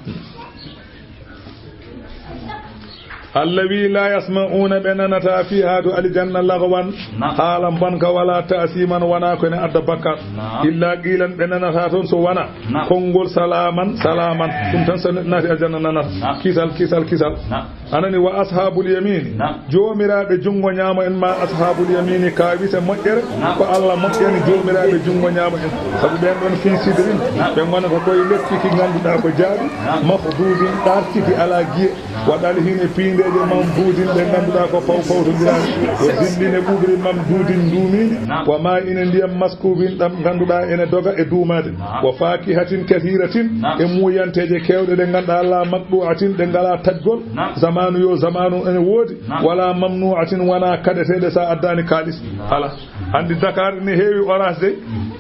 Allah wi, "La yasma'una", ɓe nanata, "fiha", to aljanna, "lagwan", naam, haala bonka, "wala ta'siman", wona ko ene adda bakkat. Naam. "Illa qilan", ɓe nanata toon so wona, naam, konngol, "salaman, salaman". Ɗum tan so neɗɗo naati aljanna nanata. Naam. Kisal, kisal, kisal. Naam. A nani, "Wa ashabul yamini", naam, joomiraaɓe junngo ñaamo en, ma ashabul yamini, kaawise moƴƴere, naam, ko Allah moƴƴani joomiraaɓe junngo ñaamo en. Sabu ɓeen ɗoon fi sidrin, naam, ɓe ngonata koye lekki ki ngannduɗaa ko jaaɓi, naam, makhdudin, ɗaartiki alaa giye, naam, wa dalhin, e piindeeje, mamdudin, ɗe ngannduɗaa ko paw pawtondiraaɗe, wa dillin, e ɓuuɓri, mamdudin, nduumiiɗi, naam, wa ma'in, e ndiyam, maskubin, ɗam ngannduɗaa ene doga e duumaade, naam, wa fakihatin kathiratin, naam, e muuyanteeje keewɗe ɗe ngannduɗaa, la maqdu'atin, ɗe ngalaa taƴgol, naam, zamaanu yo zamaanu ene woodi, naam, wala mamnu'atin, wona kaɗeteeɗe so a addaani kaalis. Naam. Alaa. Anndi Dakar ene heewi orange de,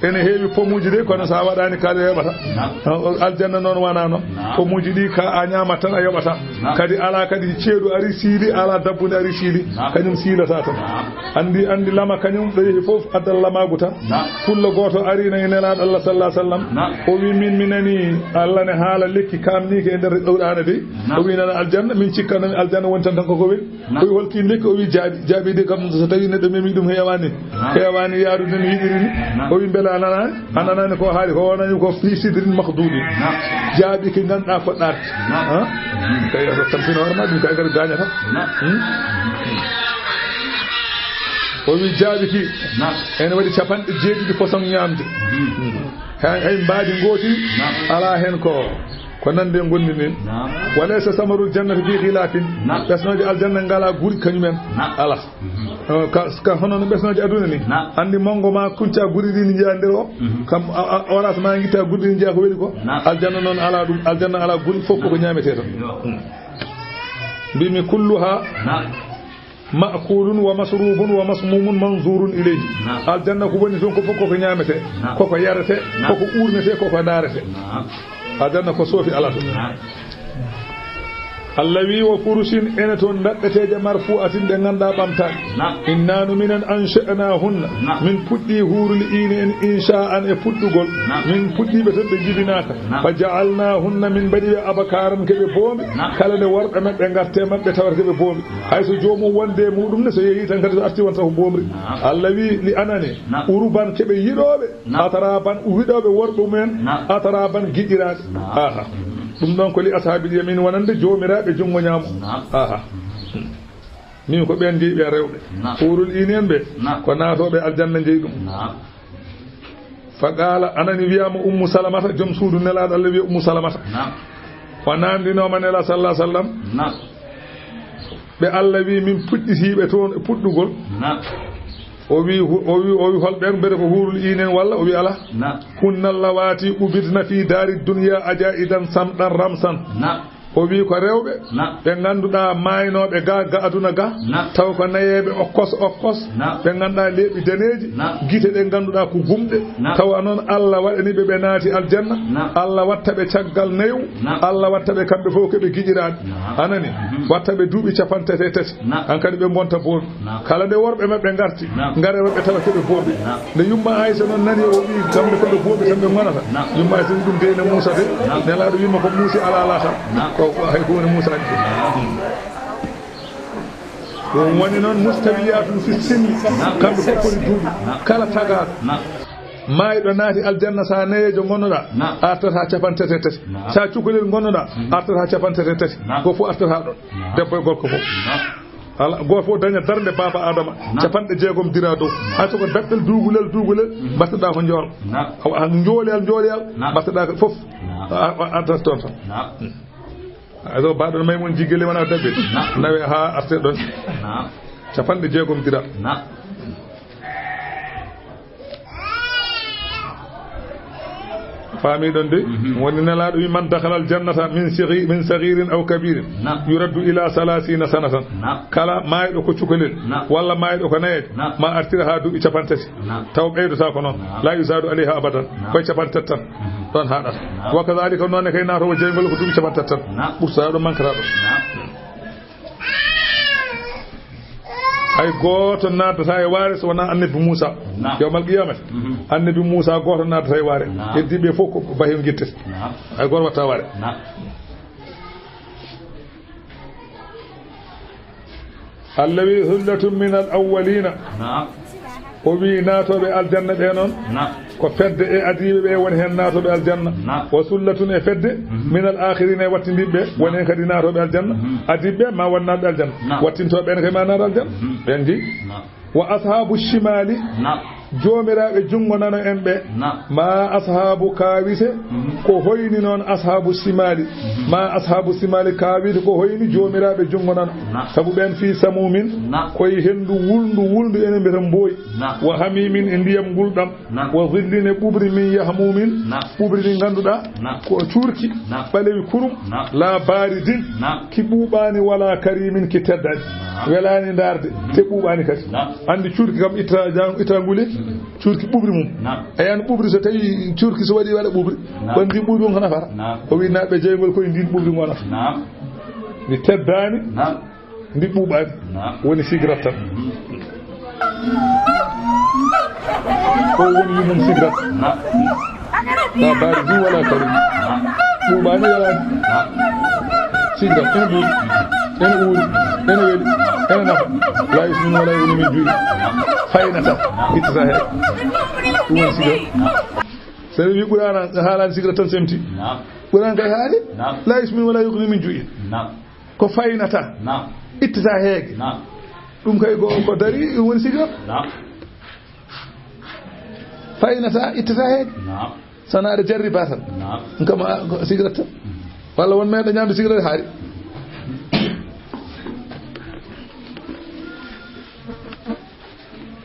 ene heewi pomuuji de, kono so a waɗaani kaalis a yoɓataa. Naam. Aljanna noon wonaa noon. Naam. Pomuuji ɗi ka a ñaamat tan a yoɓataa. Naam. Kadi alaa kadi ceeɗu ari siili, alaa dabbunde ari siili. Naam. Kañum siilataa tan. Naam. Anndi, anndi lama kañum ɗo yehi fof addal lamaagu tan. Naam. Pullo gooto ari na e Nelaaɗo Allah sallallahu alaihi wasallam. Naam. O wi, "Min mi nani Allah ne haala lekki kaamniiki e nder Qur'aana de." Naam. O wi, "Nana aljanna, min cikkanno mi aljanna woni tan, tan koko weli." Naam. O wi, "Hol kiin lekki?" O wi, "Jaaɓi." Jaaɓi de kam so tawi neɗɗo memi ɗum heewaani. Naam. Heewaani yaarude no yiɗiri ni. Naam. O wi, "Mbele a nanaani? A nanaani ko haali ko wonani ko fi sidrin makhdudin." Naam. Jaaɓi ki ngannduɗaa ko ɗaarti. Naam. Ha? Kay a rokkan fino hoore ma ɗum kay kadi gaañata. Naam. Hmm? O wi, "Jaaɓi ki." Naam. Ene waɗi capanɗe jeeɗiɗi façon ñaamde. Hmm. Hmm. Hay, hay mbaadi ngooti, naam, alaa heen ko, ko nande ngonndi ndin. Naam. Wa laysa samarul jannati fi khilafin. Naam. Ɓesnooje aljanna ngalaa guri kañumen. Naam. Alaa. Mhm. Eh, ka, ka hono no ɓesnooje aduna ni. Naam. Anndi manngo ma kunca guri ɗi ndi njiyaa nder o. Mhm. Kam a, a, oras ma ngitta guri ɗi ndi njiyaa ko weli ko. Naam. Aljanna noon alaa ɗum. Aljanna alaa guri, fof koko ñaametee tan. Yo. Mm. Mbimi kulluha. Naam. Ma'kulun wa mashrubun wa masmumun manzurun ilayhi. Naam. Aljanna ko woni toon ko fof koko ñaametee, naam, koko yaretee, naam, koko uurnetee, koko ndaretee. Naam. Aljanna ko soofi alaa toon. Naam. Allah wi, "Wa furushin", ene toon ndaɓɓeteeje, "marfu'atin", ɗe ngannduɗaa ɓamtaaɗe. Naam. "Inna no minen, ansha'nahunna", naam, min puɗɗi huurul iini en, insha'an, e puɗɗugol. Naam. Min puɗɗi ɓe toon ɓe njibinaaka. Naam. "Fa ja'alnahunna", min mbaɗi ɓe, "abkaran", ke ɓe boombi. Naam. Kala nde worɓe maɓɓe ngarti e maɓɓe tawata ke ɓe boombi. Hay so joomum wonde e muɗum ne, so yehi tan kadi so arti wonta ko boomri. Naam. Allah wi, "Li anani", naam, "uruban", ke ɓe yiɗooɓe, naam, "atraban", wiɗooɓe worɓe mumen, naam, "atraban", giɗiraaɓe. Naam. Aha. Ɗum ɗon ko li ashabil yamin wonande joomiraaɓe junngo ñaamo. Naam. Aha. Min ko ɓeen jeyi ɓe rewɓe. Naam. Huurul iini en ɓe, naam, ko naatooɓe aljanna jeyi ɗum. Naam. Fa qaala, a nani wiyaama Ummu Salamata, joom suudu Nelaaɗo Allah wiya Ummu Salamata. Naam. O naamndinooma Nelaaɗo sallallahu alaihi wasallam. Naam. Ɓe Allah wi, "Min puɗɗitii ɓe toon e puɗɗugol." Naam. O wi, hu-, o wi, o wi, "Hol ɓeen, mbele ko huurul iini en walla?" O wi, "Alaa." Naam. "Hunna allawati ubidna fi dari dunya ajaidan samdan ramsan." Naam. O wii ko rewɓe, na, ɓe ngannduɗaa maaynooɓe ga, ga aduna ga, na, taw ko nayeeɓe okkos, okkos, na, ɓe ngannduɗaa leeɓi daneeji, na, gite ɗe ngannduɗaa ko gumɗe, na, tawa noon Allah waɗani ɓe, ɓe naati aljanna, na, Allah watta ɓe caggal nayu, na, Allah watta ɓe kamɓe fof ko ɓe giƴiraaɓe. Na. A nani? Mhm. Watta ɓe duuɓi capanɗe tati e tati. Na. Hankadi ɓe ngonta booɗi. Na. Kala nde worɓe maɓɓe ngarti, na, ngare worɓe tawa keɓe booɓe. Na. Nde yumma Aysa noon nani o wii kamɓe ko ɓe booɓe tan ɓe ngonata. Na. Yumma Aysa wi ɗum deyna Muusa de. Na. Nelaaɗo wima ko muusi alaa laatal. Na. Ko, ko hay ko woni Muusa ni. Na. Ɗum woni noon mustawiyatun fi sinni. Na. Kamɓe fof poti duuɓi. Na. Kala tagaaɗo. Na. Maayɗo naati aljanna, so a nayeejo ngonnoɗaa, na, a artata haa capanɗe tati e tati. Na. So a cukalel ngonnoɗaa, mhm, a artata haa capanɗe tati e tati. Na. Ko fof artata ɗon. Na. Debbo e gorko fof. Na. Ala, gooto fof daña darnde baaba Adama. Na. Capanɗe jeegom dira dow. Na. Hay so ko daɓɓel duugulel, duugulel, mhm, mbatteɗaa ko njool. Na. Awa, han njooleyal, njooleyal, na, mbatteɗaa ko fof. Na. A, a, a artat toon tan. Na. Hay so baɗɗon may mon jiggele wona daɓɓel. Na. Nawe haa arte ɗon. Na. Capanɗe jeegom dira. Na. Faamiɗon de? Mhm. Woni Nelaaɗo wi, "Man dakhala al-jannata min sighi-, min saghirin aw kabirin, na, yuraddu ila salasina sanatan." Na. Kala maayɗo ko cukalel, na, walla maayɗo ko nayeejo, na, ma artira haa duuɓi capanɗe tati. Na. Taw ɓeydotaako noon. Na. La yuzadu alayha abadan. Na. Koye capanɗe tati tan. Mhm. Ɗon haaɗata. Na. Wa kadhalika noon ne kay naatoowo jeyngol ko duuɓi capanɗe tati tan. Na. Ɓurtotaaɗo, mankataaɗo. Na. Hay gooto naatata e waare so wonaa annabi Muusa. Naam. Yawmal qiyamati. Mhm. Annabi Muusa gooto naatata e waare. Naam. Heddiiɓe fof ko bahen gitte. Naam. Hay gooto watta waare. Naam. Allah wi, "Hullatun min al awwalina." Naam. O wi, naatooɓe aljanna ɓe noon. Naam. Ko fedde e adiiɓe ɓe woni heen naatooɓe aljanna. Naam. Wa sullatun e fedde, mhm, min al aakhiriina e wattindiiɓe ɓe, woni heen kadi naatooɓe aljanna. Mhm. Adiiɓe ɓe ma won naatɓe aljanna. Naam. Wattintooɓe ɓe ne kadi ma naata aljanna. Mhm. Ɓen jeyi. Naam. Wa ashaabu shimaali, naam, joomiraaɓe junngo nano en ɓe. Naam. Ma ashaabu kaawite, mhm, ko hoyni noon ashaabu shimaali. Mhm. Ma ashaabu shimaali kaawite ko hoyni joomiraaɓe junngo nano. Naam. Sabu ɓen fii samuumin, naam, koye henndu wulndu, wulndu enen mbiyata mbooyi. Naam. Wa hamiimin e ndiyam ngulɗam. Naam. Wa zillin e ɓuɓri min yahmuumin. Naam. Ɓuɓri ndi ngannduɗaa, naam, ko cuurki, naam, ɓalewi kurum. Naam. Laa baaridin, naam, ki ɓuuɓaani, walaa kariimin, ki teddaani. Naam. Welaani ndaarde, mhm, te ɓuuɓaani kadi. Naam. Anndi cuurki kam itta jang-, itta nguli, mhm, cuurki ɓuɓri mum. Naam. A yiyan ɓuɓri so tawi cuurki so waɗi waɗa ɓuɓri. Naam. Ɓanndi ɓuuɓri on ko nafata. Naam. O wi naatɓe jeyngol koye ndin ɓuɓri ngonata. Naam. Ndi teddaani. Naam. Ndi ɓuuɓaani. Naam. Woni sigrat tan. Mhm. Ko woni yumum sigrat. Naam. Laa baaridin walaa kariim. Naam. Ɓuuɓaani, welaani. Naam. Sigrat ene ɓuuɓi, ene uuri, ene weli, ene nafa. Laa yusminu walaa yughni min juu'i. Naam. Faynata, ittata heen. Ɗum woni sigrat. Naam. So ɓe wi Qur'aana haalaani sigrat tan semti. Naam. Qur'aana kay haali. Naam. Laa yusminu walaa yughni min juu'i. Naam. Ko faynata. Naam. Ittata heege. Naam. Ɗum kay ko, ko dari, ɗum woni sigrat. Naam. Faynata, ittata heege. Naam. Sana aɗa jarriba tan. Naam. Ɗum kam, a, ko sigrat tan. Mhm. Walla won meeɗa ñaamde sigrat haari.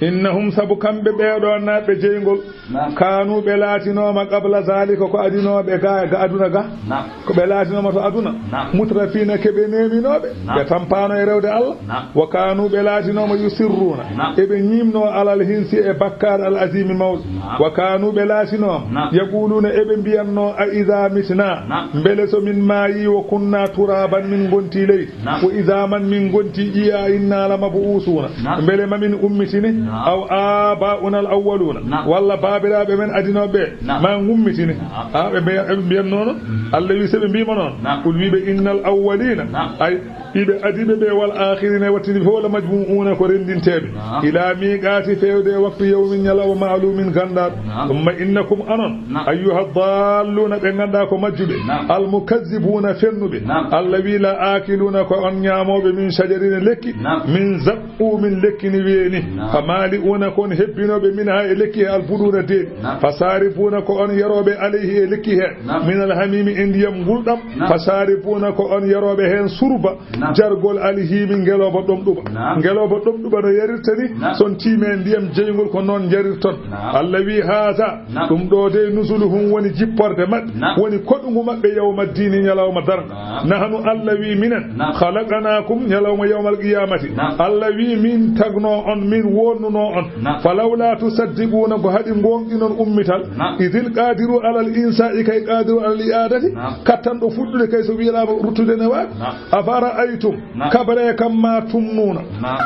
Innahum, sabu kamɓe ɓeeɗo naatɓe jeyngol, naam, kaanu ɓe laatinooma qabla zaalika ko adinooɓe ga, ga aduna ga. Naam. Ko ɓe laatinooma to aduna. Naam. Mutrafiina keɓe neeminooɓe. Naam. Ɓe tampaano e rewde Allah. Naam. Wa kaanu ɓe laatinooma yusirruuna. Naam. Eɓe ñiimnoo alal hinsi e bakkaar al aziimi mawɗo. Naam. Wa kaanu ɓe laatinooma. Naam. Yaquuluuna eɓe mbiyannoo a idaa mitnaa. Naam. Mbele so min maayii wa kunnaa turaaban min ngontii leydi. Naam. Wa izaaman min ngontii ƴiye a innaa la mabuusuuna. Naam. Mbele ma min ummitine. Naam. Aw aabaa'una al awwaluuna. Naam. Walla baabiraaɓe men adinooɓe ɓe. Naam. Ma ngummitine. Naam. A, ɓe mbiya-, ɓe mbiyannoo noon. Mhm. Allah wi so ɓe mbiima noon. Naam. Qul wiiɓe innal awwaliina. Naam. Ay, ɓiɓe adiiɓe ɓe wal aakhiriina e wattindi fof la majmuu'uuna ko renndinteeɓe. Naam. Ilaa miiqaati feewde e waktu yawmin ñalawma ma'luumin ganndaaɗo. Naam. Summa innakum onon. Naam. Ayyuha daalluuna ɓe nganndaa ko majjuɓe. Naam. Al mukazzibuuna fennuɓe. Naam. Allah wi la aakiluuna ko on ñaamooɓe min shajarin lekki. Naam. Min zaqquumin lekki ni weeni. Naam. Fama مالئون ko on hebbinooɓe منها e lekki he البطون deeɗi. نعم. فشاربون ko on yarooɓe عليه e lekki he. نعم. من الحميم e ndiyam ngulɗam. نعم. فشاربون ko on yarooɓe heen شرب. Naam. Jargol الهيم ngelooba ɗomɗuɓa. Naam. Ngelooba ɗomɗuɓa no yarirta ni, naam, so on tiimi e ndiyam jeyngol ko noon njarirton. Naam. Allah wi haza, naam, ɗum ɗo de نزلهم woni jipporde maɓɓe, naam, woni koɗungu maɓɓe يوم الدين ñalawma darnga. Naam. نحن Allah wi minen, naam, خلقناكم ñalawma يوم القيامة. Naam. Allah wi min tagno on, min wonnuno on. Naam. فلولا تصدقون ko haɗi ngoonɗinon ummital. Naam. إذ القادر على الإنشاء kay قادر على الإعادة. Naam. Kattanɗo fuɗɗude kay so wiyaama ruttude ne waawi. Naam. أفرأيتم. Naam. Kabaree kam ما تمنون. Naam.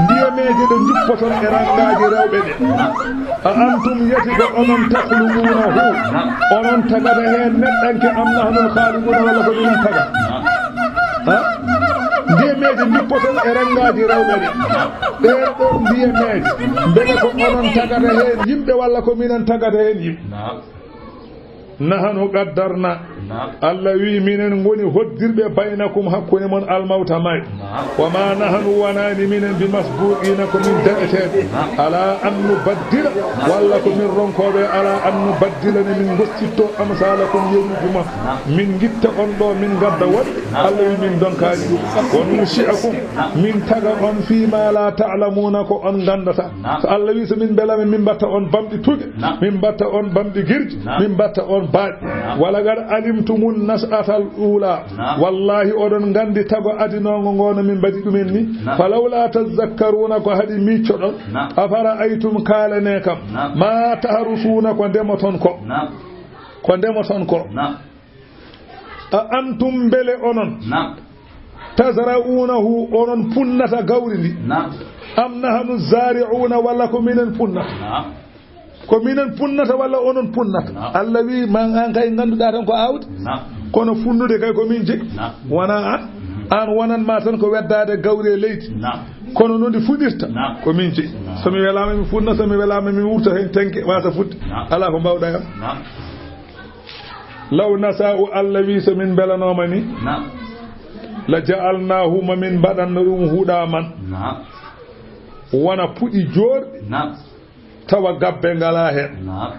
Ndiyameeje ɗe njuppoton e ranngaaji rewɓe ɗe. Naam. أأنتم yati ko onon تخلقونه. Naam. Onon tagata heen neɗɗanke أم نحن الخالقون walla ko minen taga. Naam. Ha? Ndiyameeje njuppoton e ranngaaji rewɓe ɗe. Naam. Ɗeen ɗoon ndiyameeje, mbele ko onon tagata heen yimɓe walla ko minen tagata heen yimɓe? Naam. نحن قدرنا. Naam. Allah wi minen ngoni hoddirɓe بينكم hakkunde mon الموت maayde. Naam. وما نحن wonaani minen بمسبوقين ko min daɗeteeɓe. Naam. على أن نبدل. Naam. Walla ko min ronkooɓe على أن نبدل ne min goccitto أمثالكم yeruuji mon. Naam. Min ngitta on ɗo min ngadda wonɓe. Naam. Allah wi min ndonkaani ɗum. وننشئكم. Naam. Min taga on فيما لا تعلمون ko on nganndata. Naam. So Allah wi so min mbelaama min mbatta on bamɗi tuuɗe. Naam. Min mbatta on bamɗi girji. Naam. Min mbatta on baaɗi. Naam. ولقد علمتم النشأة الأولى. Naam. Wallahi oɗon nganndi tago adinongo ngo no min mbaɗi ɗumen ni. Naam. فلولا تذكرون ko haɗi miiccoɗon. Naam. أفرأيتم kaalane kam. Naam. ما تحرثون ko ndemoton ko. Naam. Ko ndemoton ko. Naam. أأنتم mbele onon. Naam. تزرعونه onon punnata gawri ndi. Naam. أم نحن الزارعون walla ko minen punnata. Naam. Ko minen punnata walla onon punnata. Naam. Allah wi man an kay ngannduɗaa tan ko aawdi. Naam. Kono funnude kay ko min jeyi. Naam. Wona an. Mhm. An wonan ma tan ko weddaade gawri e leydi. Naam. Kono no ndi fuɗirta. Naam. Ko min jeyi. Naam. So mi welaama mi funna, so mi welaama mi wurta heen tenke wasa fuɗde. Naam. Alaa ko mbawɗa e am. Naam. لو نشاء Allah wi so min mbelanooma ni. Naam. لجعلناه ma min mbaɗanno ɗum huɗa man. Naam. Wona puɗi jooɗi. Naam. Tawa gabbe ngalaa heen. Naam.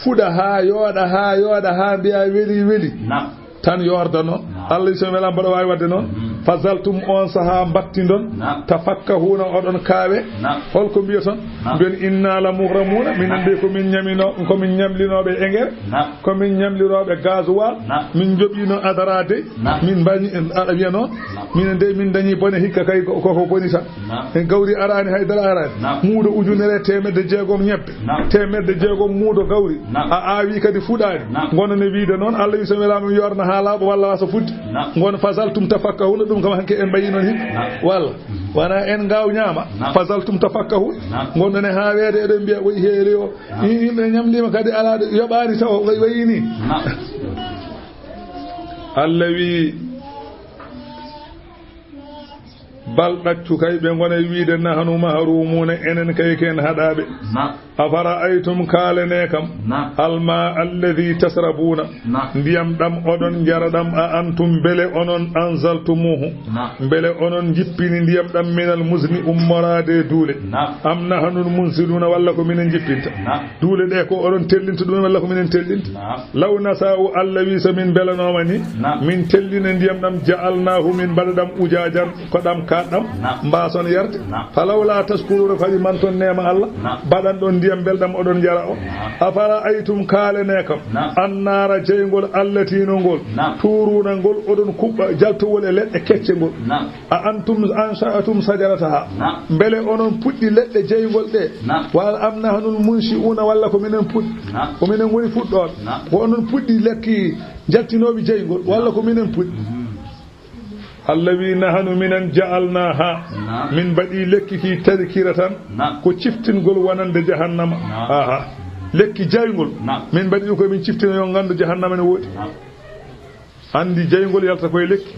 Fuɗa haa yooɗa, haa yooɗa, haa mbiya weli, weli. Naam. Tan yoorda noon. Naam. Allah so wela mbaɗa waawi waɗde noon. Mhm. فظلتم on sahaa mbattindon. Naam. تفكهون oɗon kaawe. Naam. Holko mbiyaton? Naam. Mbiyon إنا لمغرمون. Minen de ko min ñamino, ko min ñamlinooɓe engrais. Naam. Ko min ñamlirooɓe gasoil. Naam. Min njoɓino adara de. Naam. Min mbañi, aɗa wiya noon. Naam. Minen de min dañi bone hikka kay ko, ko, ko boni tan. Naam. En gawri araani, haydara araani. Naam. Muudo ujunere e teemedde jeegom ñebbe. Naam. Teemedde jeegom muudo gawri. Naam. A aawi kadi fuɗaani. Naam. Ngono ne wiide noon, Allah wi so welaama mi yoorna haa laaɓa walla wasa fuɗde. Naam. Ngono فظلتم تفكهون ɗum kam hanke en mbayi noon hikka. Naam. Walla. Mhm. Wona en ngaaw ñaama. Naam. فظلتم تفكهون. Naam. Ngonɗon e haa weede eɗen mbiya woyi heeri o. Naam. Yim-, yimɓe ñamliima kadi alaa ɗo yoɓaani taw o wayi ni. Naam. Allah wi بل ɗaccu kay ɓe ngona e wiide نحن محرومون enen kay ko en haɗaaɓe. Naam. أفرأيتم kaalane kam. Naam. الماء الذي تشربون. Naam. Ndiyam ɗam oɗon njara ɗam أأنتم mbele onon أنزلتموه. Naam. Mbele onon njippini ndiyam ɗam من المزن ummoraade e duule. Naam. أم نحن المنزلون walla ko minen njippinta. Naam. Duule ɗe ko oɗon tellinta ɗum walla ko minen tellinta. Naam. لو نشاء Allah wi so min mbelanooma ni. Naam. Min tellina ndiyam ɗam جعلناه min mbaɗa ɗam أجاجا ko ɗam kaaɗɗam. Naam. Mbaason yarde. Naam. فلولا تشكرون ko haɗi manton neema Allah. Naam. Mbaɗan ɗon ndiyam mbelɗam oɗon njara o. Naam. أفرأيتم kaalane kam. Naam. النار jeyngol التي no ngol. Naam. تورون ngol oɗon kuɓɓa jaltowol e leɗɗe kecce ngol. Naam. أأنتم أنشأتم شجرتها. Naam. Mbele onon puɗɗi leɗɗe jeyngol ɗe. Naam. Walla أم نحن المنشئون walla ko minen puɗɗi. Naam. Ko minen ngoni fuɗɗooɓe. Naam. Ko onon puɗɗi lekki jaltinooɓe jeyngol walla ko minen puɗɗi. Mhm. Allah wi نحن minen جعلناها. Naam. Min mbaɗi lekki ki تذكرة. Naam. Ko ciftingol wonande jahannama. Naam. Aha. Lekki jeyngol. Naam. Min mbaɗi ɗum ko min ciftina yo nganndu jahannama ne woodi. Naam. Anndi jeyngol yalta koye lekki.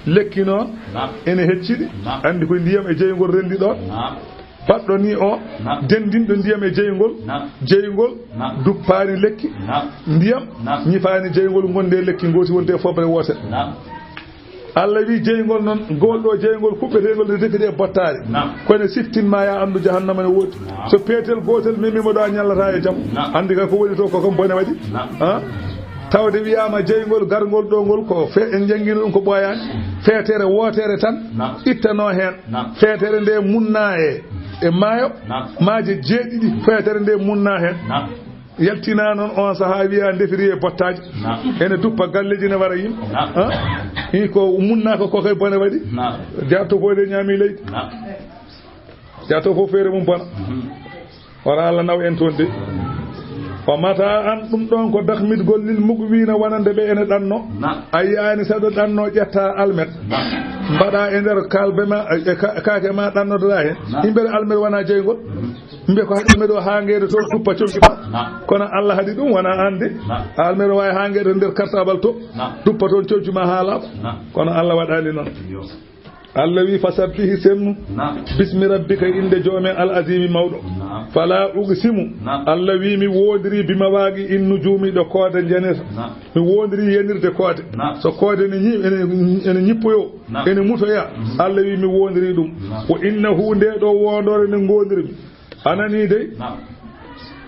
Lekki noon, naam, ene heccidi. Naam. Anndi ko ndiyam e jeyngol renndi ɗon. Naam. Baɗɗo ni o, naam, denndinɗo ndiyam e jeyngol. Naam. Jeyngol, naam, duppaani lekki. Naam. Ndiyam, naam, ñifaani jeyngol, ngonde e lekki ngooti, wonde e fooɓre wootere. Naam. Allah wi jeyngol noon, ngol ɗo jeyngol kuɓɓeteengol ne defiri e bottaari. Naam. Kono siftin ma ya anndu jahannama ne woodi. Naam. So peetel gootel memi mo ɗo a ñallata e jam. Naam. Anndi ka ko woni to ko kam bone waɗi. Naam. Ha? Tawde wiyaama jeyngol garngol ɗo ngol ko fe-, en janngino ɗum ko ɓooyaani. Feetere wootere tan. Naam. Ittano heen. Naam. Feetere nde munna e, e maayo. Naam. Maaje jeeɗiɗi feetere nde munna heen. Naam. Yaltina noon on sahaa wiya ndefiri e bottaaji. Naam. Ene duppa galleji ne wara yimɓe. Naam. Ha? Hi ko munna ko ko kay bone waɗi. Naam. Jatto fof de ñaami leydi. Naam. Jatto fof feere mum bona. Mhm. Wara Allah naw en toon de. Wa mata an ɗum ɗon ko dakmitgol lil mukwiina wonande ɓe ene ɗanno. Naam. A yiyaani saɗa ɗanno ƴetta almet. Naam. Mbaɗa e nder kalbe ma, e ka-, kaake ma ɗannotoɗa heen. Naam. Yimɓe almet wona jeyngol. Mhm. Mbiya ko haɗi almeɗo haa ngeeɗo to duppa comci ma. Naam. Kono Allah haɗi ɗum wona an de. Naam. Almeɗo waawi haa ngeeɗo nder cartable to. Naam. Duppa toon comci ma haa laaɓa. Naam. Kono Allah waɗaani noon. Yo. Allah wi fasabbihi sennu. Naam. Bismi rabbika innde joome al azimi mawɗo. Naam. Fala uqsimu. Naam. Allah wi mi woondiri bima waagi in nujumi ɗo koode njanir. Naam. Mi woondiri yenirde koode. Naam. So koode ne ñi-, ene, ene ñippoyo. Naam. Ene mutoya. Mhm. Allah wi mi woondiri ɗum. Naam. Wa innahu nde ɗo woondore nde ngoondirmi. Anani dey? Naam.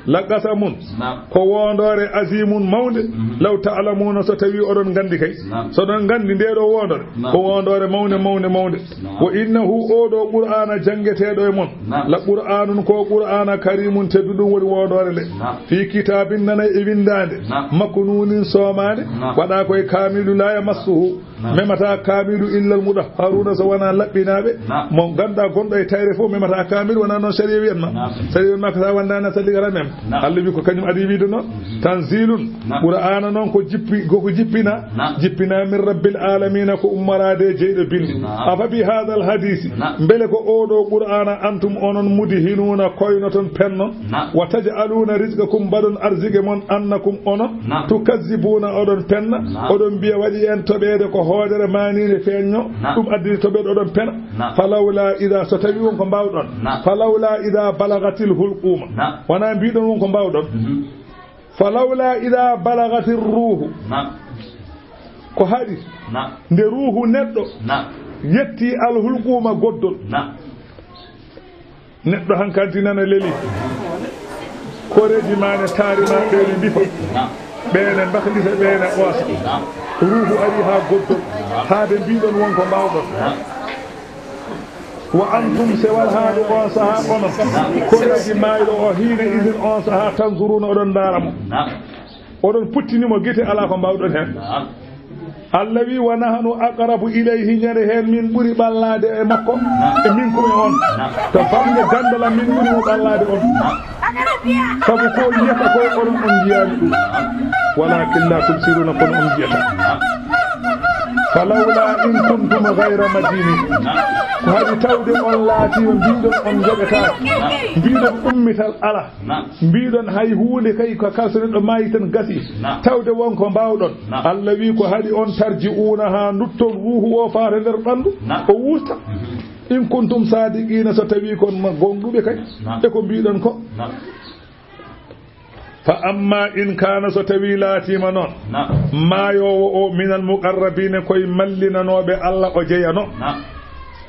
Laqasamun. Naam. Ko woondoore azimun mawnde. Mhm. Law ta'lamuna so tawi oɗon nganndi kay. Naam. So oɗon nganndi nde ɗo woondoore. Naam. Ko woondoore mawnde, mawnde, mawnde. Naam. Wa innahu o ɗo Qur'aana janngeteeɗo e mon. Naam. La Qur'aanun ko Qur'aana karimun tedduɗum woni woondoore le. Naam. Fi kitaabin nana e winndaande. Naam. Maknuunin soomaande. Naam. Waɗa koye kaamilu la yamassuhu. Naam. Memata kaamilu illal mutahharuuna so wonaa laɓɓinaaɓe. Naam. Mo ngannduɗaa gonɗo e tayre fof memata kaamilu wonaa noon sariya wiyan ma. Naam. Sariya wiyan ma ko sa wanndaani a salli kala mem. Naam. Allah wi ko kañum adi wiide noon. Mhm. Tanzilun. Naam. Qur'aana noon ko jippi, ko, ko jippina. Naam. Jippina min rabbil aalamiina ko ummoraade e jeyɗo binndi. Naam. Afa bi haadal hadiisi. Naam. Mbele ko oo ɗo Qur'aana antum onon mudhinuuna koynoton pennon. Naam. Wa taj'aluuna rizqakum mbaɗon arzike mon annakum onon. Naam. Tukazzibuuna oɗon penna. Naam. Oɗon mbiya waɗi en toɓeede ko hoodere maaniinde feeñno. Naam. Ɗum addini toɓeede oɗon pena. Naam. Falawla ida so tawi won ko mbaawɗon. Naam. Falawla ida balagatil hulquuma. Naam. Wona mbiɗon won ko mbaawɗon. Mhm. Falawla ida balagatir ruuhu. Naam. Ko haɗi. Naam. Nde ruuhu neɗɗo. Naam. Yetti al hulquuma goddol. Naam. Neɗɗo hankanti nana leli. Koreeji ma ne taari ma ɓe ne mbifa. Ɓe ne mbaklita ɓe ne ɓoosa. Ruuhu ari haa goddol. Haa de mbiɗon won ko mbaawɗon. Wa antum sewal haa ɗo on sahaa onon. Koreeji maayɗo o hiina idin on sahaa tanzuruna oɗon ndaara mo. Oɗon puttini mo gite alaa ko mbaawɗon heen. Allah wi wa nahnu aqrabu ilayhi ñande heen min ɓuri ɓallaade e makko e minkum e on. To bannge ganndal am min ɓuri mo ɓallaade on. Sabu ko yiyata ko oɗon on njiyaani ɗum. Walakin la tubsiruna kono on njiyata. Falawla in kuntum ghayra madinin. Ko haɗi tawde on laatiima mbiɗon on njoɓetaake. Mbiɗon ummital ala. Naam. Mbiɗon hay huunde kay ko kala so neɗɗo maayi tan gasi. Naam. Tawde won ko mbaawɗon. Naam. Allah wi ko haɗi on tarji'uuna haa ndutton ruuhu o faata nder ɓanndu. Naam. O wusta. Mhm. In kuntum saadiqiina so tawi kon ma gonɗuɓe kay. Naam. E ko mbiɗon ko. Naam. Fa amma in kaana so tawi laatiima noon. Naam. Maayoowo o minal muqarrabiina koye mallinanooɓe Allah o jeyano. Naam.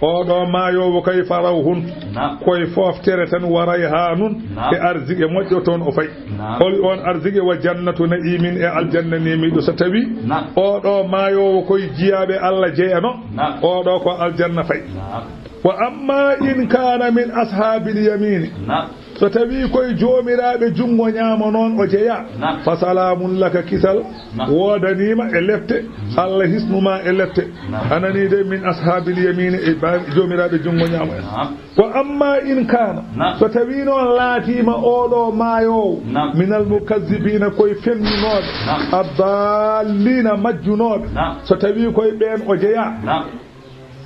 Oɗo maayoowo kay farawhun. Naam. Koye fooftere tan wa rayhaanun. Naam. E arzike moƴƴo toon o fayi. Naam. Holi on arzike wa jannatu na'imin e aljanna nemiɗo so tawi. Naam. Oɗo maayoowo koye jiyaaɓe Allah jeyano. Naam. Oɗo ko aljanna fayi. Naam. Wa amma in kaana min ashaabil yamiini. Naam. So tawi koye joomiraaɓe junngo ñaamo noon o jeyaa. Naam. Fa salaamun laka kisal. Naam. Woodaniima e lepte. Mhm. Allah hisnuma e lepte. Naam. A nanii de min ashaabil yamiini e ba-, joomiraaɓe junngo ñaamo en. Naam. Wa amma in kaana. Naam. So tawi noon laatiima oɗo maayoowo. Naam. Minal mukazzibiina koye fennunooɓe. Naam. Addaalliina majjunooɓe. Naam. So tawi koye ɓeen o jeyaa. Naam.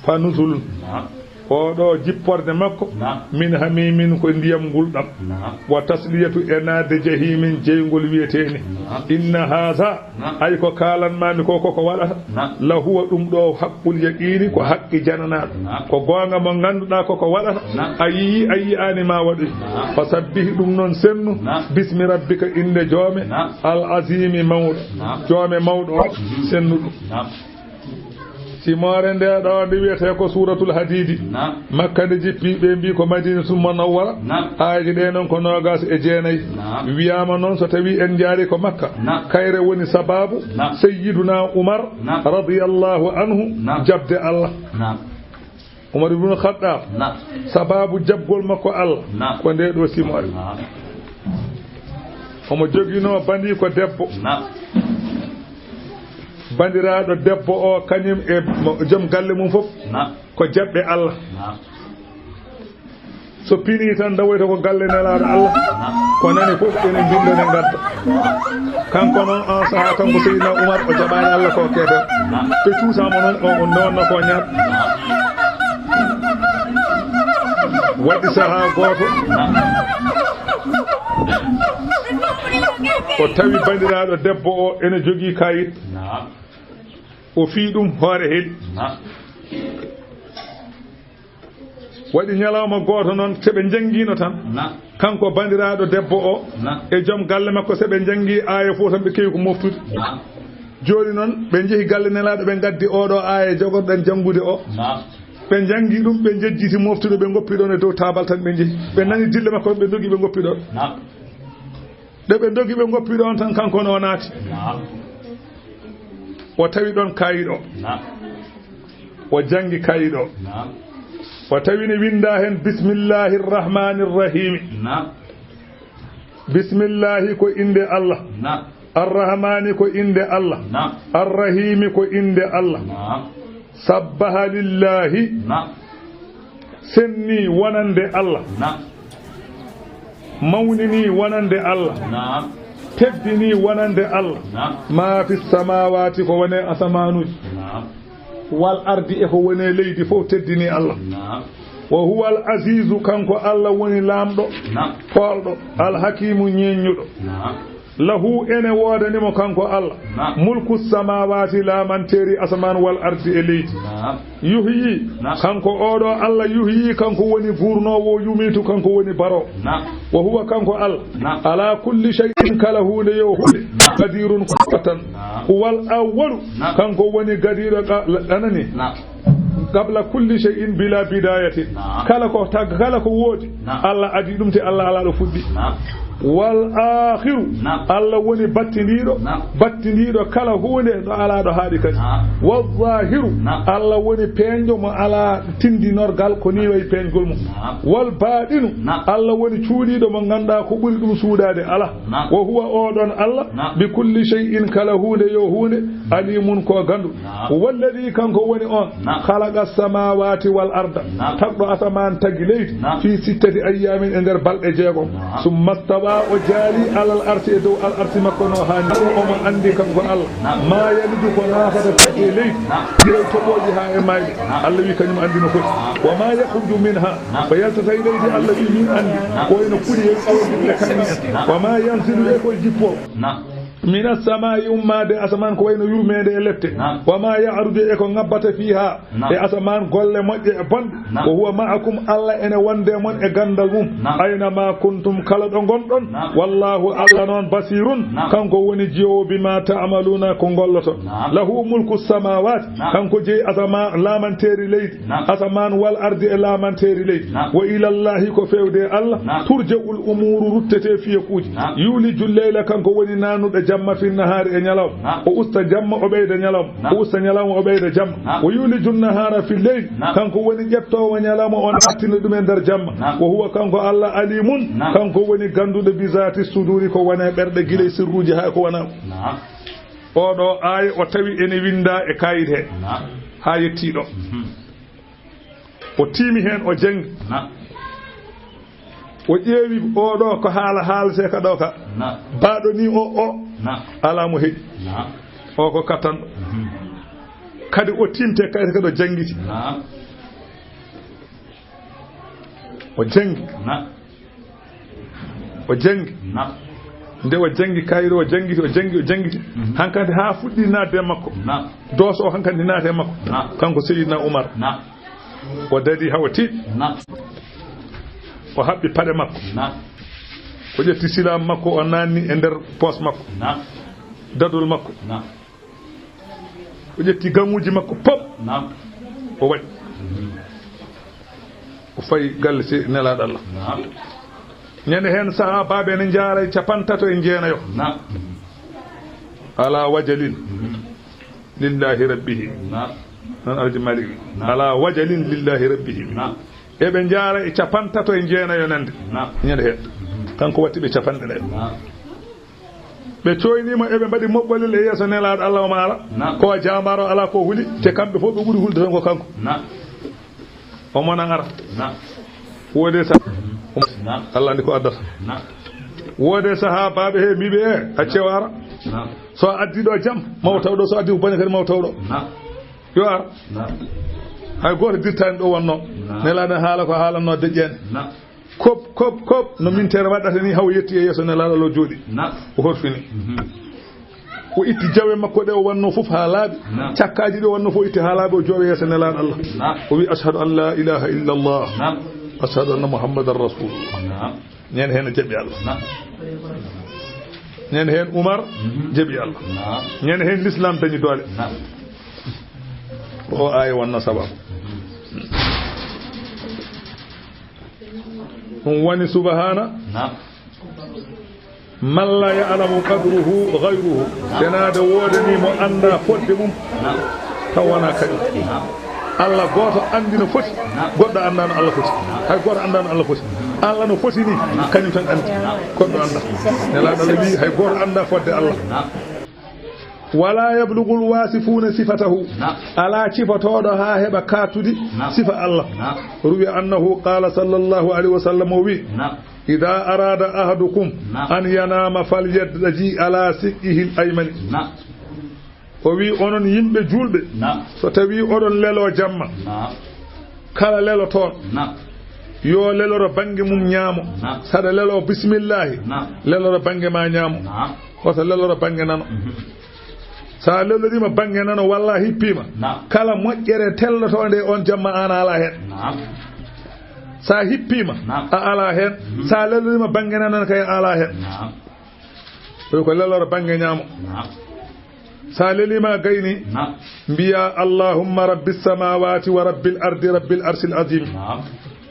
Fa nuzulun. Naam. Oɗo jipporde makko. Naam. Min hamimin ko ndiyam ngulɗam. Naam. Wa tasliyatu e naatde jahimin jeyngol wiyeteeni. Naam. Inna haadha. Naam. Ay ko kaalanmaami ko koko waɗata. Naam. La huwa ɗum ɗo haqqul yaqiini ko haqqi jananaaɗo. Naam. Ko goonga mo ngannduɗaa koko waɗata. Naam. A yiyii a yiyaani ma waɗoy. Naam. Fa sabbih ɗum noon sennu. Naam. Bismi rabbika innde joome. Naam. Al azimi mawɗo. Naam. Joome mawɗo o. Mhm. Sennu ɗum. Naam. Timoore nde ɗo nde wiyetee ko Suuratul Hadiidi. Naam. Makka nde jippi, ɓe mbii ko Madiinatul Munawwara. Naam. Aayeeje ɗe noon ko noogaas e jeenayi. Naam. Wiyaama noon so tawii en njaarii ko Makka. Naam. Kayre woni sabaabu. Naam. Sayyidunaa Umar. Naam. Radiyallaahu anhu. Naam. Jaɓde Allah. Naam. Umar ibnul Khattaab. Naam. Sabaabu jaɓgol makko Allah. Naam. Ko ndee ɗoo timoore. Naam. Omo joginoo bandiiko debbo. Naam. Bandiraaɗo debbo o, kañum e mo-, joom galle mum fof, naam, ko jaɓɓe Allah. Naam. So pinii tan, dawoyta ko galle Nelaaɗo Allah. Naam. Ko nani fof ene mbinnda, ne ngadda. Kanko noon, on sahaa, kanko Seydina Umar, o jaɓaani Allah ko keefe. Naam. Ɓe cuusaama noon, o, o newna ko ñaat. Naam. Waɗi sahaa gooto. Naam. O tawi bandiraaɗo debbo o ene jogii kayit. Naam. O fii ɗum hoore hel. Naam. Waɗi ñalawma gooto noon, so ɓe njanngiino tan. Naam. Kanko bandiraaɗo debbo o, naam, e joom galle makko, so ɓe njanngi aaya fof tan, ɓe kewi ko moftude. Naam. Jooni noon, ɓe njehi galle Nelaaɗo, ɓe ngaddi oo ɗoo aaya jogorɗen janngude o. Naam. Ɓe njanngi ɗum, ɓe njejjiti moftude, ɓe ngoppi ɗoon e dow taabal tan, ɓe njehi. Ɓe nani dille makko, ɓe ndogi, ɓe ngoppi ɗoon. Naam. Nde ɓe ndogi, ɓe ngoppi ɗoon tan, kanko ne o naati. Naam. O tawi ɗoon kayit o. Naam. O janngi kayit o. Naam. O tawi ne winndaa heen, "Bismillahi Rahmaani Rahimi." Naam. Bismillahi ko innde Allah. Naam. Arrahmaani ko innde Allah. Naam. Arrahimi ko innde Allah. Naam. Sabbaha lillahi. Naam. Sennii wonande Allah. Naam. Mawninii wonande Allah. Naam. Teddinii wonande Allah. Naam. Maa fi samaawaati, ko woni e asamaanuuji. Naam. Wal ardi, e ko woni e leydi fof, teddinii Allah. Naam. Wa huwa al aziizu, kanko Allah woni laamɗo, naam, poolɗo, al hakiimu, ñeeññuɗo. Naam. Lahu, ene woodani mo kanko Allah, naam, mulku samaawaati, laamanteeri asamaan, wal ardi, e leydi. Naam. Yuhyi, naam, kanko oo ɗoo Allah, yuhyi, kanko woni guurnoowo, yumiitu, kanko woni baroowo. Naam. Wa huwa, kanko Allah, naam, ala kulli shay'in, kala huunde yo huunde, naam, qadirun, ko kattan. Naam. Huwal awwalu, naam, kanko woni gadiiɗo ka-, anani. Naam. Qabla kulli shay'in bila bidayatin. Naam. Kala ko tag-, kala ko woodi, naam, Allah adii ɗum, te Allah alaa ɗo fuɗɗi. Naam. Wal aakhiru, naam, Allah woni battindiiɗo, naam, battindiiɗo kala huunde ɗo alaa ɗo haaɗi kadi. Naam. Wal zaahiru, naam, Allah woni peeñɗo mo alaa tindinorgal, ko nii wayi peeñgol mum. Naam. Wal baaɗinu, naam, Allah woni cuuɗiiɗo mo ngannduɗaa ko ɓuri ɗum suuɗaade alaa. Naam. Wa huwa, oo ɗoon Allah, naam, bi kulli shay'in, kala huunde yo huunde, alimun, ko ganndu. Naam. Huwa alladhi, kanko woni on, naam, khalaqa samawati wal arda, naam, tagɗo asamaan, tagi leydi, naam, fi sittati ayyamin, e nder balɗe jeegom. Naam. Summa stawa, o jaali, alal arsi, e dow al arsi makko no haani. Ɗum omo anndi kanko Allah. Naam. Ma yaliju, ko naatata fii e leydi, naam, gila e toɓooji haa e maayɓe. Naam. Allah wi kañum anndi no foti. Naam. Wa ma yakhruju minha, naam, ko yaltata e leydi, Allah wi min anndi. Naam. Ko wayno kuɗi e awdi e kañum en. Naam. Wa ma yanzilu, e ko jippoo. Naam. Mina samaa'i, ummaade asamaan, ko wayno yurmeende e lepte. Naam. Wa ma ya'ruju, e ko ŋabbata fiiha, naam, e asamaan, golle moƴƴe e bonɗe. Naam. Wa huwa ma'akum, Allah ene wonde mon e ganndal mum. Naam. Ayna ma kuntum, kala ɗo ngonɗon. Naam. Wallahu, Allah noon, basirun, naam, kanko woni jiyoowo, bima ta'maluna, ko ngolloton. Naam. Lahu mulku samawati, naam, kanko jeyi asama-, laamanteeri leydi. Naam. Asamaan, wal ardi, e laamanteeri leydi. Naam. Wa ilallahi, ko feewde e Allah, naam, turja'ul umuuru, ruttete fiyekuuji. Naam. Yuliju leyla, kanko woni nanuɗo jamma, fi nahaari, e ñalawma. Naam. O usta jamma, o ɓeyda ñalawma. Naam. O usta ñalawma, o ɓeyda jamma. Naam. Wa yuliju nahaara fi leyl, naam, kanko woni ƴettoowo ñalawma, o nattina ɗum e nder jamma. Naam. Wa huwa, kanko Allah, alimun, naam, kanko woni gannduɗo, bi zati suduri, ko woni e ɓerɗe, gila e sirruuji haa e ko wonaa. Naam. Oo ɗoo aaya o tawi ene winndaa e kaayit he. Naam. Haa yettii ɗo. Mhm. O tiimi heen, o janngi. Naam. O ƴeewi oo ɗoo ko haala haaletee ka ɗoo ka. Naam. Baaɗo nii o, o. Naam. Alaa mo heɗi. Naam. O ko kattanɗo. Mhm. Kadi o tiimte kadi, kadi o janngiti. Naam. O janngi. Naam. O janngi. Naam. Nde o janngi kayre, o janngiti, o janngi, o janngiti. Mhm. Hankadi haa fuɗɗi naatde e makko. Naam. Dooso o hankadi naati e makko. Naam. Kanko Seydina Umar. Naam. O darii haa o tiiɗi. Naam. O haɓɓi paɗe makko. Naam. O ƴetti silaamu makko, o naanni e nder poos makko. Naam. Dadol makko. Naam. O ƴetti gaŋuuji makko pop. Naam. O waɗi. O fayi galle si nelaaɗo Allah. Naam. Ñande heen sahaabaaɓe ne njaara e capantato e jeenayo. Naam. Ala wajalin lillahi rabbihim. Naam. Noon Alhaji Malik wi. Naam. Ala wajalin lillahi rabbihim. Naam. Eɓe njaara e capantato e jeenayo nande. Naam. Ñande heen. Kanko watti ɓe capanɗe nayo. Naam. Ɓe cooyniima, eɓe mbaɗi moɓɓolel e yeeso nelaaɗo Allah, o maara. Naam. Ko o jaamaaro, alaa ko huli, te kamɓe fof ɓe ɓuri hulde tan ko kanko. Naam. Omo na ara. Naam. Woodee sa-, Naam. Allah anndi ko addata. Naam. Woodee sahaabaaɓe he mbiiɓe, e, accee o ara. Naam. So a addi ɗo jam, maw taw ɗo, so addi ko bone kadi maw taw ɗo. Naam. Yo ar. Naam. Hay gooto dirtaani ɗo wonnoo. Naam. Nelaaɗo haala ko haalannoo deƴƴeende. Naam. Kop, kop, kop, no minteere waɗata ni, haw yetti e yeeso nelaaɗo Allah o jooɗi. Naam. O horfini. Mhm. O itti jawe makko ɗe o wannoo fof haa laaɓi. Naam. Cakkaaji ɗi o wannoo fof o itti haa laaɓi, o jooɗo yeeso nelaaɗo Allah. Naam. O wi, "Ashhadu an la ilaha illa Allah. Naam. Ashhadu anna Muhammadan Rasulullah." Naam. Ñande heen o jaɓi Allah. Naam. Ñande heen Umar Mhm. jaɓi Allah. Naam. Ñande heen l'islam dañi doole. Naam. Ko o aaya wonnoo sababu. Ɗum woni subhaana Naam. man la ya'lamu qadruhu ghayruhu. Senaade woodani mo anndaa fodde mum. Naam. Taw wonaa kañum. Naam. Allah gooto anndi no foti, Naam. goɗɗo anndaa no Allah foti. Naam. Hay gooto anndaa no Allah foti. Allah no foti ni, Naam. kañum tan anndi. Naam. Goɗɗo anndaa. Nelaaɗo Allah wi, hay gooto anndaa fodde Allah. Naam. Wala yablughul wasifuuna sifatahu. Naam. Alaa cifotooɗo haa heɓa kaatudi Naam. sifa Allah. Naam. Ruwi annahu qaala sallallahu alayhi wa sallam, o wi, Naam. "Idha arada ahadukum Naam. an yanama falyadji ala shiqqihi al-aymani." Naam. O wi, "Onon yimɓe juulɓe, Naam. so tawi oɗon lelo jamma, Naam. kala lelo toon, Naam. yo leloro bannge mum ñaamo. Naam. Saɗa lelo bismillahi, Naam. leloro bannge ma ñaamo. Naam. Wota leloro bannge nano." Mhm. Sa leloriima bannge nano walla a hippiima, Naam. kala moƴƴere tellotoonde on jamma an a alaa heen. Naam. Sa hippiima, Naam. a alaa heen. Mhm. Sa leloriima bannge nano kay a alaa heen. Naam. Ɗo ko leloro bannge ñaamo. Naam. Sa leliima gayni, Naam. mbiya, "Allahumma rabbi samawati wa rabbil ardi rabbil arshil azim." Naam.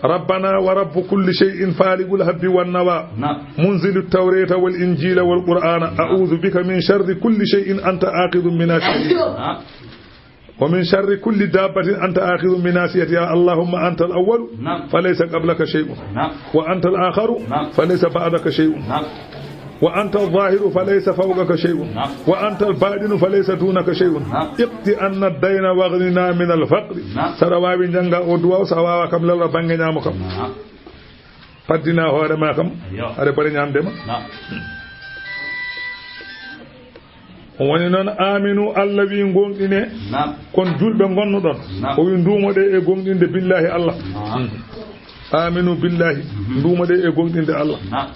"Rabbana wa rabbu kulli shay'in faliqul habbi wan nawa. Naam. Munzilut tawrata wal injila wal qur'ana. A'udhu bika min sharri kulli shay'in anta akhidhun bi nasiyatiha. Naam. Wa min sharri kulli dabbatin anta akhidhun bi nasiyatiha. Allahumma antal awwalu Naam. falaysa qablaka shay'un. Naam. Wa antal akharu Naam. falaysa ba'daka shay'un. Naam. Wa anta adh-dhahiru falaysa fawqaka shay'un. Naam. Wa anta al-batinu falaysa dunaka shay'un. Naam. Iqdi anna ad-dayna waghnina min al-faqri." Naam. Saɗa waawi njannga o duwaaw, sa waawa kam lelora bannge ñaamo kam. Naam. Paddina hoore ma kam. Ayyo. Aɗa bari ñaamde ma. Naam. O woni noon, "Aminu, Allah wi, gooŋɗine." Naam. Kon julɓe ngonnoɗon. Naam. O wi, "Nduumoɗe e gooŋɗinde billahi Allah." Naam. "Aminu billahi." Mhm. Nduumoɗe e gooŋɗinde Allah. Naam.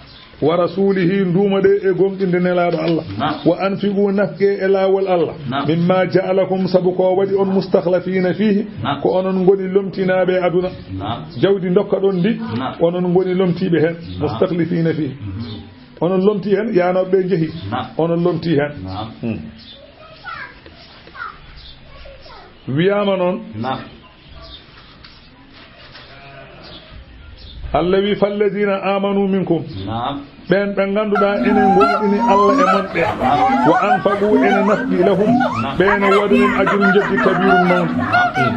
"Wa rasulihi", nduumoɗe e gooŋɗinde nelaaɗo Allah. Naam. "Wa anfiqu", nafqe e laawol Allah. Naam. "Mimma ja'alakum", sabu ko waɗi on, "mustakhlafina fihi", Naam. ko onon ngoni lomtinaaɓe e aduna. Naam. Jawdi ndokkaɗon ndi, Naam. onon ngoni lomtiiɓe heen. Naam. "Mustakhlafina fihi." Mhm. Onon lomtii heen, yaanooɓe ɓe njehi. Naam. Onon lomtii heen. Naam. Hmm. Wiyaama noon, Naam. Allah wi, "Falladina amanu minkum." Naam. Ɓeen ɓe ngannduɗaa ene ngooɗini Allah e mon ɓe. Naam. "Wa anfaqu", ene nafqi, "lahum", Naam. ɓe ene woodani ajrun, njoɓdi, kabirun, mawni. Naam.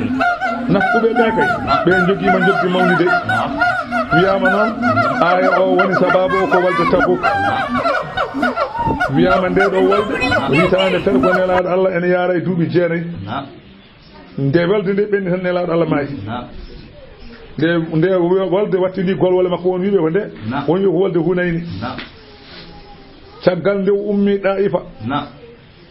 Nafquɓe ɓe kay, ɓe njogiima njoɓdi mawni de. Naam. Wiyaama noon, aaya o woni sababu o ko walde Tabuk. Wiyaama nde ɗo walde, hitaande fergo nelaaɗo Allah ene yaara e duuɓi jeenayi. Naam. Nde walde nde ɓenni tan nelaaɗo Allah maayi. Naam. Nde, nde walde wattidi golwole makko, won wiiɓe ko nde, Naam. won wiiɓe ko walde Hunayni. Naam. Caggal nde o ummi Ɗaa'ifa. Naam.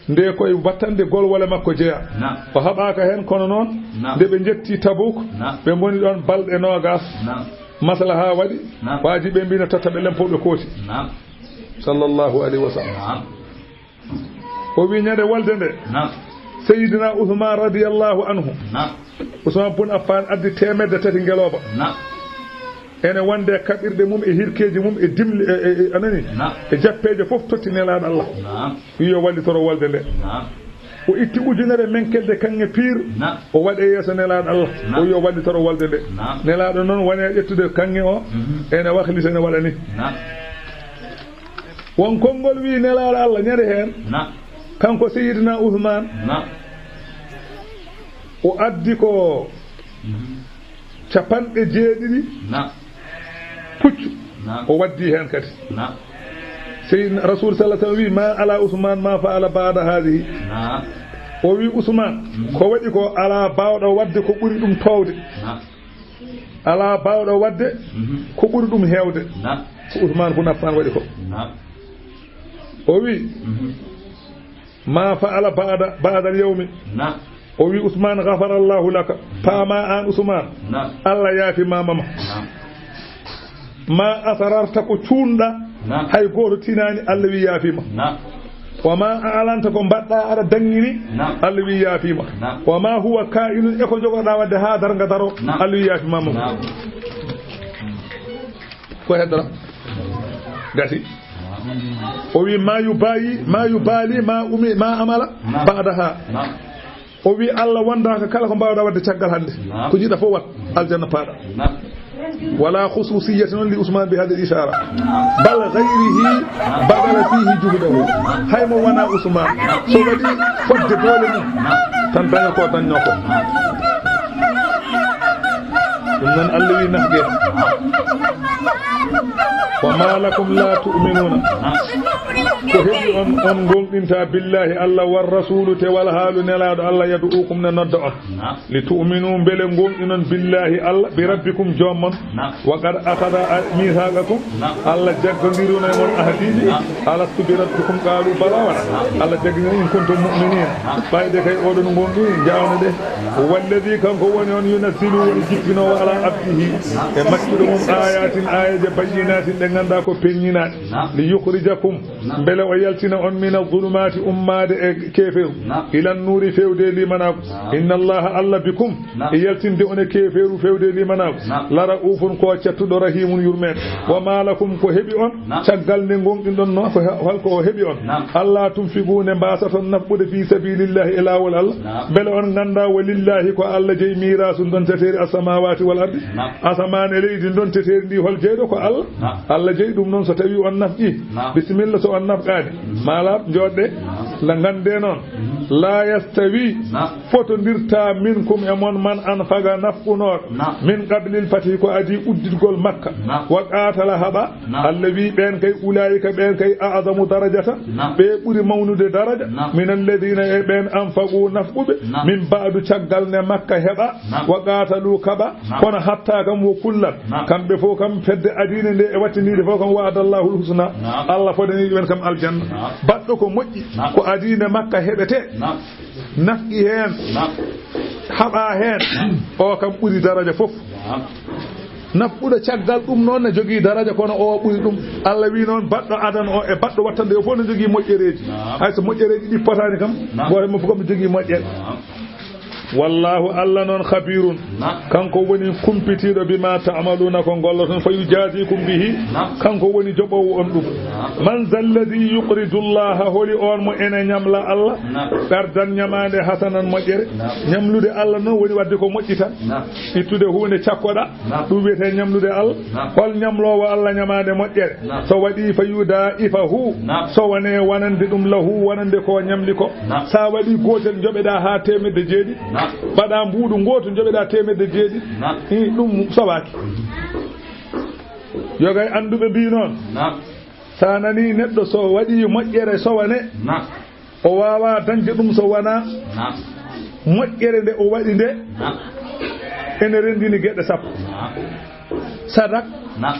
Nde koye battande golwole makko jeya. Naam. O haɓaaka heen, kono noon, Naam. nde ɓe njetti Tabuk, Naam. ɓe ngoni ɗoon balɗe noogas. Naam. Maslaha waɗi, Naam. waaji ɓe mbiino totta ɓe lempo ɓe kooti. Naam. Sallallahu alayhi wa sallam. Naam. O wi ñande walde nde, Naam. Seydina Usmaan radiyallahu anhu, Naam. Usmaan bun Affaan addi teemedde tati ngelooba. Naam. Ene wonde kaɓirɗe mum e hirkeeji mum e dimli, e, e, e, a nani? Naam. E jappeeje fof totti nelaaɗo Allah. Naam. Wi yo wallitoro walde nde. Naam. O itti ujunere menkelde kaŋŋe piir, na, o waɗi e yeeso Nelaaɗo Allah, na, o yo wallitoro wolde nde. Na. Nelaaɗo noon woni e ƴettude kaŋŋe o, mhm, ene wahlita, ene waɗa ni. Na. Won konngol wi Nelaaɗo Allah ñande heen, na, kanko Seydina Usmaan, na, o addi ko, mhm, capanɗe jeeɗiɗi, na, puccu. Na. O waddi heen kadi. Na. Seydina Rasul sallallahu alaihi wasallam wi, "Ma ala Usmaan ma fa'ala ba'da hadhihi." Na. O wi, "Usmaan, mhm, ko waɗi ko, alaa baawɗo waɗde ko ɓuri ɗum toowde." Na. Alaa baawɗo waɗde, mhm, ko ɓuri ɗum heewde. Na. Ko Usmaan bun Affaan waɗi ko. Na. O wi, mhm, "Ma fa'ala ba'da, ba'dal yawmi." Na. O wi, "Usmaan, ghafarallahu laka." Paama aan Usmaan. Na. Allah yaafi ma mama. Na. Ma asrarta ko cuunɗa. Na. Hay gooto tinaani, Allah wi yaafi ma. Na. Wa ma a'lanta ko mbaɗɗa aɗa daŋŋini. Na. Allah wi yaafi ma. Na. Wa ma huwa ka'inun e ko jogoɗa waɗde haa darnga daro. Na. Allah wi yaafi ma mama. Na. Ko heddora? Gasi. O wi, "Ma yubayi, ma yubali, ma umi, ma amala, na, ba'daha." Na. O wi, "Allah wondaaka kala ko mbaawɗa waɗde caggal hannde. Na. Ko njiɗɗa fof waɗ, aljanna paaɗa." Na. Wala khususiyati noon li Usmaan bi hadhihi ishara. Na. Bal ghayrihi badala fihi juhdahu. Hay mo wona Usmaan, so waɗi fodde doole mum, na, tan daña ko dañno ko. Na. Ɗum noon Allah wi nafge. "Wa ma lakum la tu'minuna." Ko heɓi on, on gonɗinta billahi Allah war rasulu te wal haalu Nelaaɗo Allah yad'ukum ne nodda on. Li tu'minu mbele gonɗinon billahi Allah bi rabbikum joom mon. Wa qad akhadha mithaqakum. Allah jaggondiruna e mon ahdiiji. Alastu bi rabbikum qalu bala wala. Allah jaggini in kuntum mu'minin. Ɓayde kay oɗon gonɗini jawno de. Walladhi kanko woni on yunazzilu woni jippinowo ala abdihi e maccuɗo mum ayatin ayaje bayyinatin ɗe ngannda ko peññinaaɗe. Li yukhrijakum mbele o yaltina on mina zulumati ummaade e keeferu. Ilan nuuri fewde limanaaku. Inna Allaha Allah bikum e yaltinde on e keeferu fewde limanaaku. La ra'ufun ko cattuɗo rahimun yurmeeɗo. Wa ma lakum ko heɓi on caggal nde gonɗinɗon no ko he-, holko o heɓi on. Allah tunfiqu nde mbasaton nafqude fi sabilillahi e laawol Allah. Mbele on ngannda wa lillahi ko Allah jeyi mirasu ndonteteeri as-samawati wal ardi. Asamaan e leydi ndonteteeri ndi hol jeyɗo ko Allah. Allah jeyi ɗum noon so tawi on nafqi. Bisimilla so on nafqaani. Mala jooɗɗe la ngannde noon. La yastawi fotondirta minkum e mon man anfaqa nafqunooɗo min qablil fathi ko adi udditgol Makka. Wa qatala haɓa. Allah wi ɓeen kay ulaa'ika ɓeen kay a'zamu darajata. Ɓe ɓuri mawnude daraja. Min alladhina e ɓeen anfaqu nafquɓe. Min ba'du caggal ne Makka heɓa. Wa qatalu kaɓa. Kono hatta kam wo kullan. Kamɓe fof kam fedde adiine nde e wattiniide fof kam wa'adallahu l-husna. Allah fodani ɓeen kam aljanna. Baɗɗo ko moƴƴi. Ko adiine Makka heɓete. Nafqi heen. Haɓa heen. O kam ɓuri daraja fof. Nafquɗo caggal ɗum noon ne jogii daraja, kono o ɓuri ɗum. Allah wi noon, baɗɗo adan o e baɗɗo wattande o fof ne jogii moƴƴereeji. Naam. Hay so moƴƴereeji ɗi potaani kam, naam, gooto e mum fof kam ne jogii moƴƴere. Naam. Wallahu, Allah noon, khabirun, naam, kanko woni kumpitiiɗo, bima ta'maluna, ko ngolloton, fa yujazikum bihi, naam, kanko woni joɓoowo on ɗum. Naam. Man zal ladhi yuqridu Allaha, holi on mo ene ñamla Allah, naam, qardan, ñamaande, hasanan, moƴƴere. Naam. Ñamlude Allah noon woni waɗde ko moƴƴi tan. Naam. Ittude huunde cakkoɗa, naam, ɗum wiyetee ñamlude Allah. Naam. Hol ñamloowo Allah ñamaande moƴƴere? Naam. So waɗi, fa yudaa'ifahu, naam, so wone wonande ɗum lahu, wonande ko ñamli ko. Naam. Sa waɗi gootel, njoɓeɗa haa teemedde jeeɗiɗi. Naam. Mbaɗa mbuuɗu ngootu, njoɓeɗa teemedde jeeɗiɗi. Naam. I, ɗum sowaaki. Yogay annduɓe mbii noon. Naam. Sa nani neɗɗo so waɗi moƴƴere sowane, naam, o waawaa dañde ɗum so wonaa, naam, moƴƴere nde o waɗi nde, naam, ene renndini geɗe sappo. Naam. Sadak, naam,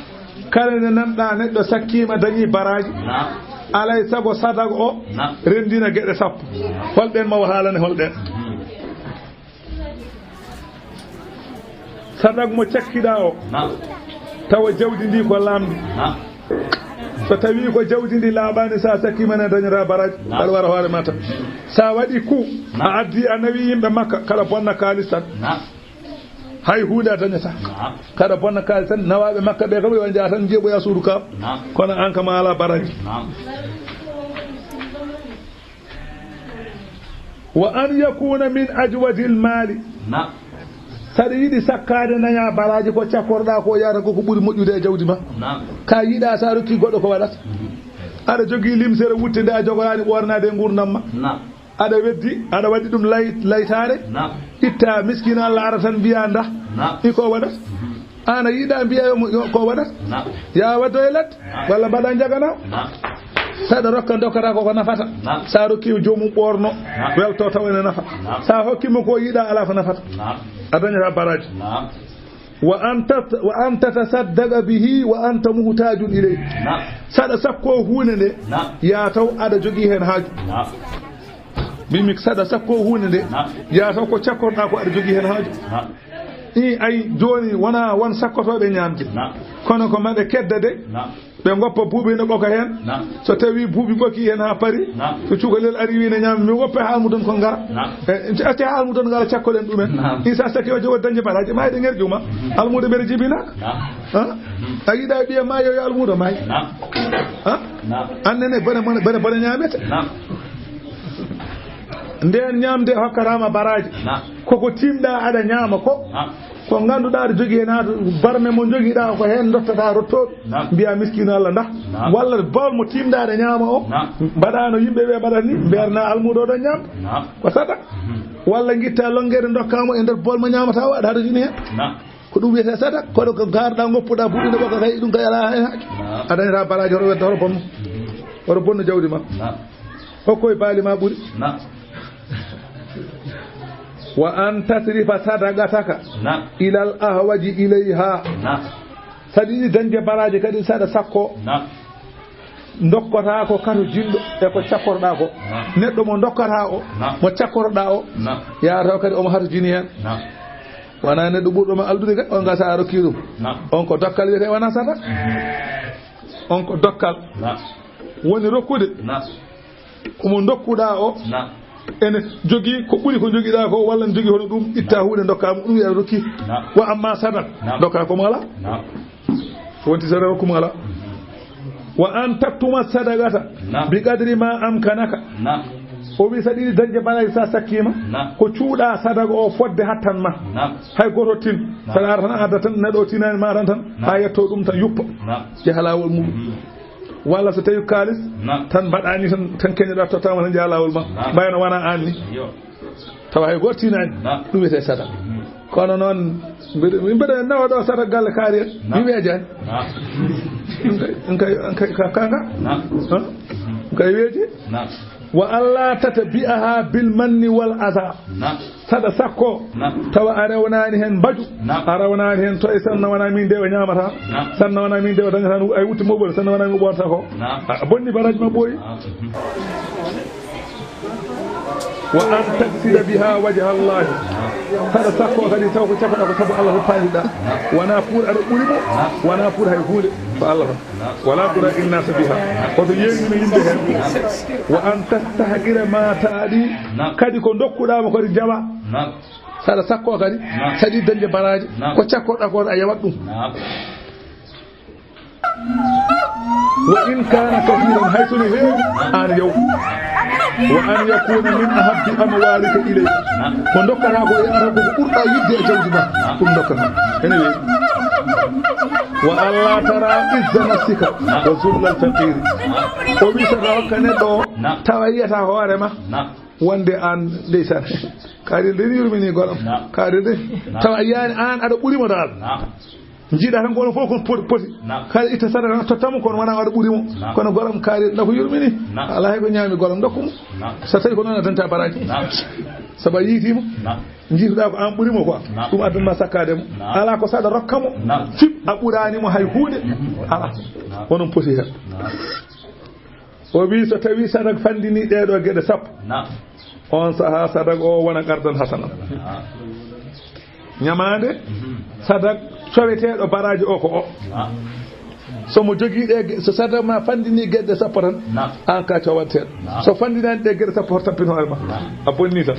kala nde nanɗa neɗɗo sakkiima dañi baraaji, naam, alay sago sadak o, naam, renndina geɗe sappo. Naam. Hol ɗeen ma o haalane hol ɗeen? Hmm. Sadak mo cakkiɗa o, naam, tawa jawdi ndi ko laamndi. Naam. So tawi ko jawdi ndi laaɓaani, sa sakkima ne dañata baraaji. Naam. Aɗa wara hoore ma tan. Sa waɗi ku, naam, a addi a nawi yimɓe Makka, kaɗa bonna kaalis tan. Naam. Hay huunde a dañata. Naam. Kaɗa bonna kaalis tan, nawaaɓe Makka ɓe kam yo njaha tan njeeɓoya suudu Kaaba. Naam. Kono an kam a ala baraaji. Naam. Wa an yakuna min ajwadil mali. Naam. Saɗa yiɗi sakkaade naña baraaji ko cakkorɗaa ko yaata ko ko ɓuri moƴƴude e jawdi ma. Naam. Ka yiɗa sa rokki goɗɗo ko waɗata. Mhm. Aɗa jogii limsere wutte nde a jogoraani ɓoornaade e nguurndam ma. Naam. Aɗa weddi, aɗa waɗi ɗum lay-, laytaare. Naam. Itta miskiino Allah ara tan mbiya nda. Naam. I ko waɗata. Mhm. An a yiɗa mbiya yo mo, yo ko waɗata. Naam. Ya waddo e lat. Naam. Walla mbaɗa njagana. Naam. Saɗa rokka dokkata ko ko nafata. Naam. Sa rokki joomum ɓoorno. Naam. Welto taw ene nafa. Naam. Sa hokki mo ko yiɗa ala ko nafata. Naam. A dañata baraaji. Naam. Wa an tat-, wa an tatasaddaqa bihi wa anta muhtajun ilayhi. Naam. Saɗa sakko huunde nde. Naam. Ya taw aɗa jogii heen haaju. Naam. Mbimi saɗa sakko huunde nde. Naam. Ya taw ko cakkorɗaa ko aɗa jogii heen haaju. Naam. I ay jooni wona won sakkotooɓe ñaamde. Naam. Kono ko maɓe kedda de. Naam. Ɓe ngoppa buubi ne ɓoka heen. Naam. So tawi buubi ɓoki heen haa pari. Naam. So cukalel ari wi ne ñaama mi woppe haa almudon ko ngara. Naam. E, acca haa almudon ngara cakkoɗen ɗumen. Naam. Isa sakki o jowo dañde baraaji ma eɗen ŋerƴu ma. Mhm. Almudo mbere jibina. Naam. Ha? Mhm. A yiɗa ɓiya ma yo, yo almudo may. Naam. Ha? Naam. An nene bone, bone, bone, bone ñaamete. Naam. Nden ñaamde hokkatama baraaji. Naam. Koko tiimɗa aɗa ñaama ko. Naam. Ko ngannduɗaa aɗa jogii heen haa barme mo njogiɗaa ko heen ndottata rottooɓe. Naam. Mbiya miskiino Allah nda. Naam. Walla bol mo tiimɗa aɗa ñaama o. Naam. Mbaɗano yimɓe ɓe mbaɗat ni, mbeerna almuudo ɗo ñaam. Naam. Ko saɗa. Mhm. Walla ngitta longere ndokka mo e nder bol mo ñaamata o, aɗa haɗa jini heen. Naam. Ko ɗum wiyetee saɗa, kono ko garɗa ngoppuɗa buɗɗude ɓoka kay, ɗum kay alaa heen haqqe. Naam. A dañata baraaji hoto wedda, hoto bonno. Mhm. Hoto bonno jawdi ma. Naam. Hokkoy baali ma ɓuri. Naam. Wa an tasrifa sadaqataka. Naam. Ilal ahwaji ilayha. Naam. Saɗa yiɗi dañde baraaji kadi saɗa sakko. Naam. Ndokkata ko kato jinɗo e ko cakkorɗa ko. Naam. Neɗɗo mo ndokkata o, naam, mo cakkorɗa o, naam, yaata o kadi omo hato jini heen. Naam. Wona neɗɗo ɓurɗo ma aldude kadi, on ga sa a rokki ɗum. Naam. On ko dokkal wiyete wona saɗa. Mhm. On ko dokkal. Naam. Woni rokkude. Naam. Omo ndokkuɗa o. Naam. Ene jogii ko ɓuri ko jogiɗa ko, walla ne jogii hono ɗum, itta, naam, huunde ndokka mo, ɗum wiya rokki. Naam. Wa amma sadaq, naam, ndokka ko mo ala. Naam. So wonti sadaq ko mo ala. Mhm. Wa an taktuma sadaqata, naam, bi qadri ma amkanaka. Naam. O wi saɗa yiɗi dañde baraaji sa sakkima, naam, ko cuuɗa sadaq o fodde hattan ma. Naam. Hay goto tin. Naam. Saɗa ara tan adda tan neɗɗo o tinani ma tan tan, naam, ha yetto ɗum tan yuppa. Naam. Yaha laawol mum. Mhm. Walla so tawi kaalis, naam, tan mbaɗani tan, tan keñoɗa tottama tan jaa laawol ma. Naam. Mbayno wona an ni. Yo. Tawa hay goto tinani. Naam. Ɗum wiyete sadaq. Mhm. Kono noon, mbeɗa, mbeɗa nawa ɗo sadaq galle kaari en. Naam. Mi weejaani. Naam. Ɗum kay, ɗum kay, ɗum kay ka, kanga. Naam. Ha? Ɗum kay weeji. Naam. Wa alla tatbi'aha bil manni wal adha. Naam. Saɗa sakko. Naam. Tawa a rewnaani heen mbaju. Naam. A rewnaani heen toye, sanna wona min de o ñaamata. Naam. Sanna wona min de o dañata, ay wutti moɓol, sanna wona min ɓoorata ko. Naam. A bonni baraaji ma ɓooyi. Naam. Wa an taksida biha wajha Allah. Saɗa sakko kadi taw ko cakoɗa ko sabu Allah ko paaliɗa. Naam. Wona pour aɗa ɓuri mo. Naam. Wona pour hay huunde. Ko Allah tan. Wala tura innasa biha. Koto yeeŋina yimɓe heen. Wa an tastahqira ma taadi. Naam. Kadi ko ndokkuɗa mo kadi jawa. Naam. Saɗa sakko kadi. Naam. Saɗi dañde baraaji. Naam. Ko cakkoɗa ko a yewat ɗum. Naam. Wa in kana kathiran, hay so ne heewi, an yaw. Wa an yakuna min ahabbi amwalika ilayka. Ko ndokkata ko yahata ko ɓurɗa yidde e jawdi ma. Ɗum ndokkata. Ene weeɓi. Wa alla tara izza nafsika wa zulla al faqiri. O wi saɗa hokka neɗɗo o, tawa yiyata hoore ma. Wonde an, ndeysaan. Kaari de yurmini goɗɗo. Naam. Kaari de. Naam. Tawa a yiyaani an aɗa ɓuri mo dal. Naam. Njiiɗa tan goɗɗo fof ko poti, poti. Naam. Kala itta sadaka tan totta mo, kono wona aɗa ɓuri mo. Naam. Kono goɗɗo am kaari na ko yurmini. Naam. Alaa hay ko ñaami goɗɗo am, ndokku mo. Naam. So tawi ko noon a dañta baraaji. Naam. Sabu a yiiti mo. Naam. Njiituɗa ko an ɓuri mo quoi. Naam. Ɗum addan ma sakkaade mo. Naam. Alaa ko saɗa rokka mo. Naam. Fip a ɓuraani mo hay huunde. Mhm. Alaa. Naam. Onon poti heen. Naam. O wi so tawi sadak fandini ɗeɗo geɗe sappo. Naam. On saha sadak o wona qardan hasana. Naam. Ñamaande, mhm, sadak coweteɗo baraji o ko o. Naam. So mo jogi ɗe ge-, so sadak ma fandini geɗe sappo tan, naam, an ka cowanteɗo. Naam. So fandinani ɗe geɗe sappo, hoto tampin hoore ma. Naam. A bonni tan.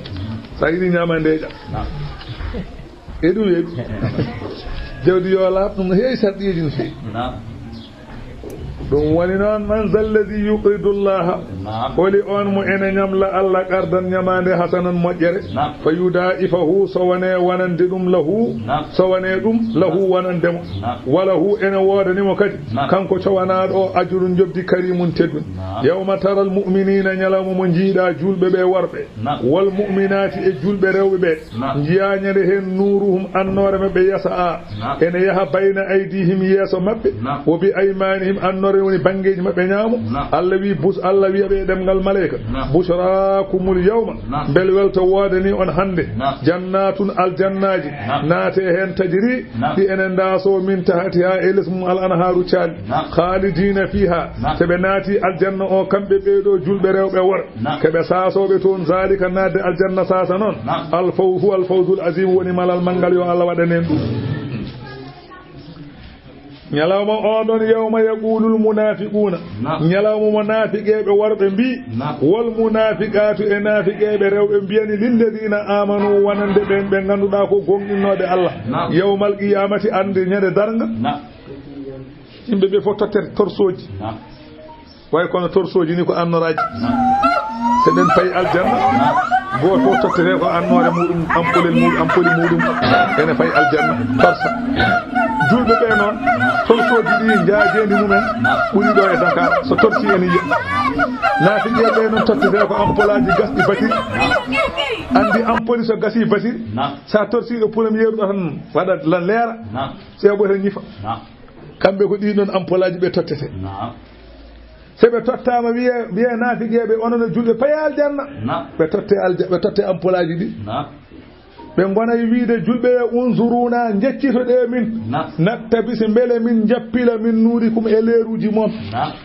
Sa yiɗi ñamande e ƴa. Naam. E ɗum weeɓi. Jawdi yo laaɓ, ɗum no heewi sarɗiyeeji no feewi. Naam. Ɗum woni noon, man zalladi yuqridu llaha, holi on mo ene ñamla Allah qardan ñamaande hasanan moƴƴere, fa yudaa'ifahu, so wone wonande ɗum lahu, so wone ɗum lahu wonande mo, wa lahu ene woodani mo kadi, kanko cowanaaɗo o, ajrun njoɓdi karimun teddundi. Yawma taral mu'miniina, ñalawma mo njiiɗa juulɓe ɓe worɓe, wal mu'minaati e juulɓe rewɓe ɓe, njiyaa ñande heen nuuruhum annoore maɓɓe yasa a, ene yaha bayna aydihim yeeso maɓɓe, wo bi aymanihim annoore woni banngeeji maɓɓe ñaamo. Allah wi bus Allah wiya ɓe e ɗemngal maleyka, bushraakumul yawma, mbel welto woodani on hannde, jannaatun aljannaaji, naate heen tajri, ɗi ene ndaaso min tahtiha e les mum al anhaaru caali, khaalidiina fiiha, so ɓe naati aljanna o kamɓe ɓeeɗo juulɓe rewɓe worɓe. Ke ɓe saasooɓe toon, zaalika naatde aljanna saasa noon, alfawzu, alfawzul aziim woni malal manngal, yo Allah waɗan en ɗum. Ñalawma oɗon, yawma yaqulul munaafiquuna, ñalawma mo naafiqeeɓe worɓe mbii, wol munaafiqaatu e naafiqeeɓe rewɓe mbiyani lilladiina aamanu wonande ɓeen ɓe ngannduɗaa ko gooŋɗinnooɓe Allah, yawmal qiyaamati, annde ñande darnga, yimɓe ɓe fof tottete torsooji. Way kono torsooji ni ko annoraaji. So ɓen payi aljanna, gooto fof tottete ko annoore muɗum, ampolel muɗum, ampoli muɗum, ene payi aljanna torsa. Julɓe ɓe noon, torsooji ɗi njaajeendi mumen ɓuri ɗo e Dakar, so torsi ene yiya. Naafiqe ɓe noon tottete ko ampolaaji gasɗi batiri. Anndi ampoli so gasi batiri, sa torsi ɗo premier ɗo tan waɗa lan leera, seeɓo tan ñifa. Kamɓe ko ɗii noon ampolaaji ɓe tottete. So ɓe tottaama, wiye, wiye naafiqeeɓe, onon e julɓe, paye aljanna. Ɓe totte alja-, ɓe totte ampolaaji ɗi. Ɓe ngona e wiide julɓe ɓe, unzuruna, njeccitoɗee min. Naktabis, mbele min njappila min nuurikum e leeruuji mon.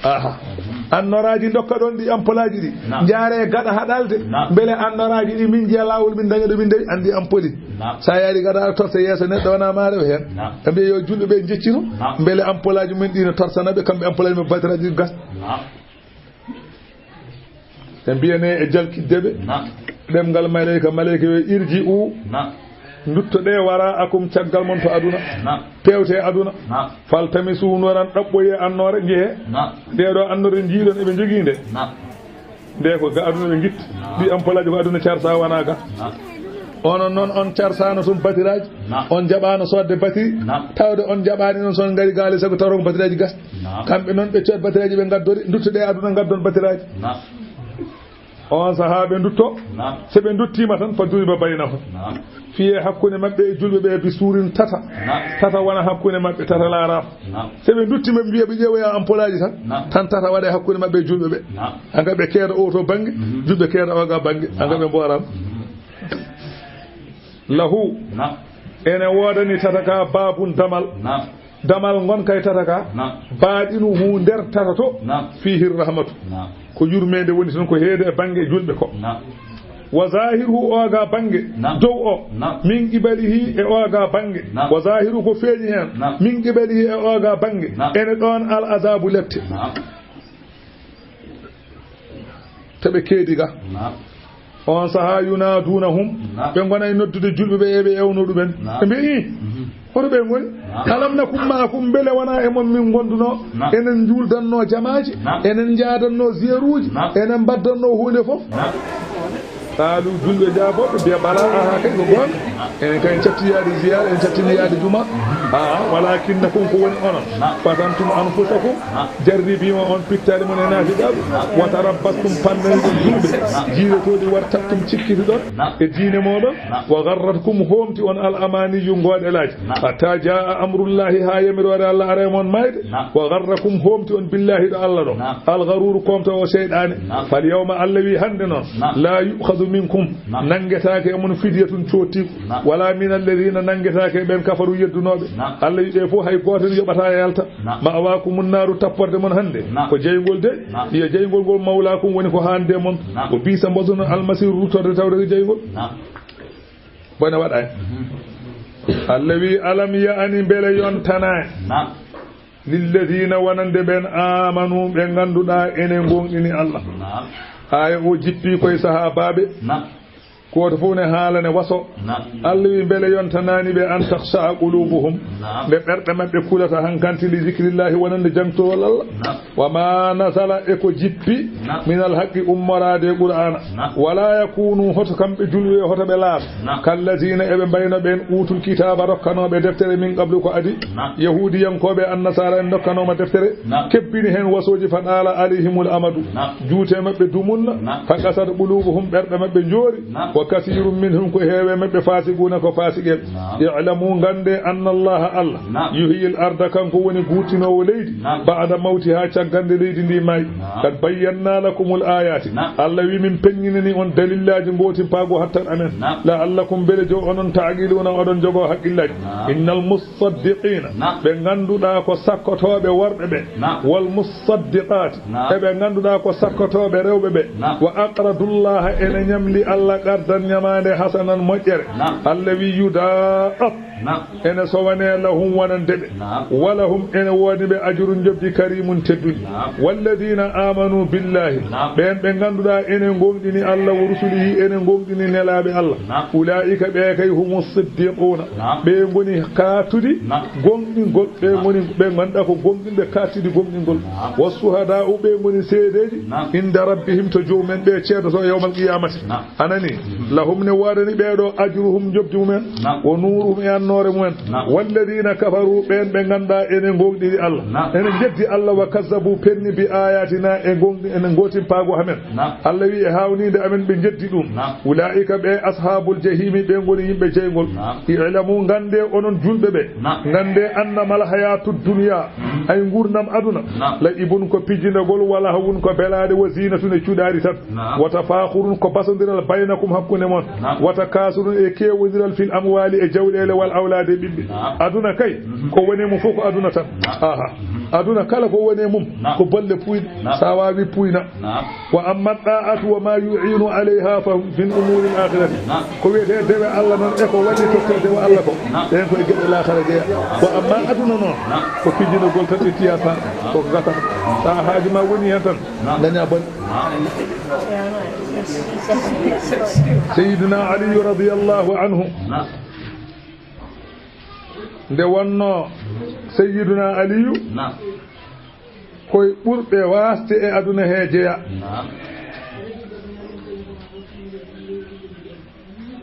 Aha. Annoraaji ndokka ɗon ɗi ampolaaji ɗi. Njaare gaɗa haɗalde. Mbele annoraaji ɗi min njiya laawol min daña ɗo min ndewi, anndi ampoli. Sa yaari gaɗa torse yeeso neɗɗo wona maare o heen. Ɓe mbiya yo julɓe ɓe njeccito. Mbele ampolaaji mumen ɗi no torsana ɓe, kamɓe ampolaaji mumen batiraji gas. Ɓe mbiyane e jalkidde ɓe. Ɗemngal maleyka, maleyka yo irji'u. Nduttoɗe wara'akum caggal mon to aduna. Pewte aduna. Faltamisu nuran, ɗaɓɓoye annoore, njehe. Nde ɗo annoore njiiɗon eɓe njogii nde. Nde ko ga aduna ɓe ngitti. Ɗi ampolaaji ko aduna carsa wona ga. Onon noon on carsano tun batiraaji. On jaɓano sodde batiri. Tawde on jaɓani noon, so on ngari gaale sago tawron ko batiraaji gas. Kamɓe noon ɓe cood batiraaji ɓe ngaddori, nduttoɗe aduna ngaddon batiraaji. On sahaa ɓe ndutto. So ɓe nduttima tan, fa duriba baynahum. Fiye hakkunde maɓɓe e julɓe ɓe bi suurin tata. Tata wona hakkunde maɓɓe, tata laaraama. So ɓe nduttima ɓe mbiya ɓe ƴeewoya ampolaaji tan. Tan tata waɗe hakkunde maɓɓe e julɓe ɓe. Anga ɓe keeda o to bannge, julɓe keeda o ga bannge, anga ɓe mboraama. Lahu, ene woodani tata ka babun damal. Damal ngon kay tata ka. Baɗinuhu nder tata to. Fihi rahmatu. Ko yurmeende woni toon ko heede e bannge julɓe ko. Wa zahiruhu, o ga bannge dow o. Min qibalihi, e o ga bannge. Wa zahiruhu, ko feeñi heen. Min qibalihi, e o ga bannge. Ene ɗoon al azabu lepte. To ɓe keedi ga. On sahaa, yunaadunahum, ɓe ngona e noddude julɓe ɓe, eɓe ewno ɗumen. Ɓe mbiya, "Ih, hoto ɓe ngoni? Alam nakum ma'akum, mbele wona e mon min ngonduno? Enen njuuldanno jamaaji, enen njaadanno ziyaruuji, enen mbaddanno huunde fof." Qaalu, julɓe jaabooɓe mbiya, "Bala, aha, kay ko goonga. Enen kay en catti yaade ziyaara, en cattini yaade juma. Aha, walakinnakum, ko woni onon. Fatantum anfusakum, jarribiima on pittaali mon e naafiqaaɓe. Wa tarabbastum, panndaniɗon duuɓi jiiretooɗi, wartabtum, cikkitiɗon e diine mooɗon. Wa garratkum, hoomti on al amaniyu, gooɗelaaji. Hatta jaa amrullahi, haa yamiroore Allah ara e mon maayde. Wa garrakum, hoomti on billahi, ɗo Allah ɗo. Al garuuru, koomtoowo seyɗaane. Fal yawma, Allah wi, hannde noon. La yu'khadhu minkum, nanngetaake e mon fidyatun, coottiiku. Wala min alladhina, nanngetaake e ɓen kafaru, yeddunooɓe. Allah wi ɓe fof hay gooto yoɓataa yalta. Ma'wakumun naru, tapporde mon hannde ko jeyngol de. Hiya, jeyngol ngol, mawlakum, woni ko haande mon. Wa bi'sa, mboɗo non, almasiru, ruttorde tawde ko jeyngol. Bone waɗaani. Allah wi, alam ya'ni, mbele yontanaani lilladhina, wonande ɓen, amanu, ɓe ngannduɗaa ene ngoonɗini Allah. Aaya o jippi koye sahaabaaɓe. Gooto fof ne haalane waso. Naam. Allah wi mbele yontanaani ɓe an takhsha'a qulubuhum. Naam. Nde ɓerɗe maɓɓe kulata hankanti li zikrillahi wonande jangtowol Allah. Naam. Wa ma nazala e ko jippi. Naam. Minal haqqi ummoraade e Qur'aana. Naam. Wala yakunu hoto kamɓe julɓe hoto ɓe laata. Naam. Kallazina eɓe mbayno ɓen utul kitaaba rokkanooɓe deftere min qablu ko adi. Naam. Yahuudiyankooɓe annasaara en dokkanooma deftere. Naam. Kebbini heen wasooji fa ɗaala alayhimul amadu. Naam. Juute maɓɓe dumunna. Naam. Fa qasat qulubuhum ɓerɗe maɓɓe njoori. Naam. Wa kasiirum minhum ko heewe maɓɓe faasiquuna ko faasiqeeɓe. Naam. I'lamu ngannde anna Allaha Allah. Naam. Yuhyil arda kanko woni guurtinoowo leydi. Naam. Ba'da mawtiha caggal nde leydi ndi maayi. Naam. Qad bayyannaa lakumul aayaati. Naam. Allah wi min peññinani on dalillaaji ngootimpaagu hattan amen. Naam. La'allakum mbele jo onon ta'qiluuna oɗon jogoo haqqillaaji. Naam. Innal musaddiqiina. Naam. Ɓe ngannduɗaa ko sakkotooɓe worɓe ɓe. Naam. Wal musaddiqaati. Naam. E ɓe ngannduɗaa ko sakkotooɓe rewɓe ɓe. Naam. Wa aqradullaha ene ñamli Allah qardan ñamaande hasanan moƴƴere. Naam. Allah wi yudaa'af. Naam. Ene sowane lahum wonande ɓe. Naam. Walahum ene woodi ɓe ajurun njoɓdi karimun teddundi. Naam. Walladina amanu billahi. Naam. Ɓen ɓe ngannduɗaa ene ngoongɗini Allah wa rusulihi ene ngoongɗini nelaaɓe Allah. Naam. Ulaa'ika ɓe kay humu siddiquuna. Naam. Ɓe ngoni kaatudi. Naam. Goongɗingol ɓe ngoni ɓe ngannduɗaa ko goongɗinɓe kaatudi goongɗingol. Naam. Wa suhadaa'u ɓe ngoni seedeeji. Naam. Inda rabbihim to joomumen ɓe ceedoto yawmal qiyamati. Naam. Anani, lahum ne woodani ɓeeɗo ajruhum njoɓdi mumen, naam, wa nuuruhum e annoore mumen. Naam. Walladina kafaru ɓeen ɓe ngannduɗaa ene ngoongɗini Allah. Naam. Ene jeddi Allah wa kazzabu penni bi ayatina e ngoongɗi ene ngootimpaagu amen. Naam. Allah wi e haawninde amen ɓe jeddi ɗum. Naam. Ulaa'ika ɓe ashaabul jahimi ɓe ngoni yimɓe jeyngol. Naam. I'lamu ngannde onon julɓe ɓe. Naam. Ngannde annamal hayatu dunya. Mm. Ay nguurndam aduna. Naam. La'ibun ko pijjindagol wa lahawun ko belaade wa zinatun e cuɗaari tan. Naam. Wa tafaakhurun ko basondiral baynakum hakkunde mon. Naam. Wa takaasurun e keewondiral fil amwaali e jawɗeele wal awlaadi e ɓiɓɓe. Naam. Aduna kay, mhm, ko woni mum fof ko aduna tan. Naam. Aha. Mhm. Aduna kala ko woni mum, naam, ko bolle puyɗe. Naam. Sa waawi puyna. Naam. Wa amma da'atu wa ma yu'inu alayha fa min umuri al-akhirati. Naam. Ko wiyetee dewe Allah noon e ko waɗi tottee dewe Allah ko. Naam. Ɗeen ko e geɗe laakara jeya. Wa amma aduna noon, naam, ko pijjinagol tan e tiyata, naam, ko gasa. Sa haaju ma woni heen tan. Naam. Daña bone. Seydina Aliyu radiyallahu anhu. Naam. Nde wonno Seydina Aliyu, naam, koye ɓurɓe waasde e aduna he jeya. Naam.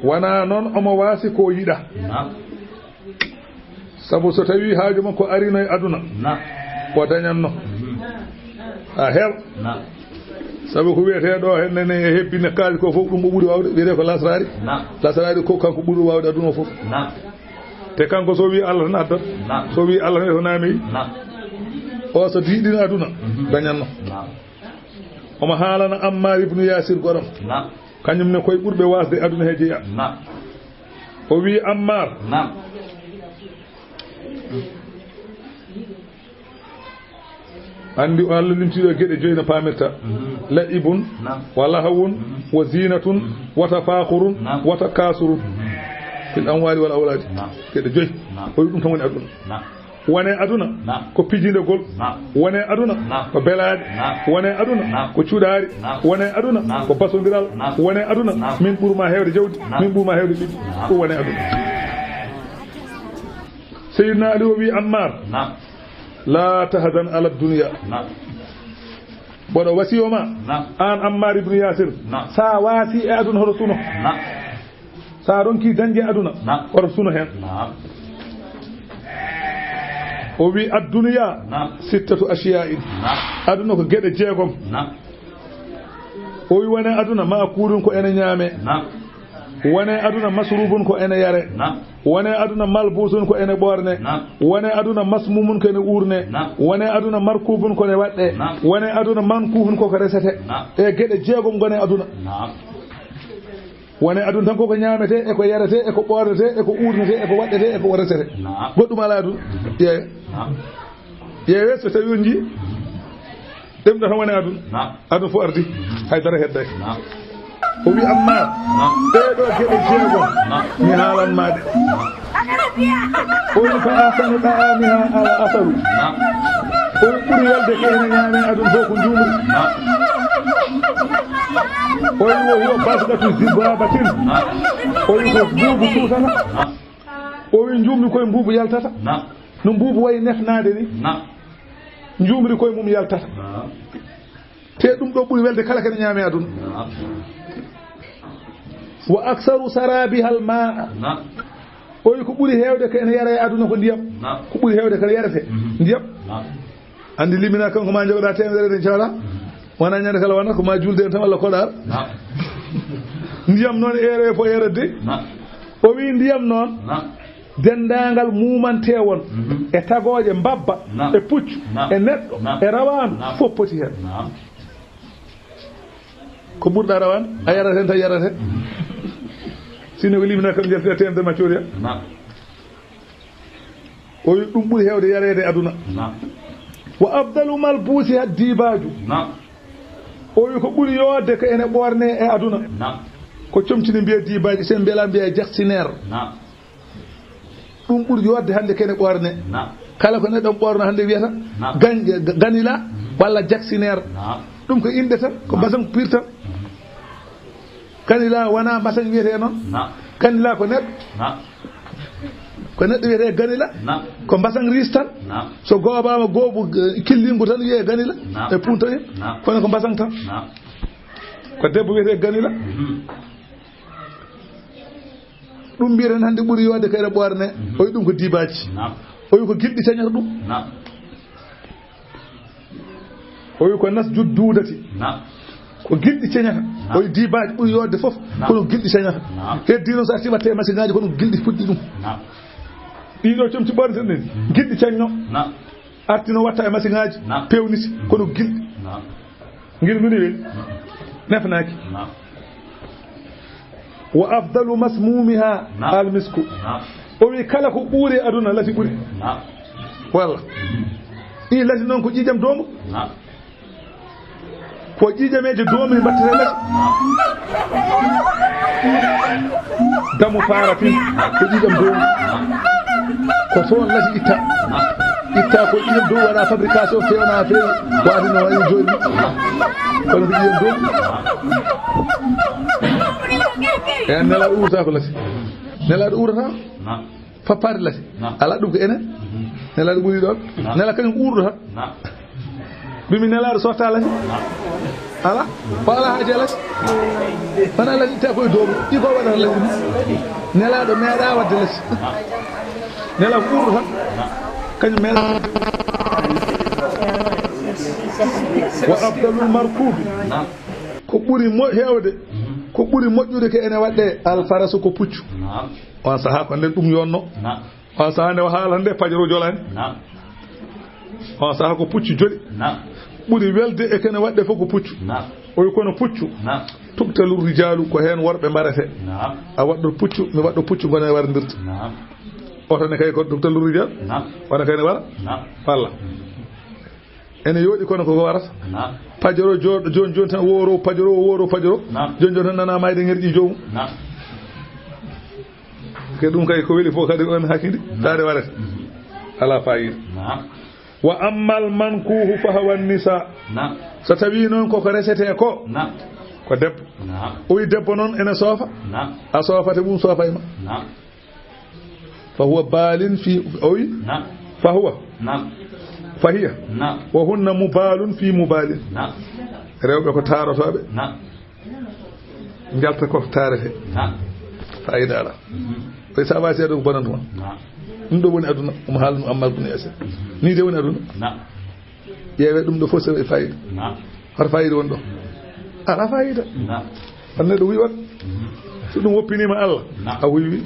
Wona noon omo waasi ko yiɗa. Naam. Sabu so tawi haaju makko arino e aduna, naam, o dañanno. Mhm. A heewa. Naam. Sabu ko wiyetee ɗo heen nene e hebbinde kaalis ko fof ɗum o ɓuri waawde, wiyetee ko lasraari. Naam. Lasraari ko kanko ɓuri waawde aduna o fof. Naam. Te kanko so wi Allah tan addat. Naam. So wi Allah tan so naami. Naam. O so diɗɗin aduna, mhm, dañanno. Naam. Omo haalana Ammar ibnu Yasir goɗam. Naam. Kañum ne koye ɓurɓe waasde aduna he jeya. Naam. O wi Ammar. Naam. Anndi o Allah limtiɗo geɗe joyi no paamirta. Mhm. La'ibun, naam, wa lahawun, mhm, wa zinatun, mhm, wa tafaakhurun, naam, wa takaasurun, mhm, fil amwaali wal awlaadi. Naam. Geɗe joyi. Naam. O wi ɗum tan woni aduna. Naam. Wone aduna, naam, ko pijindegol. Naam. Wone aduna, naam, ko belaade. Naam. Wone aduna, naam, ko cuɗaari. Naam. Wone aduna, naam, ko basondiral. Naam. Wone aduna, naam, min ɓurma heewde jawdi, naam, min ɓurma heewde ɓiɓɓe. Naam. Ɗum wone aduna. Seydina Ali o wi Ammar, naam, la tahzan ala dunya. Naam. Mboɗo wasiyo ma, naam, aan Ammar ibnu Yasir, naam, sa waasi e aduna hoto suno. Naam. Sa ronki dañde aduna, naam, hoto suno heen. Naam. O wi addunya, naam, sittatu ashiya'in. Naam. Aduna ko geɗe jeegom. Naam. O wi wone aduna ma'kulun ko ene ñaame. Naam. Wone aduna masrubun ko ene yare. Naam. Wone aduna malbusun ko ene ɓorne. Naam. Wone aduna masmumun ko ene uurne. Naam. Wone aduna markubun ko ene waɗɗe. Naam. Wone aduna mankuhun ko ko resete. Naam. E geɗe jeegom ngone aduna. Naam. Wone aduna tan koko ñaametee, e ko yaretee, e ko ɓoornetee, e ko uurnetee, e ko waɗɗetee, e ko resete. Naam. Goɗɗum alaa aduna. Ƴeewe. Naam. Ƴeewe so tawi on njii, ɗemɗo tan woni aduna. Naam. Aduna fof ardi. Hay dara heddaaki. Naam. O wi Ammar, naam, ɗee ɗoo geɗe jeegom, naam, mi haalan ma ɗe. Naam. O wi fa ahsanu ta'amiha al asalu. Naam. O wi ɓuri welde ko ene ñaame aduna fof ko njuumri. Naam. O wi, "Wa huwa basdatu zibabatin." O wi, "Ko mbuubu suusata." O wi, "Njuumri koye mbuubu yaltata." No mbuubu wayi nefnaade ni. Njuumri koye mum yaltata. Te ɗum ɗo ɓuri welde kala kene ñaame aduna. Wa aksaru sarabiha al maa. O wi, "Ko ɓuri heewde ko ene yara e aduna ko ndiyam." Ko ɓuri heewde ko yarete ndiyam. Anndi limina kanko ma jogoɗa teemedere ɗen cawɗa. Wona ñande kala wona ko ma julde en tan walla koɗar. Ndiyam noon eere fof eerat de. O wi, "Ndiyam noon, denndaangal muumantewon e tagooje mbabba e puccu e neɗɗo e rawaandu fof poti heen." Ko ɓurɗa rawaandu a yarat heen tan yarat heen. Sinno ko limina kam jaltira teemedere ma coodiya. O wi, "Ɗum ɓuri heewde yareede e aduna." Wa afdalu malbusiha dibaaju. O wi, "Ko ɓuri yoodde ko ene ɓoorne e aduna." Ko comtini mbiya dibaaji, sen mbela mbiya jaksineer. Ɗum ɓuri yoodde hannde kene ɓoorne. Kala ko neɗɗo ɓoorno hannde wiyata gan-, ganila walla jaksineer. Ɗum ko innde tan, ko basan pir tan. Ganila wona mbasañ wiyetee noon. Ganila ko neɗɗo. Ko neɗɗo wiyetee ganila. Ko mbasañ riis tan. So goobaama goobu, eh, killingu tan wiyee ganila. E punta heen. Kono ko mbasañ tan. Ko debbo wiyetee ganila. Ɗum mbiyaten hannde ɓuri yoodde kayre ɓoorne. O wi ɗum ko dibaaji. O wi ko gilɗi cañata ɗum. O wi ko nasju duudati. Ko gilɗi ceñata. O wi dibaaji ɓuri yoodde fof. Kono gilɗi ceñata. Heddi noon so arti watte machine aji kono gilɗi puɗɗi ɗum. Ɗiɗo comci ɓorneten ɗen. Gilɗi ceñno. Arti noon watta e machine aji. Pewniti kono gilɗi. Ngir nduni weli. Nefnaaki. Wa afdalu masmumiha almisku. O wi kala ko ɓuuri e aduna lasi ɓuri. Walla. Ɗi lasi noon ko ƴiiƴam doomu. Ko ƴiiƴameeje doomi mbattata lasi. Damu faaratin ko ƴiiƴam doomi. Ko toon lasi itta. Itta ko ƴiiƴam dow waɗa fabrication fewna feewi. Waati no wayi jooni. Kono ko ƴiiƴam doomi. E nelaaɗo uurata ko lasi. Nelaaɗo uurata. Fappaade lasi. Ala ɗum ko enen. Nelaaɗo ɓuri ɗoon. Nela kañum uurɗo tan. Ɗum mi nelaaɗo sotta lasi. Ala. Ko ala haaji e lasi. Wona lasi itta koye doomu. Ɗi ko waɗata lasi. Nelaaɗo meeɗa waɗde lasi. Nela ko uurɗo tan. Kañum meeɗa. Wa afdalul markubi. Ko ɓuri mo-, heewde. Ko ɓuri moƴƴude ko ene waɗde alfarasu ko puccu. On sahaa ko nden ɗum yonno. On sahaa nde o haalata nde pajoro jolaani. On sahaa ko puccu joli. Ɓuri welde e kene waɗde fof ko puccu. O wi kono puccu. Tuktalu rijaalu ko heen worɓe mbarete. A waɗɗo puccu, mi waɗɗo puccu, ngona e warndirde. Oto ne kay ko tuktalu rijaal. Wona kay ne wara. Walla. Ene yooɗi kono koko warata. Pajoro jo-, jooni jooni tan wooro pajoro, wooro pajoro. Jooni jooni tan nana mayde ŋerƴi joomum. Ke ɗum kay ko weli fof kadi on hakindi. Taade warata. Ala fayida. Wa ammal mankuhu fa hawa nisa. So tawi noon koko resete ko. Ko debbo. O wi debbo noon ene soofa. A soofate mum soofa e ma. Fa huwa baalin fi, o wi? Fa huwa. Fa hiya. Wa hunna mubaalun fi mubaalin. Rewɓe ko taarotooɓe. Njalta ko taarete. Fayida ala. Koye sa waasi aduna ko bonanta ma. Ɗum ɗo woni aduna, omo haalnu Ammar bun Yasir. Ni de woni aduna. Ƴeewe ɗum ɗo fof so e fayida. Hara fayida won ɗo? Ala fayida. Tan neɗɗo wiwat. So ɗum woppinima Allah, a wiwi.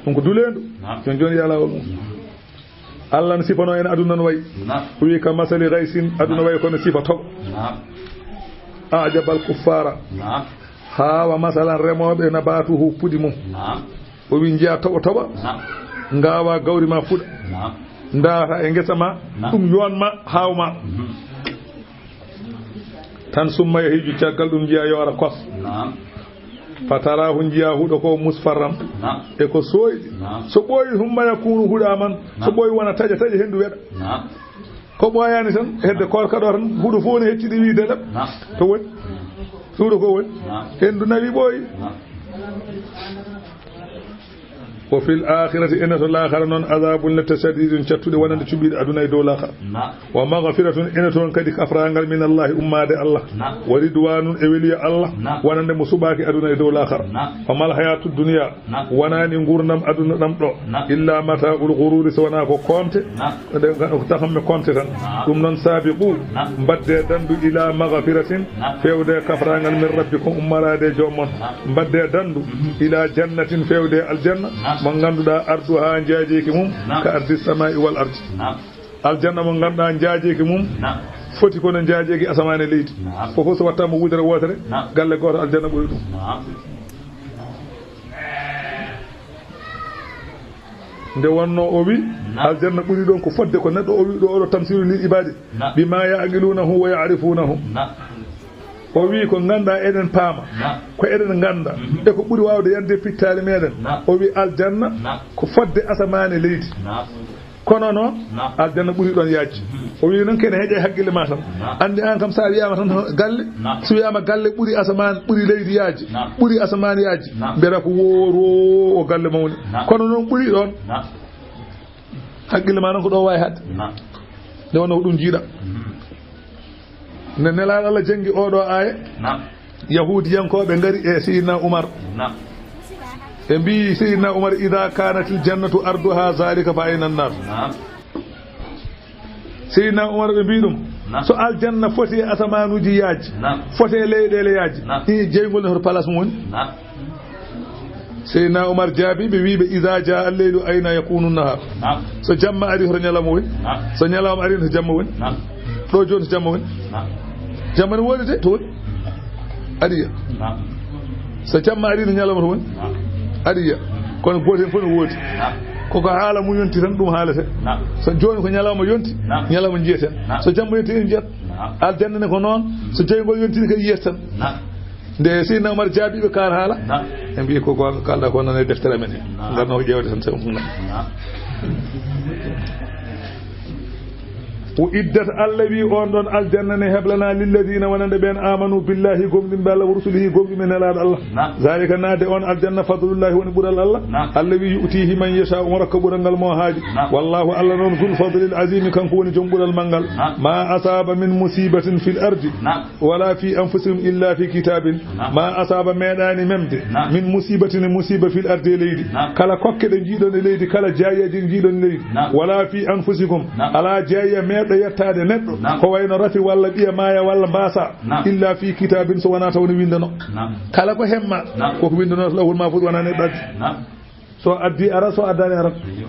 Ɗum ko dulendu. Jon joni yalawol mum. Allah no sifano en aduna no wayi. O wi ka masali gaysin, aduna wayi kono sifa toɓo. Ajabal kuffara. Hawa masalan remoɓe nabatuhu puɗi mum. O wi njiya toɓo toɓa. Ngawa gawri ma fuɗa. Ndata e ngesa ma. Ɗum yon ma haw ma. Tan summa yahiju caggal ɗum njiya yoora kos. Fatarahu njiya huɗo ko musfarran. E ko sooyɗi. So ɓooyi humma yakunu huɗa man. So ɓooyi wona taƴa taƴa hendu weɗa. Ko ɓooyani tan hedde korka ɗo tan huɗo fof ne heccidi wi delem. To woni. Suuɗo ko woni? Naam. Henndu nawi ɓooyi. Naam. Wa fil aakhirati, ene to laakhara noon, adabun lette shadidun, cattuɗe wonande cuɓiiɗe aduna e dow laakhara. Naam. Wa maghfiratun, ene toon kadi kafraangal min Allahi ummaade Allah. Naam. Wa ridwanun, e weliya Allah. Naam. Wonande mo suɓaaki aduna e dow laakhara. Naam. Wa mal hayatu dunya, naam, wonaani nguurndam aduna ɗam ɗo. Naam. Illa mata'ul ghururi, so wonaa ko koomte. Naam. Nde nganndu ko taxam mi konte tan. Naam. Ɗum noon, saabiqu, naam, mbaɗde danndu ila maghfiratin, naam, feewde kafraangal min rabbikum ummaraade e joom mon. Naam. Mbaɗde danndu, mhm, ila jannatin, feewde aljanna, naam, mo ngannduɗaa arduha njaajeeki mum, naam, ka ardi samaa'i wal ardi. Naam. Aljanna mo ngannduɗaa njaajeeki mum, naam, foti kono njaajeeki asamaan e leydi. Naam. Fof fof so wattaama wudere wootere, naam, galle gooto aljanna ɓuri ɗum. Naam. Nde wonnoo o wi, naam, aljanna ɓuri ɗon ko fodde ko neɗɗo o wi ɗo oɗo tamsiru lil ibadi. Naam. Bima ya'qilunahu wa ya'rifunahu. Naam. O wi ko ngannduɗaa eɗen paama. Naam. Ko eɗen ngannda. Mhm. E ko ɓuri waawde yande pittaali meɗen. Naam. O wi aljanna, naam, ko fodde asamaan e leydi. Naam. Kono noon, naam, aljanna ɓuri ɗon yaajde. Mhm. O wi noon kene heƴa e hakkille ma tan. Naam. Anndi aan kam so a wiyaama tan galle, naam, so wiyaama galle ɓuri asamaan, ɓuri leydi yaajde, naam, ɓuri asamaan yaajde. Naam. Mbiyata ko woo, woo, o galle mawni. Naam. Kono noon ɓuri ɗon. Naam. Hakkille ma noon ko ɗo waawi haɗde. Naam. Nde wonnoo ko ɗum jiiɗa. Mhm. Nde Nelaaɗo Allah janngi oɗo aaya. Naam. Yahuudiyankooɓe ngari e Seydina Umar. Naam. Ɓe mbiyi Seydina Umar, "Ida kanatil jannatu arduha zalika fa ayna annar?" Naam. Seydina Umar ɓe mbiyi ɗum, naam, so aljanna foti e asamaanuuji yaajji, naam, foti e leyɗeele yaajji, naam, i jeyngol ne hoto place mum woni? Naam. Seydina Umar jaabi ɓe, wi ɓe, "Ida jaa al-leylu ayna yakunu nahar?" Naam. So jamma ari, hoto ñalawma woni? Naam. So ñalawma ari, hoto jamma woni? Naam. Ɗo jooni, so jamma woni? Naam. Jamma ne woodi de, to woni? Aɗa yiya? Naam. So jamma ari, no ñalawma to woni? Naam. Aɗa yiya? Kono gooto heen fof no woodi. Naam. Koko haala mum yonti tan, ɗum haalete. Naam. So jooni ko ñalawma yonti, naam, ñalawma njiyeten. Naam. So jamma yonti, en njiyat. Naam. Aljanna ne ko noon. So jeyngol yontini kadi, yiyeten. Naam. Nde Seydina Umar jaabi ɓe kaar haala, naam, ɓe mbi ko goonga kalɗa ko, nana e deftere amen he. Naam. Ngarno ko ƴeewde tan, tawi ɗum. Naam. O iddat, Allah wi on ɗon aljanna ne heblana lilladina, wonande ɓen, amanu billahi, gomɗinɓe Allah, wa rusulihi, gomɗinɓe Nelaaɗo Allah. Naam. Zalika, naade on aljanna, fadlullahi, woni ɓural Allah. Naam. Allah wi, yu'tihi man yasha, omo rokka ɓural ngal mo haaji. Naam. Wallahu, Allah noon, zul fadlil azimi, kanko woni joom ɓural manngal. Naam. Ma asaba min musibatin fil ardi. Naam. Wala fi anfusikum illa fi kitabin. Naam. Ma asaba, meeɗaani memde. Naam. Min musibatin, musiba, fil ardi, e leydi. Naam. Kala kokke ɗe njiiɗon e leydi, kala jaayeeje ɗe njiiɗon e leydi. Naam. Wala fi anfusikum. Naam. Alaa jaayeeya meeɗɗo yettaade neɗɗo. Naam. Ko wayno rafi walla ɓiya maaya walla mbaasa. Naam. Illa fi kitabin, so wonaa taw ne winndano. Naam. Kala ko hemma, naam, koko winndano lawhul mahfuz, wonaa neɗɗo addi. Naam. So addi ara, so addani ara. Iyo.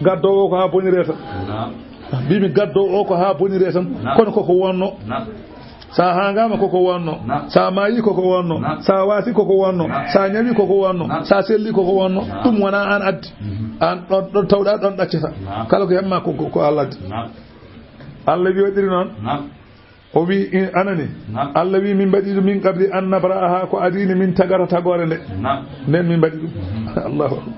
Gaddoowo o ko haa bonire tan. Naam. Mbimi gaddoowo o ko haa bonire tan. Naam. Kono koko wonno. Naam. Sa hangama koko wonno. Naam. Sa maayi koko wonno. Naam. Sa waasi koko wonno. Naam. Sa ñawi koko wonno. Naam. Sa selli koko wonno. Naam. Ɗum wona an addi. Mhm. An ɗon, ɗon tawɗa, ɗon ɗaccata. Naam. Kala ko hemma ko, ko, ko Allah addi. Naam. Allah wi waɗiri noon. Naam. O wi, in-, anani. Naam. Allah wi, min mbaɗi ɗum min qabli an nabra'aha, ko adini min tagata tagore nde. Naam. Nden min mbaɗi ɗum. Mhm. Allahu akbar.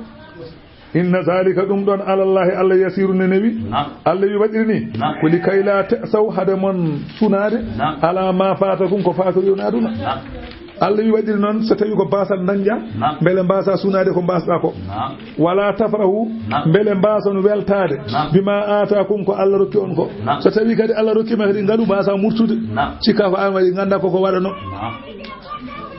Inna zalika, ɗum ɗon, alallahi, Allah yasiru, ne newi. Naam. Allah wi waɗiri ni. Naam. Ko likay la ta'saw, hade mon sunaade. Naam. Ala ma fatakum, ko fatori on aduna. Naam. Allah wi waɗiri noon, so tawi ko basal dañƴa, naam, mbele mbasa sunaade ko mbasɗa ko. Naam. Wala tafrahu, naam, mbele mbason weltaade, naam, bima atakum, ko Allah rokki on ko. Naam. So tawi kadi Allah rokki ma kadi ngalu, mbasa murtude. Naam. Cikka ko an waɗi, ganda koko waɗano. Naam.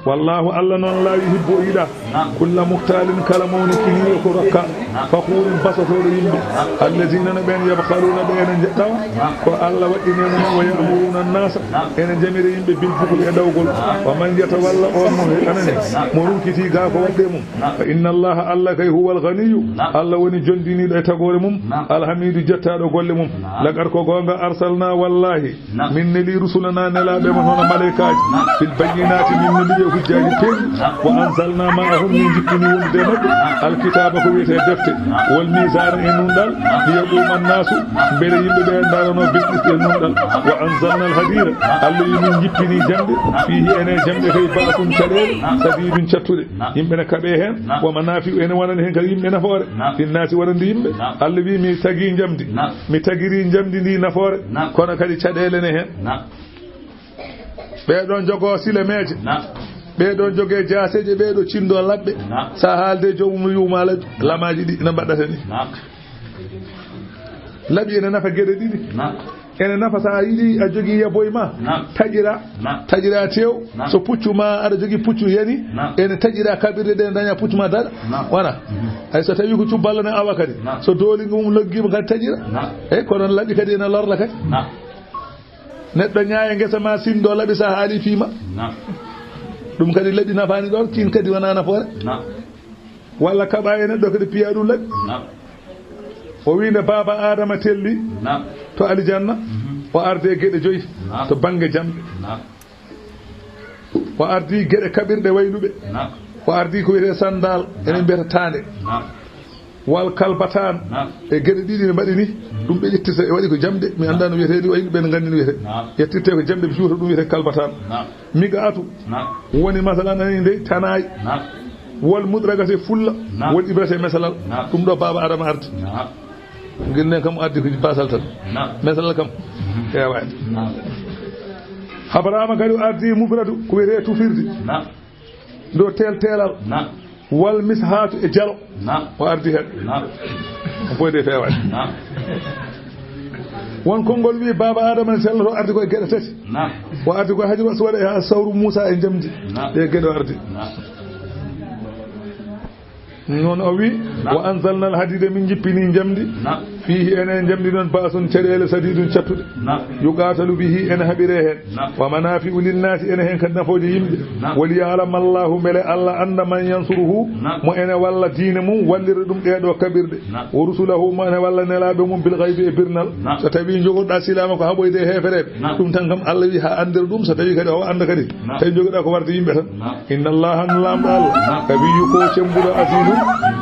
Wallahu, Allah noon, la yuhibbu, o yiɗa, naam, kulla muhtalin, kala mawnikiniiɗo ko rokka, naam, fakhurin, basotooɗo yimɓe. Naam. Alladina, no ɓen, yabkhaluna, ɓe ene njeɗɗawa, naam, ko Allah waɗɗini mum, wa ya'muruna annasa, naam, ene jamira yimɓe bil bukhli, e ɗawgol. Naam. Wa man yatawalla, on mo he anani, naam, mo runkiti gaa ko waɗɗe mum, naam, fa inna Allaha, Allah kay, huwal ghaniyu, naam, Allah woni jondiniiɗo e tagoore mum, naam, alhamidu, jettaaɗo golle mum. Naam. Laqad, ko goonga, arsalna, wallahi, naam, min neli rusulana, nelaaɓe mon, hono malaykaaji, naam, bil bayyinaati, min neli ɓe hujjaaji peeñɗi, naam, wa anzalna ma'ahum, min jippini wondude e maɓɓe, naam, alkitaaba, ko wiyetee defte, naam, wal miizaana, e nunɗal, naam, liyaquma annaasu, naam, mbele yimɓe ɓe ndaarano bil qisti e nunɗal, naam, wa anzalna al hadiida, naam, Allah wi min jippini jamɗe, naam, fiihi, ene jamɗe kay, ba'sun, caɗeele, naam, sadiidun, cattuɗe, naam, yimɓe ne kaɓe heen, naam, wa manaafi'u, ene wonani heen kadi yimɓe nafoore, naam, linnaasi, wonande yimɓe, naam, Allah wi mi tagi jamdi, naam, mi tagiri njamndi ndi nafoore, naam, kono kadi caɗeele ne heen. Naam. Ɓee ɗoon jogoo silemeeje. Naam. Ɓee ɗoon jogee jaaseeje, ɓee ɗoo cinndoo laɓɓe. Naam. So a haalde joomum, wi'uma laɓi. Lamaaji ɗi ina mbaɗata ni. Naam. Laɓi ene nafa geɗe ɗiɗi. Naam. Ene nafa so a yiɗi a jogii yaboy ma. Naam. Taƴira. Naam. Taƴira tew. Naam. So puccu ma aɗa jogii puccu yani. Naam. Ene taƴira kaɓirɗe ɗe daña puccu ma daɗa. Naam. Wona. Mhm. Ay so tawi ko cubballa ne awa kadi. Naam. So dooli mum loggiima kadi taƴira. Naam. Eyi kono laɓi kadi ene lorla kadi. Naam. Neɗɗo ñaaya ngesa ma sinndoo laɓi so a haali fiima. Naam. Ɗum kadi laɓi nafaani ɗoon, kiin kadi wonaa nafoore. Naam. Walla kaɓa e neɗɗo kadi piya ɗum laɓi. Naam. O wii nde baaba Aadama telli. Naam. To alijanna, mhm, o arde e geɗe joyi. Naam. To bannge jamɗe. Naam. O ardi geɗe kaɓirɗe wayluɓe. Naam. O ardi ko wiyetee sanndaal, enen mbiyata taande. Naam. Wal kalbataan. Naam. E geɗe ɗiɗi ne mbaɗi ni. Ɗum ɓe ƴettirta, e waɗi ko jamɗe, mi anndaa no wiyetee ni, wayluɓe ne nganndi no wiyetee. Naam. Ƴettirtee ko jamɗe, ɓe cuuta ɗum wiyetee kalbataan. Naam. Miga atu. Naam. Woni masalan ani nde tanaay. Naam. Wol mudragate fulla. Naam. Wol ibrate mesalal. Naam. Ɗum ɗo baaba Adama ardi. Naam. Ngel nen kam o ardi ko basal tan. Naam. Mesalal kam. Mhm. Heewaani. Naam. Abrahama kadi o ardi mufradu ko wiyetee tufirde. Naam. Ɗo teltelal. Naam. Wal mishaatu e jalo. Naam. O ardi heen. Naam. O foyde feewaani. Naam. Won konngol wii baaba Adama ne selloto ardi ko e geɗe tati. Naam. O ardi ko Hajaru Aswad e sawru Muusa e njamndi. Naam. Ɗe geɗe o ardi. Naam. Noon o wii, naam, wa anzalna al hadida, min jippini njamndi. Naam. Fiihi ene njamndi noon ba'sun caɗeele sadidun cattuɗe. Naam. Yuqatalu bihi ene haɓiree heen. Naam. Wa manafi'u linnaasi ene heen kadi nafooje yimɓe. Naam. Wa liya'lama Allahu mbele Allah annda man yansuruhu, naam, mo ene walla diine mum wallira ɗum ɗee ɗoo kaɓirɗe. Naam. Wa rusulahu mo ene walla nelaaɓe mum bil ghaybi e birnal. Naam. So tawii njogoɗaa silaama ko haɓoyde e heefereeɓe. Naam. Ɗum tan kam Allah wii haa anndira ɗum so tawii kadi o annda kadi. Naam. Tawi njogoɗaa ko warde yimɓe tan. Naam. Inna Allaha no Laamɗo Allah. Naam. Qawiyyu ko cemmbuɗo azizun.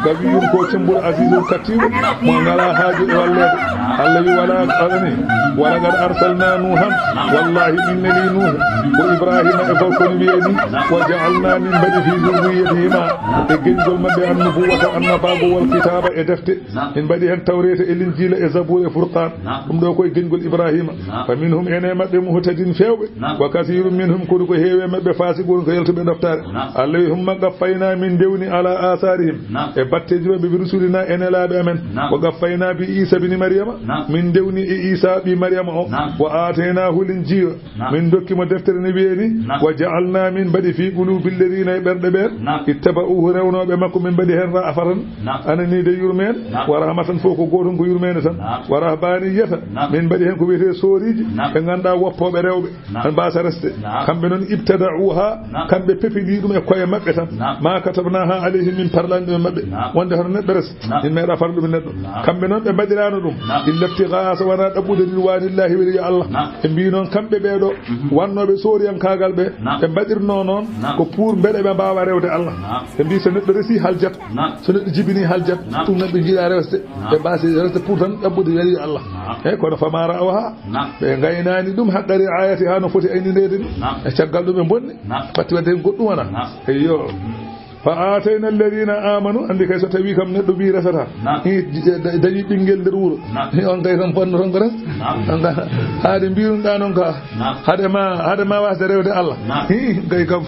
Qawiyyun ko cemmbuɗo azizun kattiiɗo. Mo ngalaa haaju e walleede. Naam. Allah wi wala aɗani. Wa laqad arsalna Nuuhan. Naam. Wallahi min neli Nuuhu. Wa Ibrahima e gorko no wiyee ni. Naam. Wa ja'alna min mbaɗi fi zurriyatihima. Naam. E geñgol maɓɓe annubuwata annabaago wal kitaaba e defte. Naam. Min mbaɗi heen Tawreeta e Linjiila e Zabuura e Furqaan. Naam. Ɗum ɗo ko e geñgol Ibrahima. Naam. Fa minhum ene maɓɓe muhtadin feewɓe. Naam. Wa kasiirun minhum kono ko heewi e maɓɓe faasiquun ko yaltuɓe ɗoftaare. Naam. Allah wi humma qaffayna min ndewni ala asaarihim. Naam. E batteeji maɓɓe bi rusulina e nelaaɓe amen. Naam. Wa qaffayna bi Iisa bini Maryama. Naam. Min ndewni e Iisa ɓii Maryama o. Naam. Wa aataynaahu linjiila. Naam. Min ndokki mo deftere ne wiyee ni, naam, wa ja'alna min mbaɗi fi qulubi alladhina e ɓerɗe ɓeen, naam, ittaba'uhu rewnooɓe makko, min mbaɗi heen ra'afatan, naam, anani de yurmeen, naam, wa rahmatan fof ko gootum ko yurmeende tan, naam, wa rahbaniyatan, naam, min mbaɗi heen ko wiyetee sooriiji, naam, ɓe ngannduɗaa woppooɓe rewɓe, naam, ɓe mbaasa resde, naam, kamɓe noon ibtada'uha, naam, kamɓe pepini ɗum e koye maɓɓe tan, naam, ma katabnaha alayhim min parlaani ɗum e maɓɓe, naam, wonde hono neɗɗo res, naam, min meeɗa farlu ɗum e neɗɗo. Naam. Kamɓe noon ɓe mbaɗiraano ɗum. Naam. Illa ibtighaa so wonaa ɗaɓɓude ridwanillahi weli yo Allah. Naam. Ɓe mbii noon kamɓe ɓee ɗo, mhm, wannooɓe sooriyankaagal ɓe, naam, ɓe mbaɗirnoo noon, naam, ko pour mbeɗe ɓe mbaawa rewde Allah. Naam. Ɓe mbii so neɗɗo resii haljat, naam, so neɗɗo jibinii haljat, naam, ɗum noon ɓe njiɗaa resde, naam, ɓe mbaasi resde pour tan ɗaɓɓude weli yo Allah. Naam. Eyi kono famaa ra'awhaa, naam, ɓe ngaynaani ɗum haqqa ri'aayatihaa no foti aynindeede ni. Naam. E caggal ɗum ɓe mbonni. Naam. Fatti wadde heen goɗɗum wonaa. Naam. Eyyo. Fa aatayna alladhina amanu, anndi kay so tawii kam neɗɗo wii resata. Naam. Hi, da-, dañi ɓinngel nder wuro. Naam. Hi, on kay kam ponno toon ko res. Naam. On ka, haade mbiirunoɗaa noon ka. Naam. Haade ma, haade ma waasde rewde Allah. Naam. Hi, kay kam,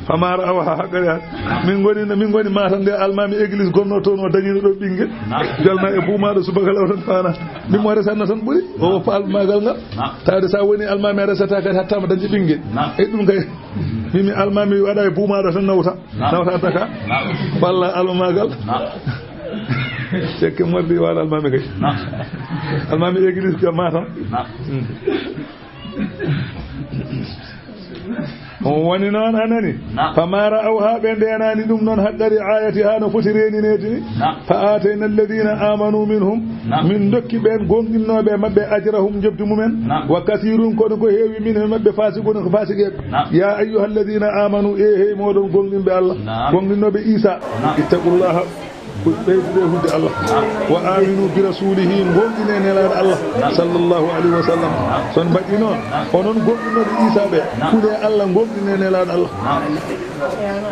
famaa ra'awhaa haqqa ri'aayatihaa. Min ngoni, min ngoni Matam nde almaami église gonnoo toon o dañino ɗo ɓinngel. Naam. Jalna e buumaaɗo subaka law tan faana. Min mo resanno tan ɓuri. O woppa almaagal ngal. Naam. Tawde so a woni almaami a resata kadi hatta ma dañde ɓinngel. Naam. E ɗum kay, min mi almaami waɗa e buumaaɗo tan nawta. Naam. Nawta addaka. Naam. Walla almamaagal. Naam. Cekke mordi waɗa almaami kay. Naam. Almaami église ka Matam. Naam. Hmm. On woni noon a nani. Naam. Famaa ra'awhaa ɓe ndeenaani ɗum noon haqqa ri'aayatihaa no foti reenineede ni. Naam. Fa aatayna alladhina amanu minhum. Naam. Min ndokki ɓeen goonɗinnooɓe e maɓɓe ajrahum njoɓdi mumen. Naam. Wa kasiirun kono ko heewi minhum e maɓɓe faasiquuna ko faasiqeeɓe. Naam. Ya ayyuha alladhina amanu, e hey mooɗon goonɗinɓe Allah. Naam. Goonɗinnooɓe Iisa. Naam. Ittaqullaha, ko ɓeydude e hulde Allah. Naam. Wa aminu bi rasulihi, goonɗine nelaaɗo Allah. Naam. Sallallahu alayhi wa sallam. Naam. So on mbaɗii noon, naam, onon goonɗinooɓe Iisa ɓe, naam, kule Allah, goonɗine nelaaɗo Allah. Naam.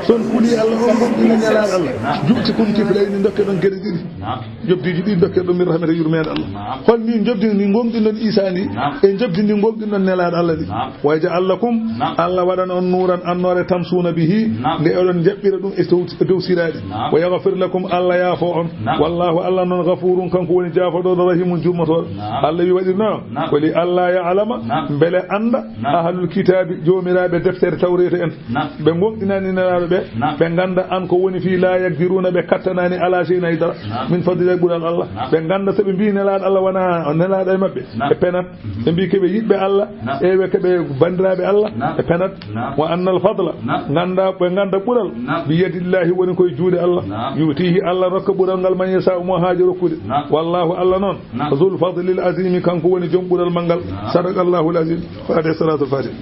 So on kulii Allah, on ngoɗɗinii nelaaɗo Allah, ju'tikum kiflayni, ndokke ɗon geɗe ɗiɗi. Naam. Njoɓdiiji ɗiɗi ndokke ɗon min rahmata, yurmeende Allah. Naam. Hol ni njoɓdi ndi ngoɗɗinɗon Iisaa ndi? Naam. E njoɓdi ndi ngoɗɗinɗon nelaaɗo Allah ndi? Naam. Wa yaj'al lakum, naam, Allah waɗan on nuuran, annoore, tamsuuna bihi, naam, nde oɗon jaɓɓira ɗum e dow, e dow siraaɗi. Naam. Wa yaghfir lakum, Allah yaafo on. Naam. Wallaahu, Allah noon, ghafuurun, kanko woni jaafoɗo, rahiimun, jurmotooɗo. Naam. Allah wi waɗirno, naam, ko li alla ya'lama, naam, mbele annda, naam, ahlul kitaabi, joomiraaɓe deftere Tawreeta en. Naam. Ɓe ngoɗɗinani nelaaɗo ɓe, naam, ɓe ngannda an ko woni fii, laa yaqdiruuna, ɓe kattanaani, alaa shay'in, hay dara, naam, min fadli, ɓural Allah. Naam. Ɓe ngannda so ɓe mbii nelaaɗo Allah wonaa nelaaɗo e maɓɓe, naam, ɓe penat. Mhm. Ɓe mbii ko ɓe yiɗɓe Allah, naam, e ɓe ko ɓe banndiraaɓe Allah, naam, ɓe penat. Naam. Wa annal fadla, naam, ngannda, ɓe ngannda ɓural, naam, bi yadillaahi, woni koye juuɗe Allah. Naam. Yu'tiihi, Allah rokka ɓural ngal, man yashaa'u, mo haaji rokkude. Naam. Wallaahu, Allah noon, naam, zul fadlil aziimi, kanko woni joom ɓural manngal. Naam. Sadaqallaahul aziim. Faatiha, salaatul faatiha.